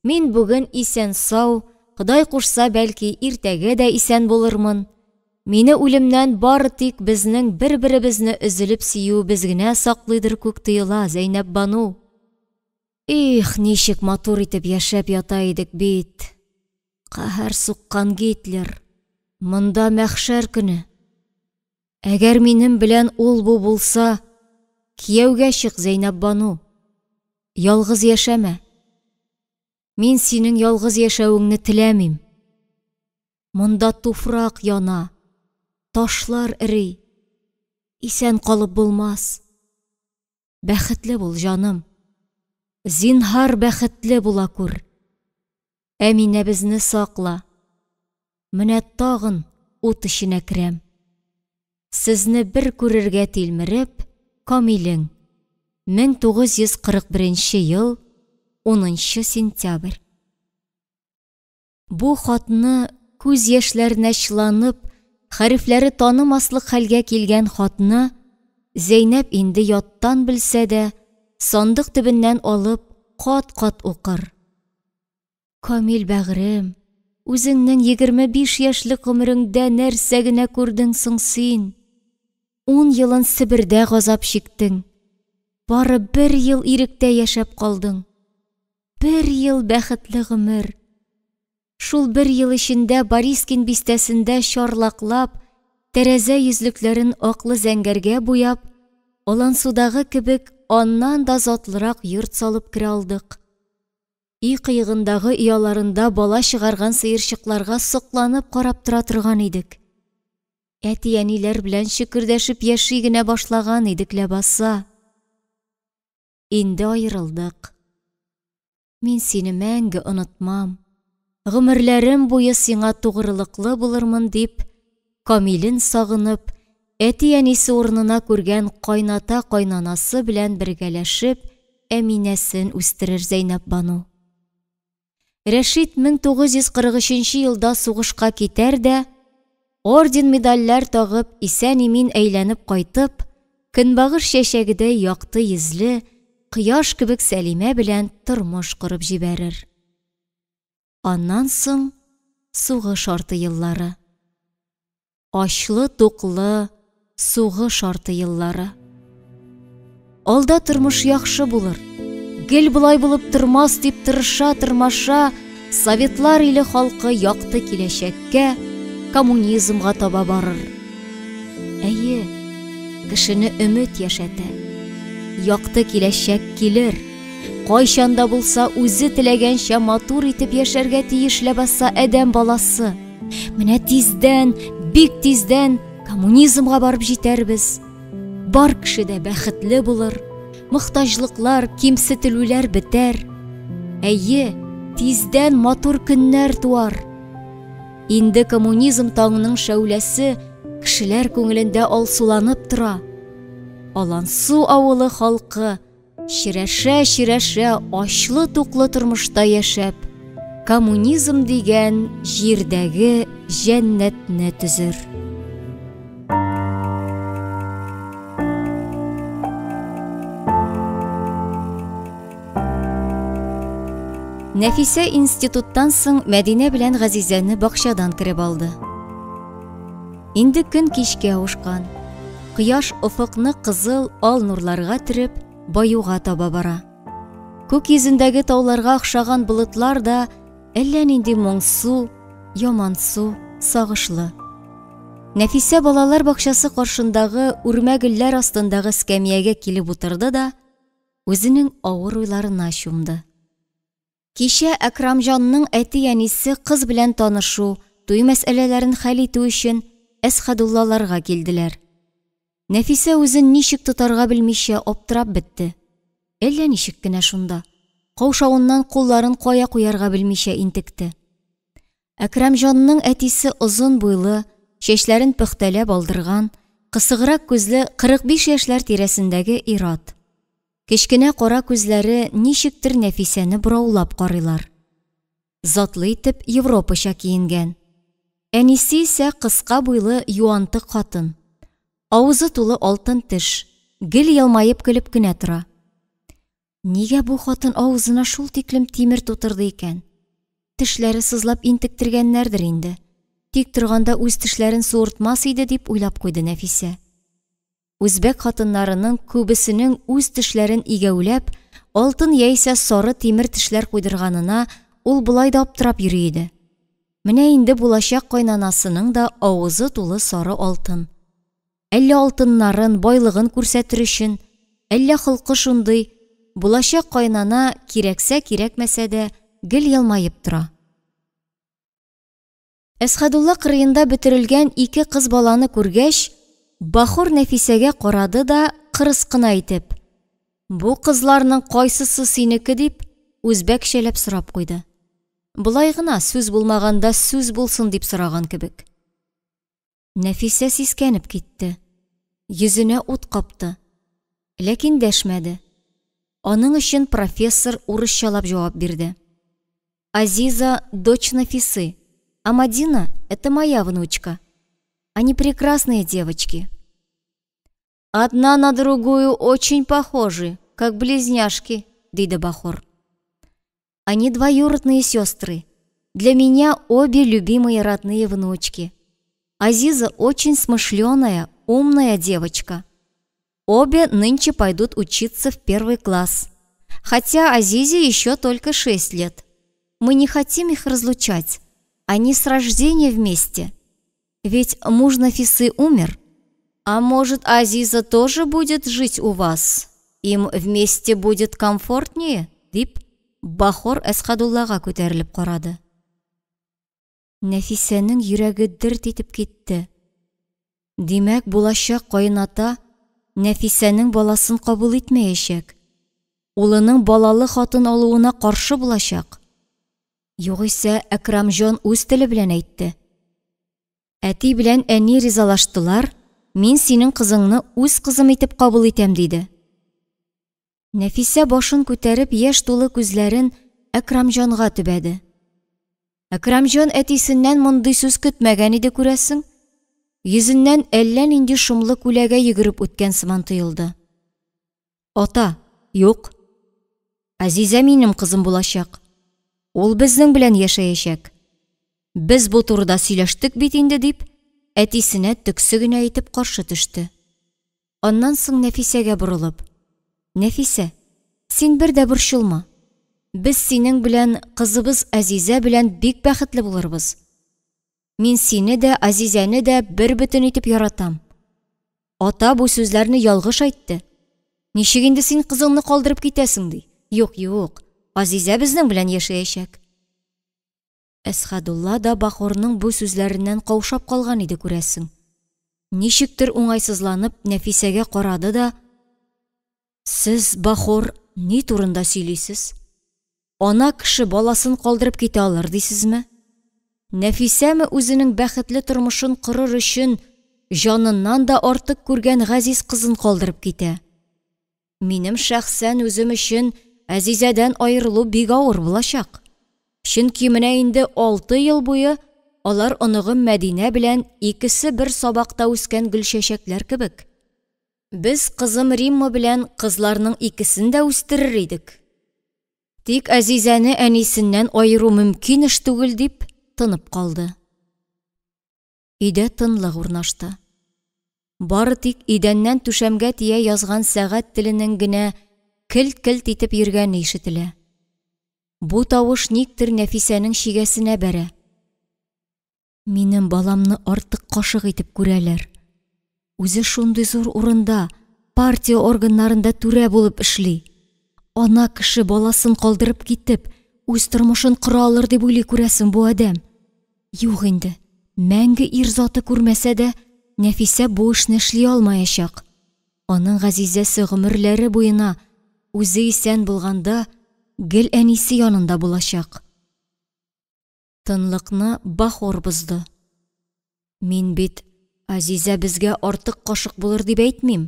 Мин бүген исән-сау, Ходай кушса, бәлки иртәгә дә исән булырмын. Мине үлемнән бары тик безнең бер-беребезне өзелеп сөюебез генә саклыйдыр күк тоела, Зәйнәпбану. Их, ничек матур итеп яшәп ята идек бит. Каһәр суккан Гитлер, монда мәхшәр көне. Әгәр минем белән ул-бу булса, кияүгә чык, Зәйнәпбану. Ялгыз яшәмә. Мин синең ялгыз яшәвеңне теләмим. Монда туфрак яна, ташлар эри. Исән калып булмас. Бәхетле бул, җаным. Зинһар, бәхетле була күр. Әминәбезне сакла. Менә тагын ут эченә керәм. Сезне бер күрергә тилмереп, Камилең. 1941 ел, 10 сентябрь. Бу хатны күз яшьләренә чыланып, хәрефләре танымаслык хәлгә килгән хатны Зәйнәп инде яттан белсә дә, сандык төбеннән алып, кат-кат укыр. Камил бәгърем, үзеңнең 25 яшьлек гомереңдә нәрсә генә күрдең соң син? Ун елын Себердә газап чиктең. Бары бер ел иректә яшәп калдың. Бер ел бәхетле гомер. Шул бер ел эчендә Борискин бистәсендә чарлаклап, тәрәзә йөзлекләрен аклы зәңгәргә буяп, Алансудагы кебек аннан да затлырак йорт салып керә алдык. Өй кыегындагы ояларында бала чыгарган сыерчыкларга сокланып карап тора торган идек. Әти-әниләр белән чөкердәшеп яши генә башлаган идек ләбаса. Инде аерылдык. Мин сине мәңге онытмам, гомерләрем буе сиңа тугрылыклы булырмын, дип, Камилен сагынып, әти-әнисе урынына күргән кайната-кайнанасы белән бергәләшеп, Әминәсен үстерер Зәйнәпбану. Рәшит 1943 елда сугышка китәр дә, орден-медальләр тагып, исән-имин әйләнеп кайтып, көнбагыш чәчәгедәй якты йөзле, кояш кебек Сәлимә белән тормыш корып җибәрер. Аннан соң сугыш арты еллары. Ачлы-туклы сугыш арты еллары. Алда тормыш яхшы булыр, гел болай булып тормас дип тырыша-тырмаша, Советлар иле халкы якты киләчәккә, коммунизмга таба барыр. Әйе, кешене өмет яшәтә. Якты киләчәк килер. Кайчан да булса үзе теләгәнчә матур итеп яшәргә тиеш ләбаса адәм баласы. Менә тиздән, бик тиздән коммунизмга барып җитәрбез. Бар кеше дә бәхетле булыр, мохтаҗлыклар, кимсетелүләр бетәр. Әйе, тиздән матур көннәр туар. Инде коммунизм таңының шәүләсе кешеләр күңелендә алсуланып тора. Алансу авылы халкы Черәшә-черәшә ачлы-туклы тормышта яшәп, коммунизм дигән җирдәге җәннәтне төзер. Нәфисә институттан соң Мәдинә белән Газизәне бакчадан кереп алды. Инде көн кичкә авышкан. Кояш офыкны кызыл ал нурларга төреп, баюга таба бара. Күк йөзендәге тауларга охшаган болытлар да әллә нинди моңсу, ямансу, сагышлы. Нәфисә балалар бакчасы каршындагы үрмә гөлләр астындагы эскәмиягә килеп утырды да, үзенең авыр уйларына чумды. Кичә Әкрамҗанның әти-әнисе кыз белән танышу, туй мәсьәләләрен хәл итү өчен Әсхәдуллаларга килделәр. Нәфисә үзен ничек тотарга белмичә аптырап бетте. Әллә ничек кенә шунда. Каушавыннан кулларын кая куярга белмичә интекте. Әкрамҗанның әтисе озын буйлы, чәчләрен пөхтәләп алдырган, кысыграк күзле 45 яшьләр тирәсендәге ир-ат. Кечкенә кара күзләре ничектер Нәфисәне бораулап карыйлар. Затлы итеп европача киенгән. Әнисе исә кыска буйлы юантык хатын. Авызы тулы алтын теш, гел елмаеп көлеп кенә тора. Нигә бу хатын авызына шул тиклем тимер тутырды икән? Тешләре сызлап интектергәннәрдер инде. Тик торганда үз тешләрен суыртмас иде дип уйлап куйды Нәфисә. Үзбәк хатыннарының күбесенең үз тешләрен игәүләп, алтын яисә сары тимер тешләр куйдырганына ул болай да аптырап йөри иде. Менә инде булачак кайнанасының да авызы тулы сары алтын. Әллә алтыннарын, байлыгын күрсәтер өчен, әллә холкы шундый, булачак кайнана кирәксә-кирәкмәсә дә гел елмаеп тора. Әсхәдулла кырыенда бөтерелгән ике кыз баланы күргәч, Бахор Нәфисәгә карады да кырыс кына итеп, Бу кызларның кайсысы синеке дип, үзбәкчәләп сорап куйды. Болай гына, сүз булмаганда сүз булсын дип сораган кебек. Нәфисә сискәнеп китте. Йөзенә ут капты. Ләкин дәшмәде. Аның өчен профессор урысчалап җавап бирде. Азиза – дочь Нафисы, а Мадина – это моя внучка. Они прекрасные девочки. Одна на другую очень похожи, как близняшки, диде Бахор. Они двоюродные сестры. Для меня обе любимые родные внучки. Азиза очень смышленая, умная девочка. Обе нынче пойдут учиться в первый класс. Хотя Азизе еще только 6 лет. Мы не хотим их разлучать. Они с рождения вместе. Ведь муж Нафисы умер. А может, Азиза тоже будет жить у вас? Им вместе будет комфортнее? Дип, Бахор Әсхадуллага күтәрелеп карады. Нәфисәнең йөрәге дерт итеп китте. Димәк, булачак каената Нәфисәнең баласын кабул итмәячәк. Улының балалы хатын алуына каршы булачак. Югыйсә, Әкрамҗан үз теле белән әйтте. Әти белән әни ризалаштылар, мин синең кызыңны үз кызым итеп кабул итәм, диде. Нәфисә башын күтәреп, яшь тулы күзләрен Әкрамҗанга төбәде. Әкрамҗан әтисеннән мондый сүз көтмәгән иде, күрәсең. Йөзеннән әллә нинди шомлы күләгә йөгереп үткән сыман тоелды. Ата, юк. Азизә минем кызым булачак. Ул безнең белән яшәячәк. Без бу турыда сөйләштек бит инде, дип, әтисенә төксе генә итеп каршы төште. Аннан соң Нәфисәгә борылып, Нәфисә, син бер дә борчылма. Без синең белән кызыбыз Азизә белән бик бәхетле булырбыз. Мин сине дә, Азизәне дә бер бөтен итеп яратам. Ата бу сүзләрне ялгыш әйтте. Ничек инде син кызыңны калдырып китәсең, ди. Юк, юк, Азизә безнең белән яшәячәк. Әсхәдулла да Бахорның бу сүзләреннән каушап калган иде, күрәсең. Ничектер уңайсызланып Нәфисәгә карады да, Сез, Бахор, ни турында сөйлисез? Ана кеше баласын калдырып китә алыр дисезме? Нәфисәме үзенең бәхетле тормышын корыр өчен җаныннан да артык күргән газиз кызын калдырып китә? Минем шәхсән үзем өчен Азизәдән аерылу бик авыр булачак. Чөнки менә инде 6 ел буе алар оныгым Мәдинә белән икесе бер сабакта үскән гөлчәчәкләр кебек. Без кызым Римма белән кызларның икесен дә үстерер идек. Тик Азизәне әнисеннән аеру мөмкин эш түгел, дип тынып калды. Өйдә тынлык урнашты. Бары тик идәннән түшәмгә тия язган сәгать теленең генә келт-келт итеп йөргәне ишетелә. Бу тавыш никтер Нәфисәнең чигәсенә бәрә. Минем баламны артык кашык итеп күрәләр. Үзе шундый зур урында, партия органнарында түрә булып эшли. Ана кеше баласын калдырып китеп, үз тормышын кора алыр дип уйлый күрәсең бу адәм. Юк инде, мәңге ир заты күрмәсә дә, Нәфисә бу эшне эшли алмаячак. Аның Газизәсе гомерләре буена үзе исән булганда гел әнисе янында булачак. Тынлыкны Бахор бозды. Мин бит Азизә безгә артык кашык булыр дип әйтмим.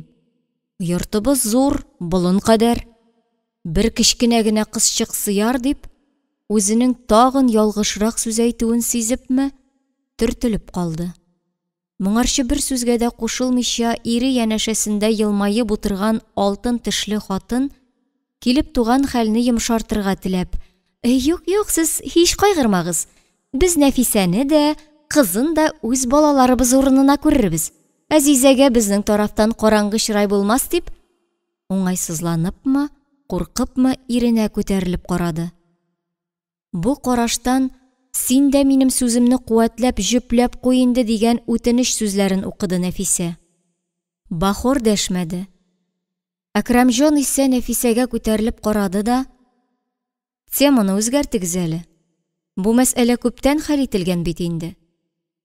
Йортыбыз зур, болын кадәр. Бер кечкенә генә кызчык сыяр дип, үзенең тагын ялгышрак сүз әйтүен сизепме, төртелеп калды. Моңарчы бер сүзгә дә кушылмыйча ире янәшәсендә елмаеп утырган алтын тешле хатын килеп туган хәлне йомшартырга теләп, Юк, юк, сез һич кайгырмагыз. Без Нәфисәне дә, кызын да үз балаларыбыз урынына күрербез. Азизәгә безнең тарафтан караңгы чырай булмас дип, уңайсызланыпмы, куркыпмы иренә күтәрелеп карады. Бу караштан син дә минем сүземне куәтләп җөпләп куй инде дигән үтенеч сүзләрен укыды Нәфисә. Бахор дәшмәде. Әкрамҗан исә Нәфисәгә күтәрелеп карады да, теманы үзгәртегез әле. Бу мәсьәлә күптән хәл ителгән бит инде.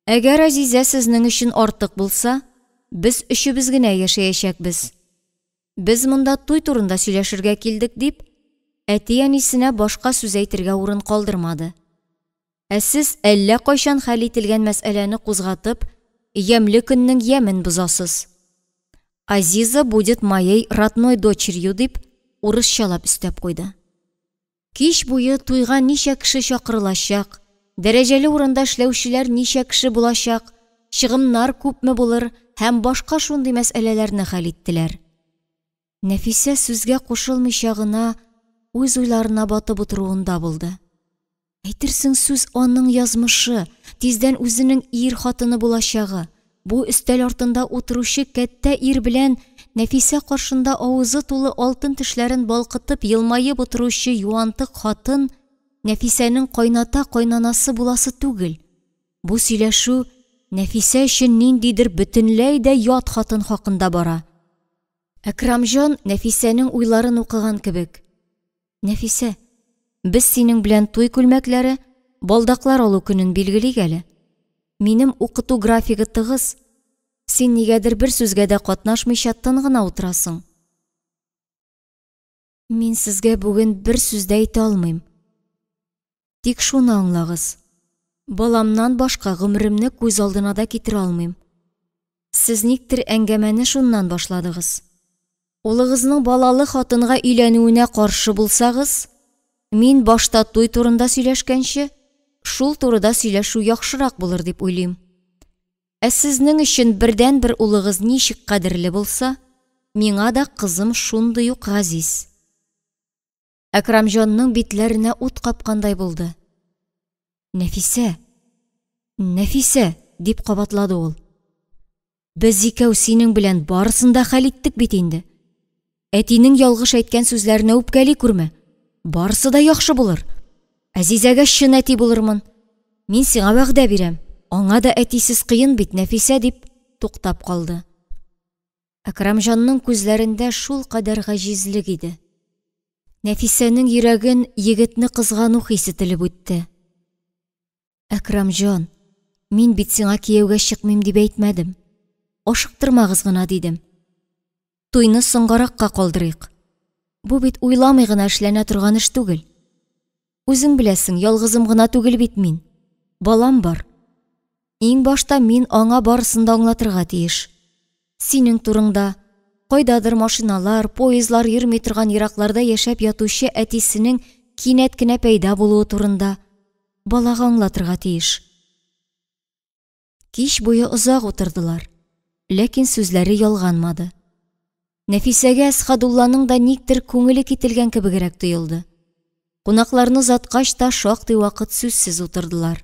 Әгәр Азизә сезнең өчен артык булса, без өчебез генә яшәячәкбез. Без монда туй турында сөйләшергә килдек, дип, әти-әнисенә башка сүз әйтергә урын калдырмады. Ә сез әллә кайчан хәл ителгән мәсьәләне кузгатып, ямьле көннең ямен бозасыз. Азиза будет моей родной дочерью, дип, урысчалап өстәп куйды. Кич буе туйга ничә кеше чакырылачак, дәрәҗәле урында эшләүчеләр ничә кеше булачак, чыгымнар күпме булыр һәм башка шундый мәсьәләләрне хәл иттеләр. Нәфисә сүзгә кушылмыйча гына үз уйларына батып утыруында булды. Әйтерсең, сүз аның язмышы, тиздән үзенең ир хатыны булачагы, бу өстәл артында утыручы кәттә ир белән Нәфисә каршында авызы тулы алтын тешләрен балкытып елмаеп утыручы юантык хатын Нәфисәнең кайната-кайнанасы буласы түгел. Бу сөйләшү Нәфисә өчен ниндидер бөтенләй дә ят хатын хакында бара. Әкрамҗан Нәфисәнең уйларын укыган кебек. Нәфисә, без синең белән туй күлмәкләре, балдаклар алу көнен билгелик әле. Минем укыту графигы тыгыз. Син нигәдер бер сүзгә дә катнашмыйча тын гына утырасың. Мин сезгә бүген бер сүз дә әйтә алмыйм. Тик шуны аңлагыз. Баламнан башка гомеремне күз алдына да китерә алмыйм. Сез никтер әңгәмәне шуннан башладыгыз. Улыгызның балалы хатынга өйләнүенә каршы булсагыз, мин башта туй турында сөйләшкәнче, шул турыда сөйләшү яхшырак булыр дип уйлыйм. Ә сезнең өчен бердәнбер улыгыз ничек кадерле булса, миңа да кызым шундый ук газиз. Әкрамҗанның битләренә ут капкандай булды. Нәфисә, Нәфисә, дип кабатлады ул. Без икәү синең белән барысын да хәл иттек бит инде. Әтинең ялгыш әйткән сүзләренә үпкәли күрмә. Барысы да яхшы булыр. Әзизәгә чын әти булырмын. Мин сиңа вәгъдә бирәм. Аңа да әтисез кыен бит, Нәфисә, дип туктап калды. Әкрамҗанның күзләрендә шулкадәр гаҗизлек иде. Нәфисәнең йөрәген егетне кызгану хисе телеп үтте. Әкрамҗан, мин бит сиңа кияүгә чыкмыйм дип әйтмәдем. Ашыктырмагыз гына дидем. Туйны соңгаракка калдырыйк. Бу бит уйламый гына эшләнә торган эш түгел. Үзең беләсең, ялгызым гына түгел бит мин. Балам бар. Иң башта мин аңа барысын да аңлатырга тиеш. Синең турыңда, кайдадыр машиналар, поездлар йөрми торган еракларда яшәп ятучы әтисенең кинәт кенә пәйда булуы турында балага аңлатырга тиеш. Кич буе озак утырдылар, ләкин сүзләре ялганмады. Нәфисәгә Әсхадулланың да никтер күңеле кителгән кебегрәк тоелды. Кунакларны озаткач та шактый вакыт сүзсез утырдылар.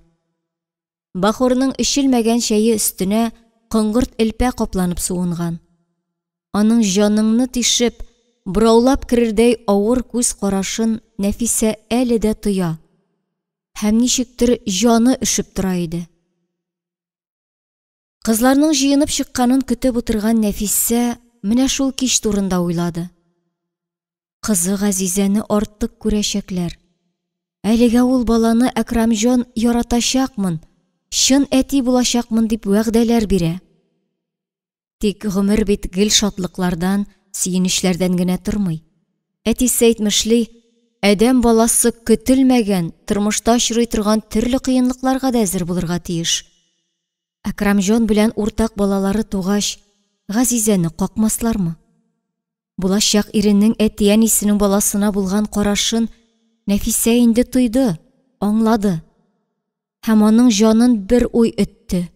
Бахорның эчелмәгән чәе өстенә коңгырт элпә капланып суынган. Аның җаныңны тишеп, бораулап керердәй авыр күз карашын Нәфисә әле дә тоя. Һәм ничектер җаны өшеп тора иде. Кызларның җыенып чыкканын көтеп утырган Нәфисә менә шул кич турында уйлады. Кызы Газизәне артык күрәчәкләр. Әлегә ул баланы Әкрамҗан яратачакмын, чын әти булачакмын дип вәгъдәләр бирә. Тик гомер бит гел шатлыклардан, сөенечләрдән генә тормый. Әтисе әйтмешли, адәм баласы көтелмәгән, тормышта очрый торган төрле кыенлыкларга да әзер булырга тиеш. Әкрамҗан белән уртак балалары тугач, Газизәне какмаслармы? Булачак иренең әти-әнисенең баласына булган карашын Нәфисә инде тойды, аңлады. Һәм аның җанын бер уй өтте.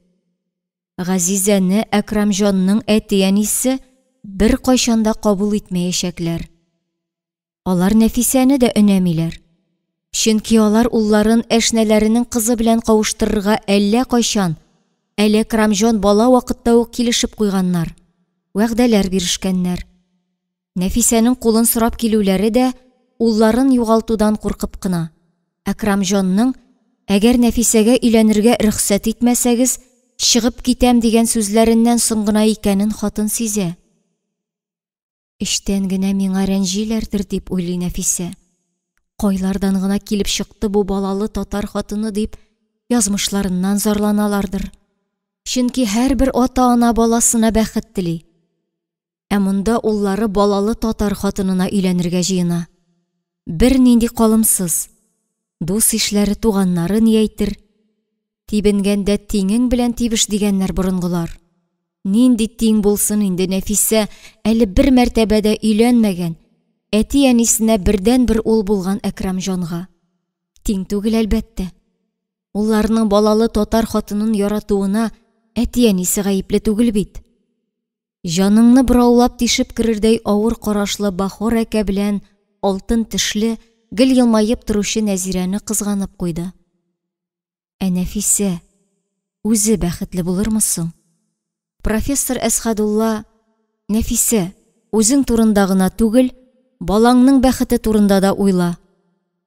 Газизәне Әкрамҗанның әти-әнисе беркайчан да кабул итмәячәкләр. Алар Нәфисәне дә өнәмиләр. Чөнки алар улларын әшнәләренең кызы белән кавыштырырга әллә кайчан, әле Әкрамҗан бала вакытта ук килешеп куйганнар, вәгъдәләр бирешкәннәр. Нәфисәнең кулын сорап килүләре дә улларын югалтудан куркып кына. Әкрамҗанның, әгәр Нәфисәгә өйләнергә рөхсәт итмәсәгез, чыгып китәм дигән сүзләреннән соң гына икәнен хатын сизә. Эчтән генә миңа рәнҗиләрдер дип уйлый Нәфисә. Кайлардан гына килеп чыкты бу балалы татар хатыны дип, язмышларыннан зарланалардыр. Чөнки һәрбер ата-ана баласына бәхет тели. Ә монда уллары балалы татар хатынына өйләнергә җыена. Бернинди калымсыз. Дус-ишләре, туганнары ни әйтер? Тибенгәндә тиңең белән тибеш дигәннәр борынгылар. Нинди тиң булсын инде Нәфисә әле бер мәртәбә дә өйләнмәгән, әти-әнисенә бердәнбер ул булган Әкрамҗанга. Тиң түгел, әлбәттә. Улларының балалы татар хатынын яратуына әти-әнисе гаепле түгел бит. Җаныңны бораулап тишеп керердәй авыр карашлы Бахор әкә белән алтын тешле, гел елмаеп торучы Нәзирәне кызганып куйды. Ә Нәфисә үзе бәхетле булырмы соң? Профессор Әсхәдулла, Нәфисә, үзең турында гына түгел, балаңның бәхете турында да уйла.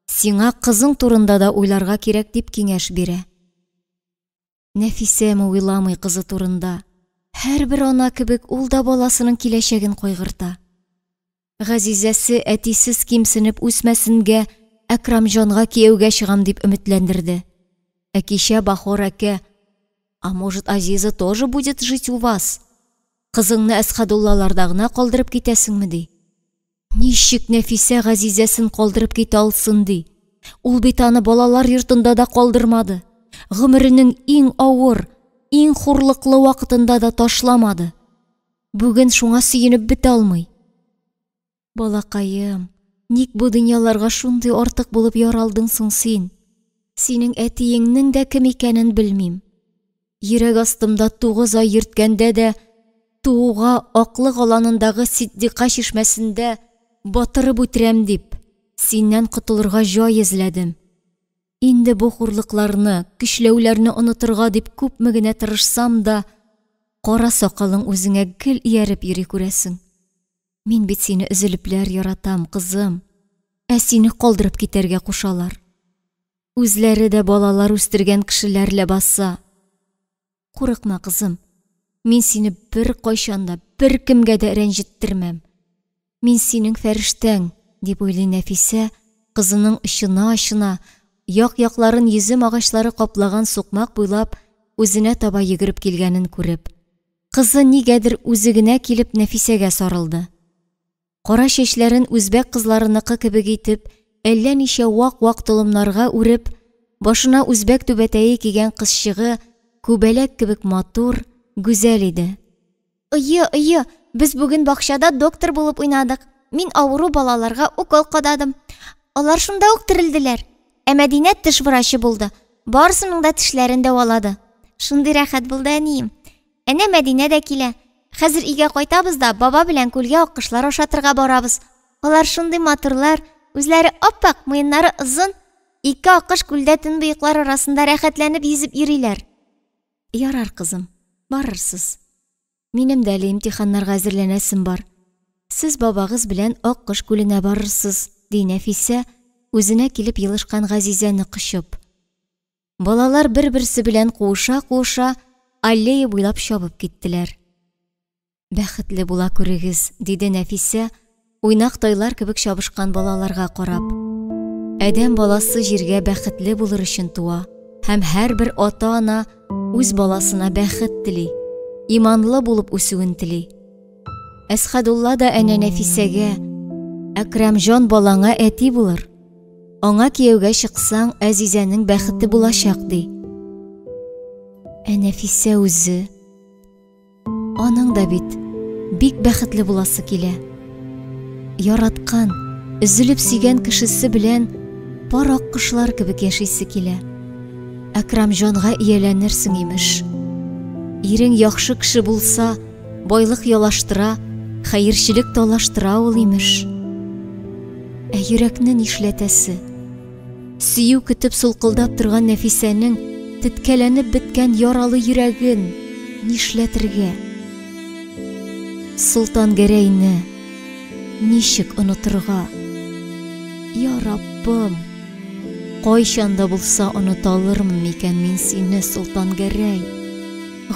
Сиңа кызың турында да уйларга кирәк, дип киңәш бирә. Нәфисәме уйламый кызы турында. Һәрбер ана кебек ул да баласының киләчәген кайгырта. Газизәсе әтисез кимсенеп үсмәсенгә Әкрамҗанга кияүгә чыгам дип өметләндерде. Ә кичә Бахор әкә, А может, Азиза тоже будет жить у вас? Кызыңны Әсхәдуллаларда гына калдырып китәсеңме, ди. Ничек Нәфисә Газизәсен калдырып китә алсын ди? Ул бит аны балалар йортында да калдырмады. Гомеренең иң авыр, иң хурлыклы вакытында да ташламады. Бүген шуңа сөенеп бетә алмый. Балакаем, ник бу дөньяларга шундый артык булып яралдың соң син? Синең әтиеңнең дә кем икәнен белмим. Йөрәк астымда 9 ай йөрткәндә дә тууга Аклык аланындагы Ситдика чишмәсендә батырып үтерәм дип, синнән котылырга җай эзләдем. Инде бу хурлыкларны, көчләүләрне онытырга дип күпме генә тырышсам да, кара сакалың үзеңә гел ияреп йөри күрәсең. Мин бит сине өзелепләр яратам, кызым. Ә сине калдырып китәргә кушалар. Үзләре дә балалар үстергән кешеләр ләбаса. Курыкма, кызым. Мин сине бер кайчан да, бер кемгә дә рәнҗеттермәм. Мин синең фәрештәң, дип уйлый Нәфисә, кызының очына-очына, як-якларын йөзем агачлары каплаган сукмак буйлап үзенә таба йөгереп килгәнен күреп. Кызы нигәдер үзе генә килеп Нәфисәгә сарылды. Кара чәчләрен үзбәк кызларыныкы кебек итеп, әллә ничә вак-вак толымнарга үреп, башына үзбәк түбәтәе кигән кызчыгы күбәләк кебек матур, гүзәл иде. Ые, ые, без бүген бакчада доктор булып уйнадык. Мин авыру балаларга укол кададым. Алар шунда ук терелделәр. Ә Мәдинә теш врачы булды. Барысының да тешләрен дәвалады. Шундый рәхәт булды, әнием. Әнә Мәдинә дә килә. Хәзер өйгә кайтабыз да, баба белән күлгә аккошлар ашатырга барабыз. Алар шундый матурлар, үзләре ап-ак, муеннары озын. Ике аккош күлдә төнбоеклар арасында рәхәтләнеп йөзеп йөриләр. Ярар, кызым, барырсыз. Минем дә әле имтиханнарга әзерләнәсем бар. Сез бабагыз белән Аккош күленә барырсыз, ди Нәфисә, үзенә килеп елышкан Газизәне кочып. Балалар бер-берсе белән куыша-куыша аллея буйлап чабып киттеләр. Бәхетле була күрегез, диде Нәфисә, уйнак тайлар кебек чабышкан балаларга карап. Адәм баласы җиргә бәхетле булыр өчен туа, һәм һәрбер ата-ана үз баласына бәхет тели, иманлы булып үсүен тели. Әсхәдулла да әнә Нәфисәгә, Әкрәмҗан балаңа әти булыр. Аңа кияүгә чыксаң, Әзизәнең бәхете булачак, ди. Ә Нәфисә үзе аның да бит бик бәхетле буласы килә. Яраткан, өзелеп сөйгән кешесе белән пар аккошлар кебек яшисе килә. Әкрамҗанга ияләнерсең, имеш. Ирең яхшы кеше булса, Байлык ялаштыра, хәерчелек талаштыра ул, имеш. Ә йөрәкне нишләтәсе? Сөю көтеп сулкылдап торган Нәфисәнең теткәләнеп беткән яралы йөрәген нишләтергә? Солтан Гәрәйне ничек онытырга? Я Раббым, кайчан да булса оныта алырмын микән мин сине, Солтан Гәрәй?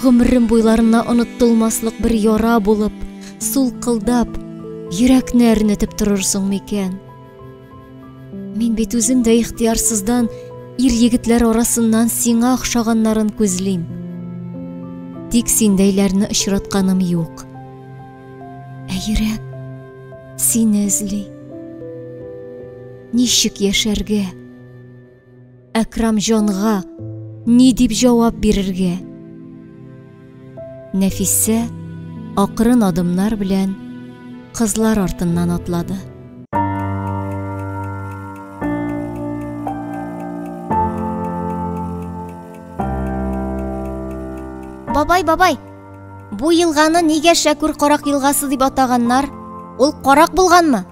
Гомерем буйларына оныттылмаслык бер яра булып, сулкылдап, йөрәкне әрнетеп торырсың микән? Мин бит үзем дә ихтыярсыздан ир-егетләр арасыннан сиңа охшаганнарын күзлим. Тик синдәйләрне очратканым юк. Ә йөрәк сине эзли. Ничек яшәргә? Әкрамҗанга ни дип җавап бирергә? Нәфисә акрын адымнар белән кызлар артыннан атлады. Бабай, бабай, бу елганы нигә Шәкүр карак елгасы дип атаганнар? Ул карак булганмы?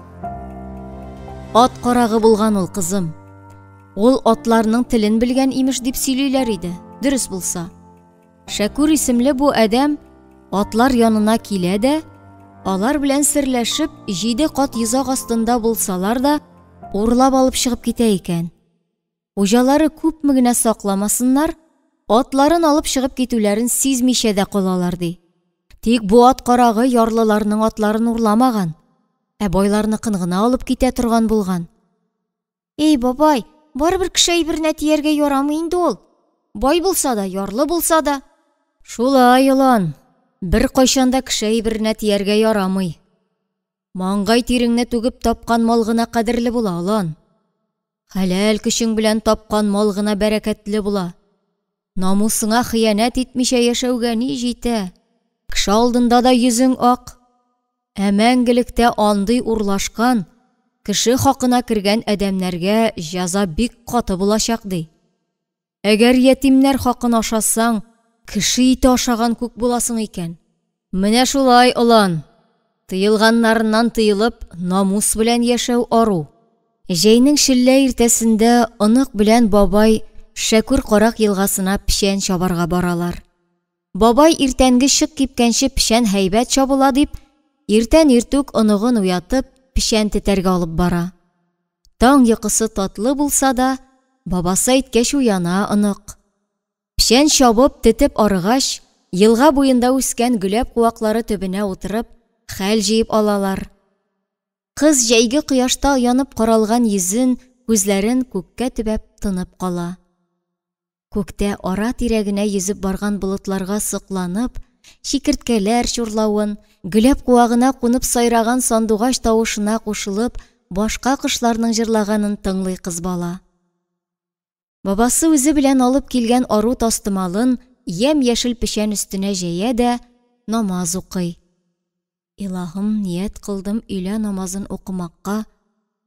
Ат карагы булган ул, кызым. Ул атларның телен белгән имеш дип сөйлиләр иде, дөрес булса. Шәкүр исемле бу адәм атлар янына килә дә, алар белән серләшеп, җиде кат йозак астында булсалар да, урлап алып чыгып китә икән. Хуҗалары күпме генә сакламасыннар, атларын алып чыгып китүләрен сизмичә дә калалар, ди. Тик бу ат карагы ярлыларның атларын урламаган, ә байларныкын гына алып китә торган булган. Эй, бабай, барыбер кеше әйберенә тияргә ярамый инде ул. Бай булса да, ярлы булса да. Шулай, олан, беркайчан да кеше әйберенә тияргә ярамый. Маңгай тиреңне түгеп тапкан мал гына кадерле була, олан. Хәләл көчең белән тапкан мал гына бәрәкәтле була. Намусыңа хыянәт итмичә яшәүгә ни җитә? Кеше алдында да йөзең ак. Ә мәңгелектә андый урлашкан, кеше хакына кергән адәмнәргә җәза бик каты булачак, ди. Әгәр ятимнәр хакын ашасаң, кеше ите ашаган күк буласың икән. Менә шулай, олан. Тыелганнарыннан тыелып, намус белән яшәү ару. Җәйнең челлә иртәсендә онык белән бабай Шәкүр карак елгасына печән чабарга баралар. Бабай иртәнге чык кипкәнче печән һәйбәт чабыла дип, иртән иртүк оныгын уятып, печән тетәргә алып бара. Таң йокысы татлы булса да, бабасы әйткәч уяна онык. Печән чабып, тетеп арыгач, елга буенда үскән гөләп куаклары төбенә утырып, хәл җыеп алалар. Кыз җәйге кояшта янып каралган йөзен, күзләрен күккә төбәп тынып кала. Күктә ара-тирә генә йөзеп барган болытларга сокланып, чикерткәләр чурлавын, гөләп куагына кунып сайраган сандугач тавышына кушылып, башка кошларның җырлаганын тыңлый кыз бала. Бабасы үзе белән алып килгән ару тастымалын ямь-яшел печән өстенә җәя дә намаз укый. Илаһым, ният кылдым өйлә намазын укымакка,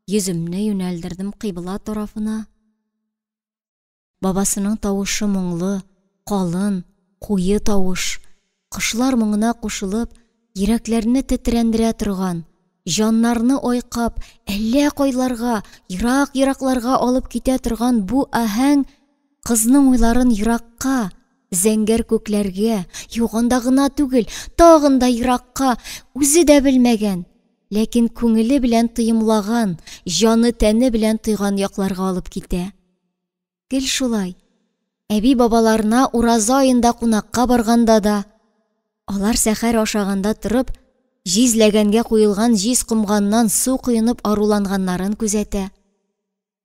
йөземне юнәлдердем кыйбла тарафына. Бабасының тавышы моңлы, калын, куе тавыш. Кошлар моңына кушылып, йөрәкләрне тетрәндерә торган, җаннарны айкап, әллә кайларга, ерак-еракларга алып китә торган бу аһәң кызның уйларын еракка, зәңгәр күкләргә, юк, анда гына түгел, тагын да еракка, үзе дә белмәгән, ләкин күңеле белән тоемлаган, җаны-тәне белән тойган якларга алып китә. Гел шулай. Әби-бабаларына ураза аенда кунакка барганда да, алар сәхәр ашаганда торып, җиз ләгәнгә куелган җиз комганнан су коенып аруланганнарын күзәтә.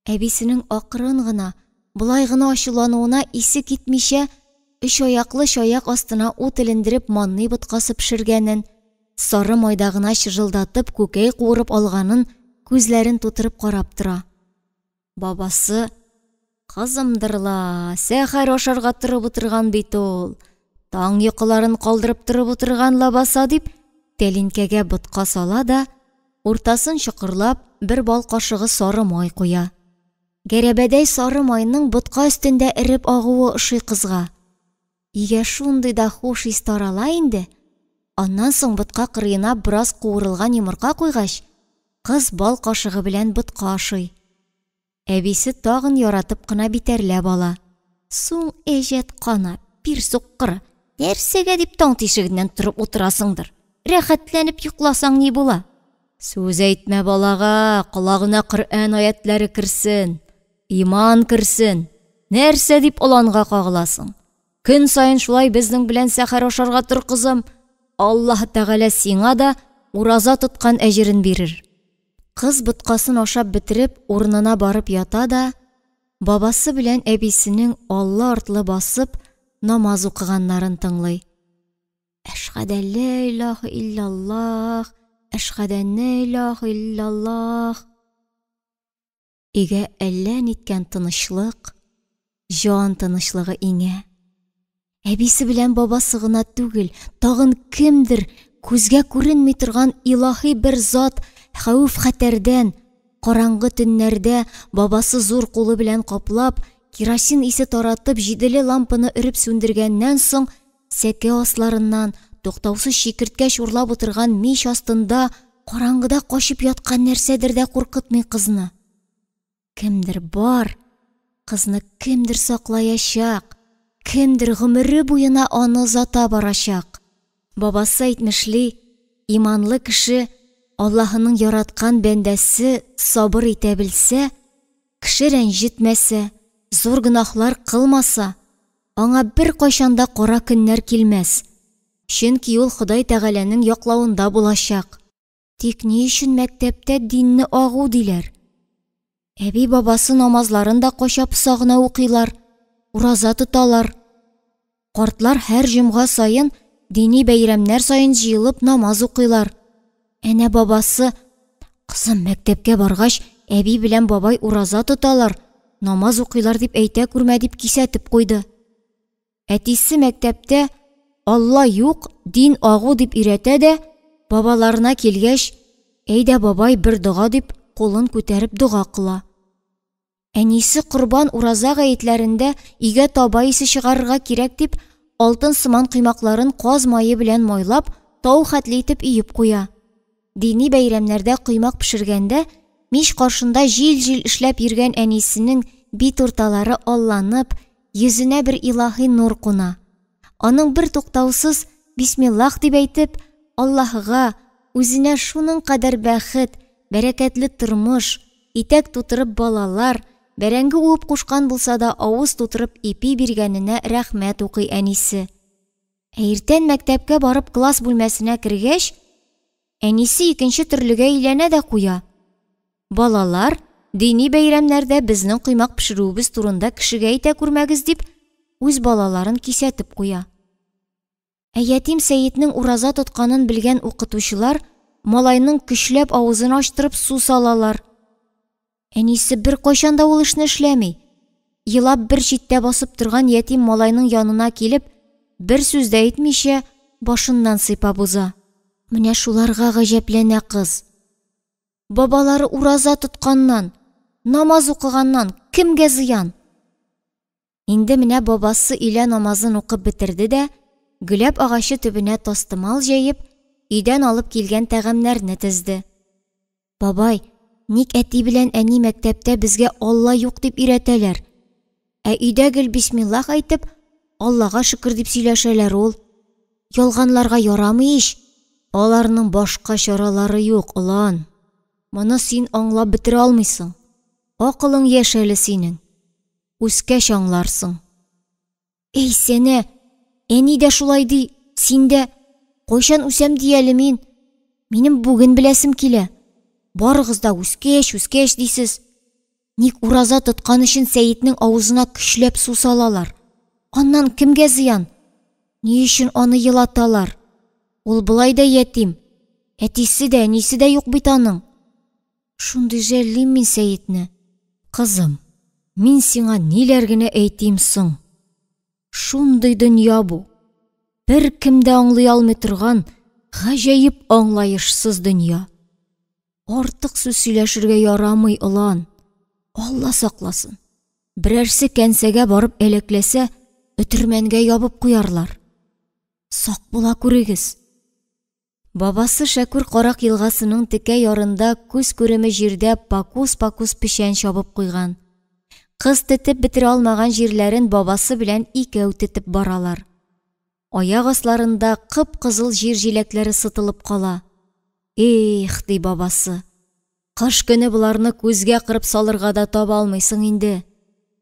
Әбисенең акрын гына, болай гына ачулануына исе китмичә, өч аяклы чаяк астына ут элендереп манный боткасы пешергәнен, сары майда гына чыжылдатып күкәй куырып алганын күзләрен тутырып карап тора. Бабасы, Кызымдыр ла, сәхәр ашарга торып утырган бит ул. Таң йокыларын калдырып торып утырган лабаса, дип, тәлинкәгә ботка сала да, уртасын чокырлап, бер бал кашыгы сары май куя. Гәрәбәдәй сары майның ботка өстендә эреп агуы ошый кызга. Өйгә шундый да хуш ис тарала инде. Аннан соң ботка кырыена бераз куырылган йомырка куйгач, кыз бал кашыгы белән ботка ашый. Әбисе тагын яратып кына битәрләп ала. Суң әҗәт кана, пир суккыры, нәрсәгә дип таң тишегеннән торып утырасыңдыр? Рәхәтләнеп йокласаң ни була? Сүз әйтмә балага, колагына Коръән аятләре керсен, иман керсен. Нәрсә дип оланга кагыласың? Көн саен шулай безнең белән сәхәр ашарга тор, кызым. Аллаһ Тәгалә сиңа да ураза тоткан әҗерен бирер. Кыз боткасын ашап бетереп, урынына барып ята да, бабасы белән әбисенең аллы-артлы басып, намаз укыганнарын тыңлый. Әшхәдә лә илаһа иллаллаһ, әшхәдә нә илаһа иллаллаһ. Өйгә әллә ниткән тынычлык, җан тынычлыгы иңә. Әбисе белән бабасы гына түгел, тагын кемдер, күзгә күренми торган илаһи бер зат хәвеф-хәтәрдән, караңгы төннәрдә бабасы зур кулы белән каплап, керосин исе таратып җиделе лампаны өреп сүндергәннән соң, сәке асларыннан, туктаусыз чикерткә чурлап утырган мич астында караңгыда качып яткан нәрсәдер дә куркытмый кызны. Кемдер бар, кызны кемдер саклаячак, кемдер гомере буена аны озата барачак. Бабасы әйтмешли, иманлы кеше, Аллаһының яраткан бәндәсе сабыр итә белсә, кеше рәнҗетмәсә, зур гөнаһлар кылмаса, аңа беркайчан да кара көннәр килмәс. Чөнки ул Ходай Тәгаләнең яклавында булачак. Тик ни өчен мәктәптә динне агу диләр? Әби-бабасы намазларын да кача-поса гына укыйлар, ураза тоталар. Картлар һәр җомга саен, дини бәйрәмнәр саен җыелып намаз укыйлар. Әнә бабасы, Кызым, мәктәпкә баргач, әби белән бабай ураза тоталар, намаз укыйлар дип әйтә күрмә, дип кисәтеп куйды. Әтисе мәктәптә Алла юк, дин агу дип өйрәтә дә, бабаларына килгәч, әйдә бабай бер дога дип, кулын күтәреп дога кыла. Әнисе Корбан ураза гаетләрендә өйгә таба исе чыгарырга кирәк дип, алтын сыман коймакларын каз мае белән майлап, тау хәтле итеп өеп куя. Дини бәйрәмнәрдә коймак пешергәндә, мич каршында җил-җил эшләп йөргән әнисенең бит урталары алланып, йөзенә бер илаһи нур куна. Аның бертуктаусыз Бисмиллаһ дип әйтеп, Аллаһыга, үзенә шуның кадәр бәхет, бәрәкәтле тормыш, итәк тутырып балалар, бәрәңге уып кушкан булса да авыз тутырып ипи биргәненә рәхмәт укый әнисе. Ә иртән мәктәпкә барып класс бүлмәсенә кергәч, әнисе икенче төрлегә әйләнә дә куя. Балалар, дини бәйрәмнәрдә безнең коймак пешерүебез турында кешегә әйтә күрмәгез дип, үз балаларын кисәтеп куя. Ә ятим Сәетнең ураза тотканын белгән укытучылар малайның көчләп авызын ачтырып су салалар. Әнисе беркайчан да ул эшне эшләми. Елап бер читтә басып торган ятим малайның янына килеп, бер сүз дә әйтмичә, башыннан сыйпап уза. Менә шуларга гаҗәпләнә кыз. Бабалары ураза тотканнан, намаз укыганнан кемгә зыян? Инде менә бабасы өйлә намазын укып бетерде дә, гөләп агачы төбенә тастымал җәеп, өйдән алып килгән тәгамнәрне тезде. Бабай, ник әти белән әни мәктәптә безгә Алла юк дип өйрәтәләр? Ә өйдә гел бисмиллаһ әйтеп, Аллага шөкер дип сөйләшәләр ул. Ялганларга ярамый ич. Аларның башка чаралары юк, олан. Моны син аңлап бетерә алмыйсың. Акылың яшь әле синең. Үскәч аңларсың. Әй, сәнә, әни дә шулай ди, син дә. Кайчан үсәм ди әле мин? Минем бүген беләсем килә. Барыгыз да үскәч, үскәч дисез. Ник ураза тоткан өчен Сәетнең авызына көчләп су салалар? Аннан кемгә зыян? Ни өчен аны елаталар? Ул болай да ятим. Әтисе дә, әнисе дә юк бит аның. Шундый жәллим мин Сәетне. Кызым, мин сиңа ниләр генә әйтим соң? Шундый дөнья бу. Беркем дә аңлый алмый торган гаҗәеп аңлаешсыз дөнья. Артык сүз сөйләшергә ярамый, олан. Алла сакласын. Берәрсе кәнсәгә барып әләкләсә, өтермәнгә ябып куярлар. Сак була күрегез. Бабасы Шәкүр Карак елгасының текә ярында күз күреме җирдә пакус-пакус печән чабып куйган. Кыз тетеп бетерә алмаган җирләрен бабасы белән икәү тетеп баралар. Аяк асларында кып-кызыл җир җиләкләре сытылып кала. Эх, ди бабасы, кыш көне боларны күзгә кырып салырга да таба алмыйсың инде.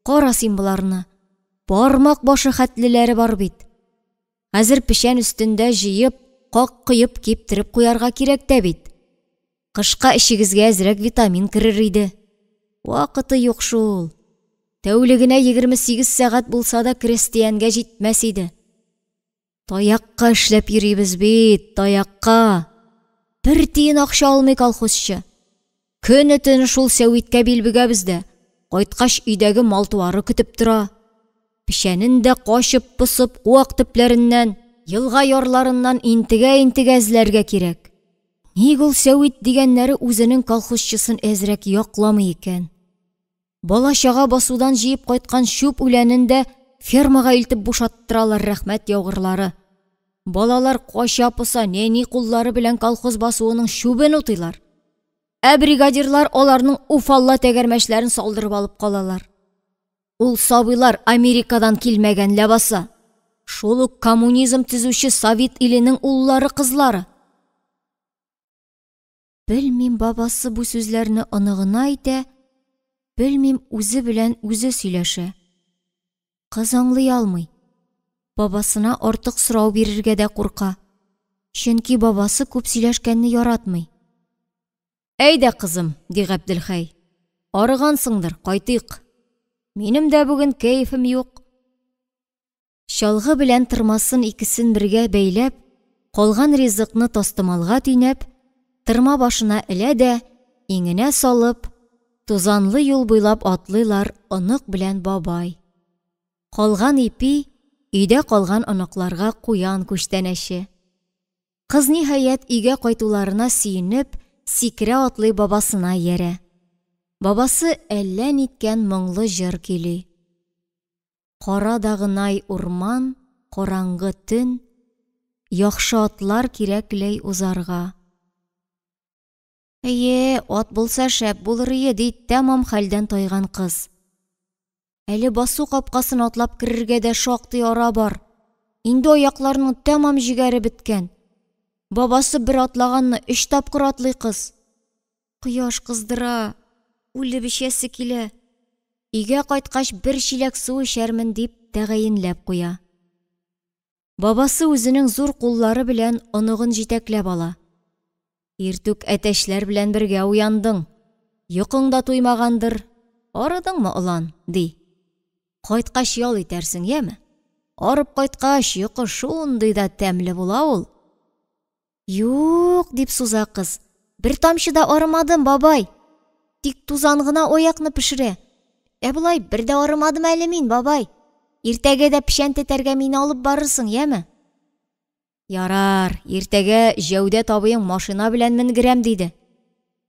Кара син боларны, бармак башы хәтлеләре бар бит. Хәзер печән өстендә җыеп, как коеп киптереп куярга кирәк тә бит. Кышка эчегезгә әзрәк витамин керер иде. Вакыты юк шул. Тәүлегенә 28 сәгать булса да крестьянга җитмәс иде. Таякка эшләп йөрибез бит, таякка. Бер тиен акча алмый колхозчы. Көне-төне шул сәвиткә бил бөгәбез дә, кайткач өйдәге мал-туары көтеп тора. Печәнен дә качып-посып куак төпләреннән, елга ярларыннан интегә-интегә эзләргә кирәк. Ник ул сәвит дигәннәре үзенең колхозчысын әзрәк якламый икән? Бала-чага басудан җыеп кайткан чүп үләнен дә фермага илтеп бушаттыралар, рәхмәт яугырлары. Балалар кача-поса нәни куллары белән колхоз басуының чүбен утыйлар. Ә бригадирлар аларның уфалла тәгәрмәчләрен салдырып алып калалар. Ул сабыйлар Америкадан килмәгән ләбаса. Шул ук коммунизм төзүче Совет иленең уллары-кызлары. Белмим, бабасы бу сүзләрне оныгына әйтә, белмим, үзе белән үзе сөйләшә. Кыз аңлый алмый. Бабасына артык сорау бирергә дә курка. Чөнки бабасы күп сөйләшкәнне яратмый. Әйдә, кызым, ди Габделхәй. Арыгансыңдыр, кайтыйк. Минем дә бүген кәефем юк. Чалгы белән тырмасын икесен бергә бәйләп, калган ризыкны тастымалга төйнәп, тырма башына элә дә, иңенә салып, тузанлы юл буйлап атлыйлар онык белән бабай. Калган ипи, өйдә калган оныкларга куян күчтәнәче. Кыз, ниһаять, өйгә кайтуларына сөенеп, сикерә-атлый бабасына иярә. Бабасы әллә ниткән моңлы җыр көйли. Кара да гынай урман, караңгы төн, Яхшы атлар кирәк ләй узарга. Әйе, ат булса шәп булыр ие, ди тәмам хәлдән тайган кыз. Әле басу капкасын атлап керергә дә шактый ара бар. Инде аякларының тәмам җегәре беткән. Бабасы бер атлаганны өч тапкыр атлый кыз. Кояш кыздыра, үлеп эчәсе килә. Өйгә кайткач бер чиләк су эчәрмен дип тәгаенләп куя. Бабасы үзенең зур куллары белән оныгын җитәкләп ала. Иртүк әтәчләр белән бергә уяндың. Йокың да туймагандыр. Арыдыңмы, олан? ди. Кайткач ял итәрсең, яме? Арып кайткач, йокы шундый да тәмле була ул. Юк, дип суза кыз. Бер тамчы да арымадым, бабай. Тик тузан гына аякны пешерә. Ә болай бер дә арымадым әле мин, бабай. Иртәгә дә печән тетәргә мине алып барырсың, яме? Ярар, иртәгә Җәүдәт абыең машина белән менгерәм, диде.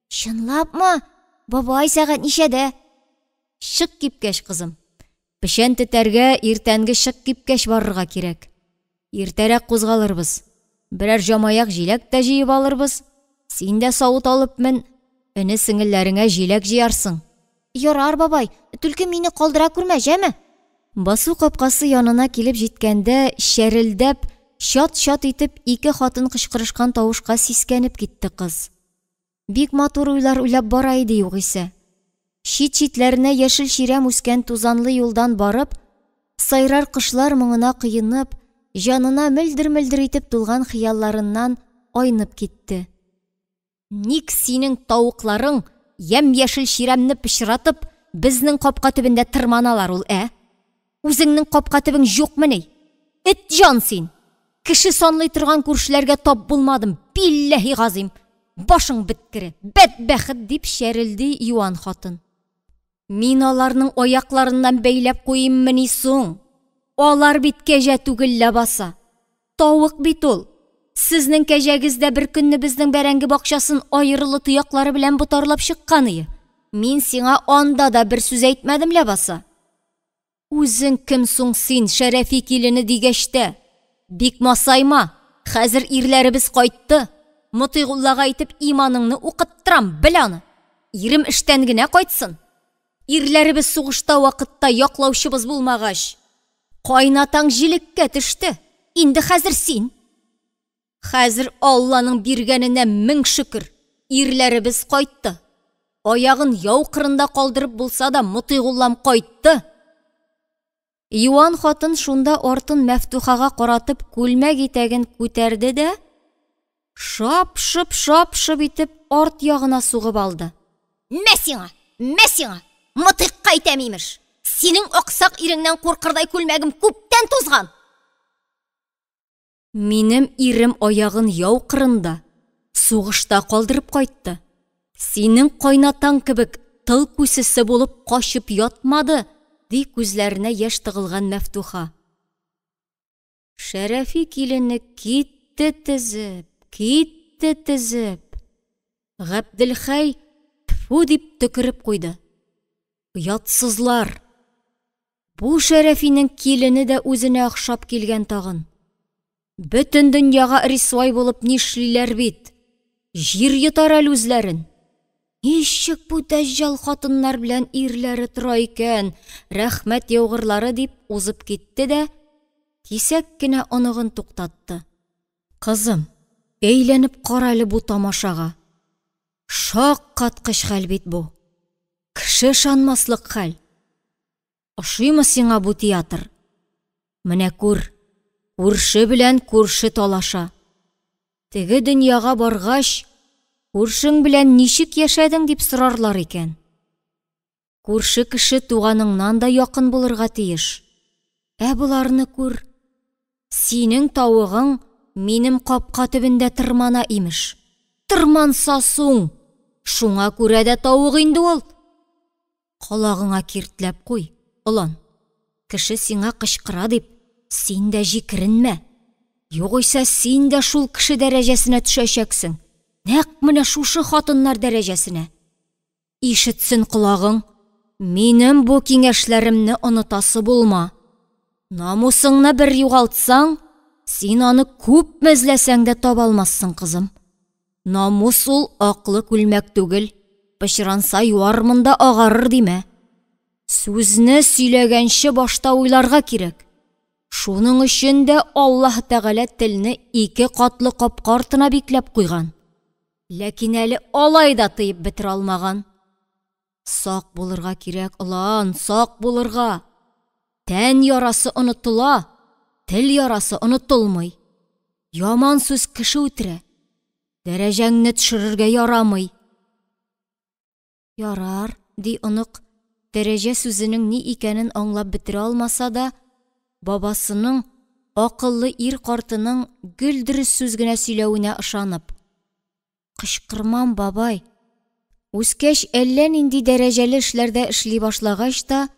Чынлапмы? Бабай, сәгать ничәдә? Чык кипкәч, кызым. Печән тетәргә иртәнге чык кипкәч барырга кирәк. Иртәрәк кузгалырбыз. Берәр җамаяк җиләк тә җыеп алырбыз. Син дә савыт алып мен, эне-сеңелләреңә җиләк җыярсың. Ярар, бабай, түлке мине калдыра күрмә, җәме? Басу капкасы янына килеп җиткәндә, чәрелдәп, чат-чат итеп ике хатын кычкырышкан тавышка сискәнеп китте кыз. Бик матур уйлар уйлап бара иде югыйсә. Чит-читләренә яшел чирәм үскән тузанлы юлдан барып, сайрар кошлар моңына коенып, җанына мөлдер-мөлдер итеп тулган хыялларыннан айнып китте. Ник синең тавыкларың ямь-яшел чирәмне пычратып, безнең капка төбендә тырманалар ул, ә? Үзеңнең капка төбең җукмыни? Эт җан син! Кеше санлый торган күршеләргә тап булмадым, билләһи газыйм! Башың беткере, бәдбәхет, дип чәрелди юан хатын. Мин аларның аякларыннан бәйләп куйыйммыни соң? Алар бит кәҗә түгел ләбаса. Тавык бит ул. Сезнең кәҗәгез дә бер көнне безнең бәрәңге бакчасын аерылы тояклары белән ботарлап чыккан ие. Мин сиңа анда да бер сүз әйтмәдем ләбаса. Үзең кем соң син, Шәрәфи килене дигәч тә? Бик масайма, хәзер ирләребез кайтты. Мотыйгуллага әйтеп иманыңны укыттырам, бел аны. Ирем эштән генә кайтсын. Ирләребез сугышта вакытта яклаучыбыз булмагач, кайнатаң җилеккә төште. Инде хәзер син. Хәзер Алланың биргәненә мең шөкер, ирләребез кайтты. Аягын яу кырында калдырып булса да, Мотыйгуллам кайтты. Юан хатын шунда артын Мәфтухага каратып күлмәк итәген күтәрде дә, шап-шоп, шап-шоп итеп арт ягына сугып алды. Мә сиңа, мә сиңа, Мотыйкка әйтәм, имеш. Синең аксак иреңнән куркырдай күлмәгем күптән тузган. Минем ирем аягын яу кырында, сугышта калдырып кайтты. Синең кайнатаң кебек тыл күсесе булып качып ятмады, ди күзләренә яшь тыгылган Мәфтуха. Шәрәфи килене китте тезеп, китте тезеп. Габделхәй тфү дип төкереп куйды. Оятсызлар! Бу Шәрәфинең килене дә үзенә охшап килгән тагын. Бөтен дөньяга рисвай булып нишлиләр бит. Җир йотар әле үзләрен. Ничек бу дәҗҗал хатыннар белән ирләре тора икән, рәхмәт яугырлары дип узып китте дә, кисәк кенә оныгын туктатты. Кызым, әйләнеп кара әле бу тамашага. Шаккаткыч хәл бит бу. Кеше ышанмаслык хәл. Ошыймы сиңа бу театр? Менә күр, күрше белән күрше талаша. Теге дөньяга баргач, күршең белән ничек яшәдең дип сорарлар икән. Күрше кеше туганыңнан да якын булырга тиеш. Ә боларны күр. Синең тавыгың минем капка төбендә тырмана, имеш. Тырманса суң! Шуңа күрә дә тавык инде ул. Колагыңа киртләп куй, олан. Кеше сиңа кычкыра дип, син дә җикеренмә. Югыйсә син дә шул кеше дәрәҗәсенә төшәчәксең. Нәкъ менә шушы хатыннар дәрәҗәсенә. Ишетсен колагың, минем бу киңәшләремне онытасы булма. Намусыңны бер югалтсаң, син аны күпме эзләсәң дә таба алмассың, кызым. Намус ул аклы күлмәк түгел, пычранса юармын да агарыр димә. Сүзне сөйләгәнче башта уйларга кирәк. Шуның өчен дә Аллаһ Тәгалә телне ике катлы капка артына бикләп куйган. Ләкин әле алай да тыеп бетерә алмаган. Сак булырга кирәк, олан, сак булырга. Тән ярасы онытыла, тел ярасы онытылмый. Яман сүз кеше үтерә. Дәрәҗәңне төшерергә ярамый. Ярар, ди онык, дәрәҗә сүзенең ни икәнен аңлап бетерә алмаса да, бабасының, акыллы ир картының гел дөрес сүз генә сөйләвенә ышанып. Кычкырмам, бабай. Үскәч, әллә нинди дәрәҗәле эшләрдә эшли башлагач та,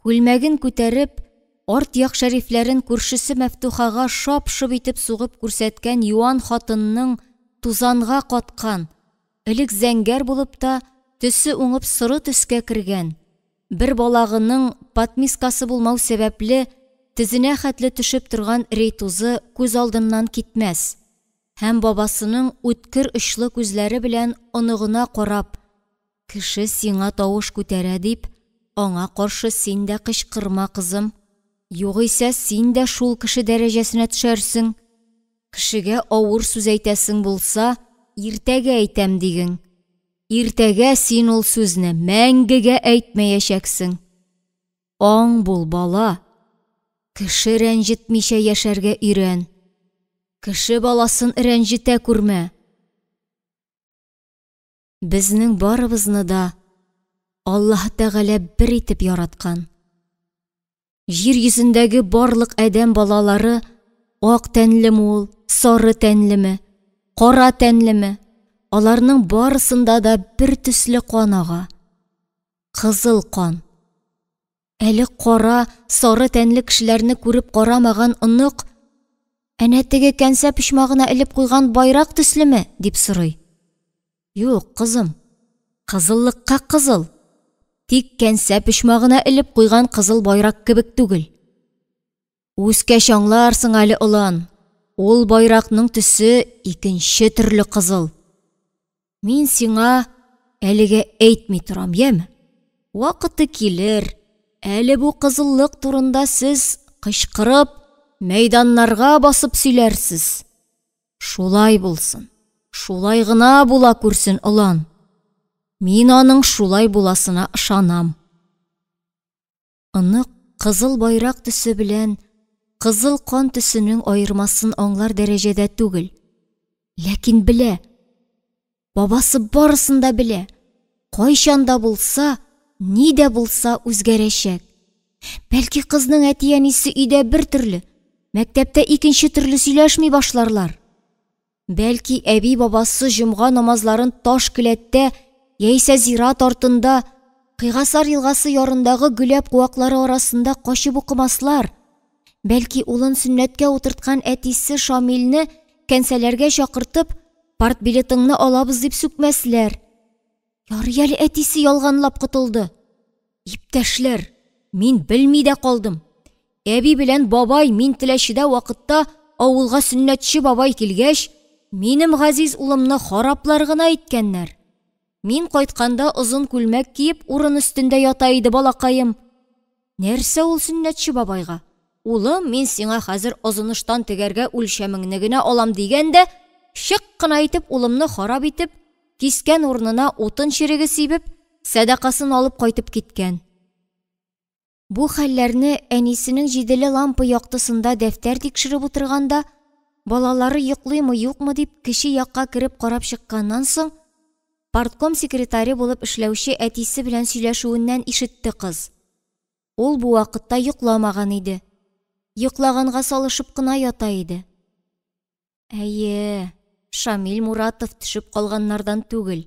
күлмәген күтәреп, арт як шәрифләрен күршесе Мәфтухага шап-шоп итеп сугып күрсәткән юан хатынның тузанга каткан, элек зәңгәр булып та, төсе уңып соры төскә кергән, бер балагының подмискасы булмау сәбәпле, тезенә хәтле төшеп торган рейтузы күз алдыннан китмәс һәм бабасының үткер очлы күзләре белән оныгына карап, Кеше сиңа тавыш күтәрә дип, аңа каршы син дә кычкырма, кызым. Югыйсә син дә шул кеше дәрәҗәсенә төшәрсең. Кешегә авыр сүз әйтәсең булса, иртәгә әйтәм диген. Иртәгә син ул сүзне мәңгегә әйтмәячәксең. Аң бул, бала. Кеше рәнҗетмичә яшәргә өйрән. Кеше баласын рәнҗетә күрмә. Безнең барыбызны да Аллаһ Тәгалә бер итеп яраткан. Җир йөзендәге барлык адәм балалары ак тәнлеме ул, сары тәнлеме, кара тәнлеме, аларның барысында да бер төсле кан ага. Кызыл кан. Әле кара, сары тәнле кешеләрне күреп карамаган онык, әнә теге кәнсә почмагына элеп куйган байрак төслеме, дип сорый. Юк, кызым, кызыллыкка кызыл. Тик кәнсә почмагына элеп куйган кызыл байрак кебек түгел. Үскәч аңларсың әле, олан, ул байракның төсе икенче төрле кызыл. Мин сиңа әлегә әйтми торам, яме? Вакыты килер, әле бу кызыллык турында сез кычкырып, мәйданнарга басып сөйләрсез. Шулай булсын, шулай гына була күрсен, олан. Мин аның шулай буласына ышанам. Онык кызыл байрак төсе белән кызыл кан төсенең аермасын аңлар дәрәҗәдә түгел. Ләкин белә. Бабасы барысын да белә. Кайчан да булса, ни дә булса үзгәрәчәк. Бәлки кызның әти-әнисе өйдә бер төрле. Мәктәптә икенче төрле сөйләшми башларлар. Бәлки, әби-бабасы җомга намазларын таш келәттә яисә зират артында, Кыйгасар елгасы ярындагы гөләп куаклары арасында качып укымаслар. Бәлки, улын сөннәткә утырткан әтисе Шамилне кәнсәләргә чакыртып, партбилетыңны алабыз дип сүкмәсләр. Ярый әле әтисе ялганлап котылды. Иптәшләр, мин белми дә калдым. Әби белән бабай мин Теләчедә вакытта авылга сөннәтче бабай килгәч, минем газиз улымны хараплар гына иткәннәр. Мин кайтканда озын күлмәк киеп урын өстендә ята иде балакаем. Нәрсә ул сөннәтче бабайга? Улым, мин сиңа хәзер озын ыштан тегәргә үлчәмеңне генә алам дигән дә, чык кына итеп улымны харап итеп, кискән урынына утын череге сибеп, сәдакасын алып кайтып киткән. Бу хәлләрне әнисенең җиделе лампа яктысында дәфтәр тикшереп утырганда, балалары йоклыймы-юкмы дип кече якка кереп карап чыкканнан соң, партком секретаре булып эшләүче әтисе белән сөйләшүеннән ишетте кыз. Ул бу вакытта йокламаган иде. Йоклаганга салышып кына ята иде. Әйе, Шамил Муратов төшеп калганнардан түгел.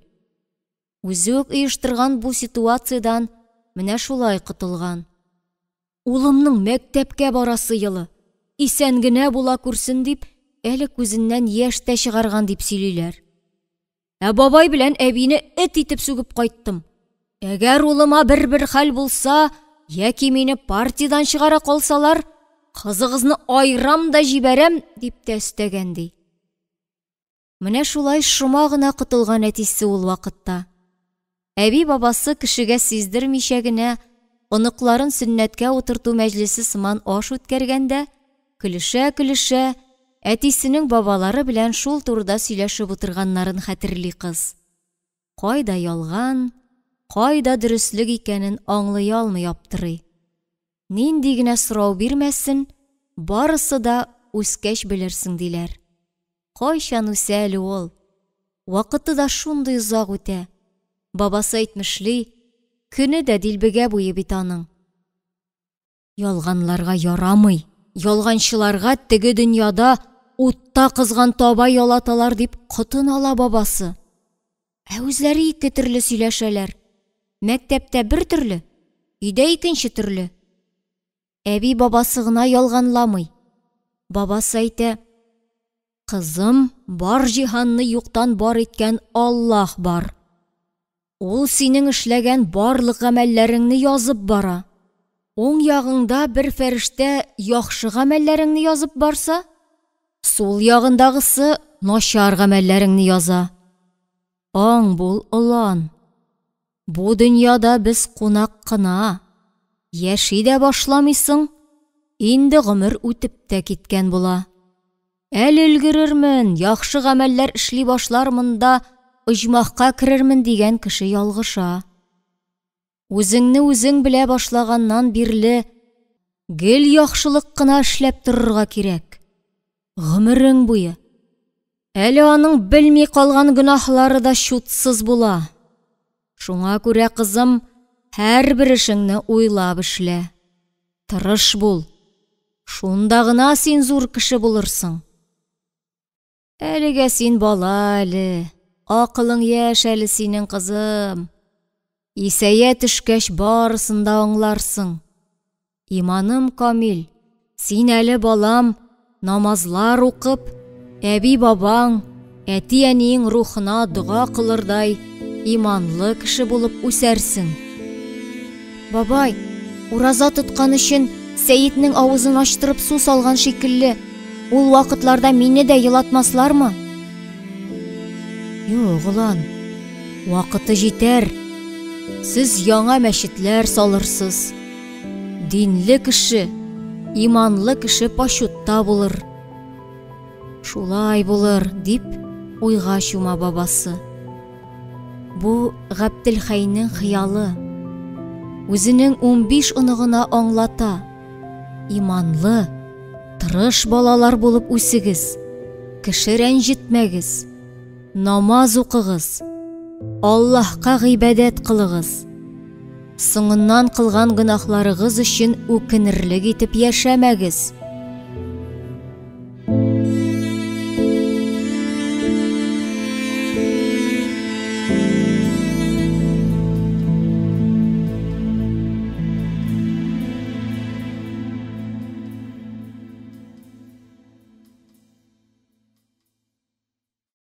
Үзе үк оештырган бу ситуациядән менә шулай котылган. Улымның мәктәпкә барасы елы, исән генә була күрсен дип, әле күзеннән яшь тә чыгарган дип сөйлиләр. Ә бабай белән әбине эт итеп сүгеп кайттым. Әгәр улыма бер-бер хәл булса, яки мине партиядән чыгара калсалар, кызыгызны айрам да җибәрәм, дип тә өстәгән ди. Менә шулай шома гына котылган әтисе ул вакытта. Әби-бабасы кешегә сиздермичә генә оныкларын сөннәткә утырту мәҗлесе сыман аш үткәргәндә, көлешә-көлешә, әтисенең бабалары белән шул турыда сөйләшеп утырганнарын хәтерли кыз. Кайда ялган, кайда дөреслек икәнен аңлый алмый аптырый. Нинди генә сорау бирмәсен, барысы да үскәч белерсең диләр. Кайчан үсә әле ул? Вакыты да шундый озак үтә. Бабасы әйтмешли, көне дә дилбегә буе бит аның. Ялганларга ярамый, ялганчыларга теге дөньяда утта кызган таба ялаталар дип котын ала бабасы. Ә үзләре ике төрле сөйләшәләр. Мәктәптә бер төрле, өйдә икенче төрле. Әби бабасы гына ялганламый. Бабасы әйтә, Кызым, бар җиһанны юктан бар иткән Аллаһ бар. Ул синең эшләгән барлык гамәлләреңне язып бара. Уң ягыңда бер фәрештә яхшы гамәлләреңне язып барса, сул ягындагысы начар гамәлләреңне яза. Аң бул, олан. Бу дөньяда без кунак кына. Яши дә башламыйсың, инде гомер үтеп тә киткән була. Әле өлгерермен, яхшы гамәлләр эшли башлармын да оҗмахка керермен дигән кеше ялгыша. Үзеңне үзең белә башлаганнан бирле гел яхшылык кына эшләп торырга кирәк. Гомерең буе. Әле аның белми калган гөнаһлары да чутсыз була. Шуңа күрә, кызым, һәрбер эшеңне уйлап эшлә. Тырыш бул. Шунда гына син зур кеше булырсың. Әлегә син бала әле, акылың яшь әле синең, кызым. Исәя төшкәч барысын да аңларсың. Иманым камил, син әле, балам, намазлар укып, әби-бабаң, әти-әниең рухына дога кылырдай иманлы кеше булып үсәрсең. Бабай, ураза тоткан өчен Сәетнең авызын ачтырып су салган шикелле, ул вакытларда мине дә елатмаслармы? Юк, олан, вакыты җитәр. Сез яңа мәчетләр салырсыз. Динле кеше, иманлы кеше пачутта булыр. Шулай булыр, дип уйга чума бабасы. Бу Габделхәйнең хыялы. Үзенең 15 оныгына аңлата. Иманлы, тырыш балалар булып үсегез. Кеше рәнҗетмәгез. Намаз укыгыз. Аллаһка гыйбадәт кылыгыз. Соңыннан кылган гөнаһларыгыз өчен үкенерлек итеп яшәмәгез.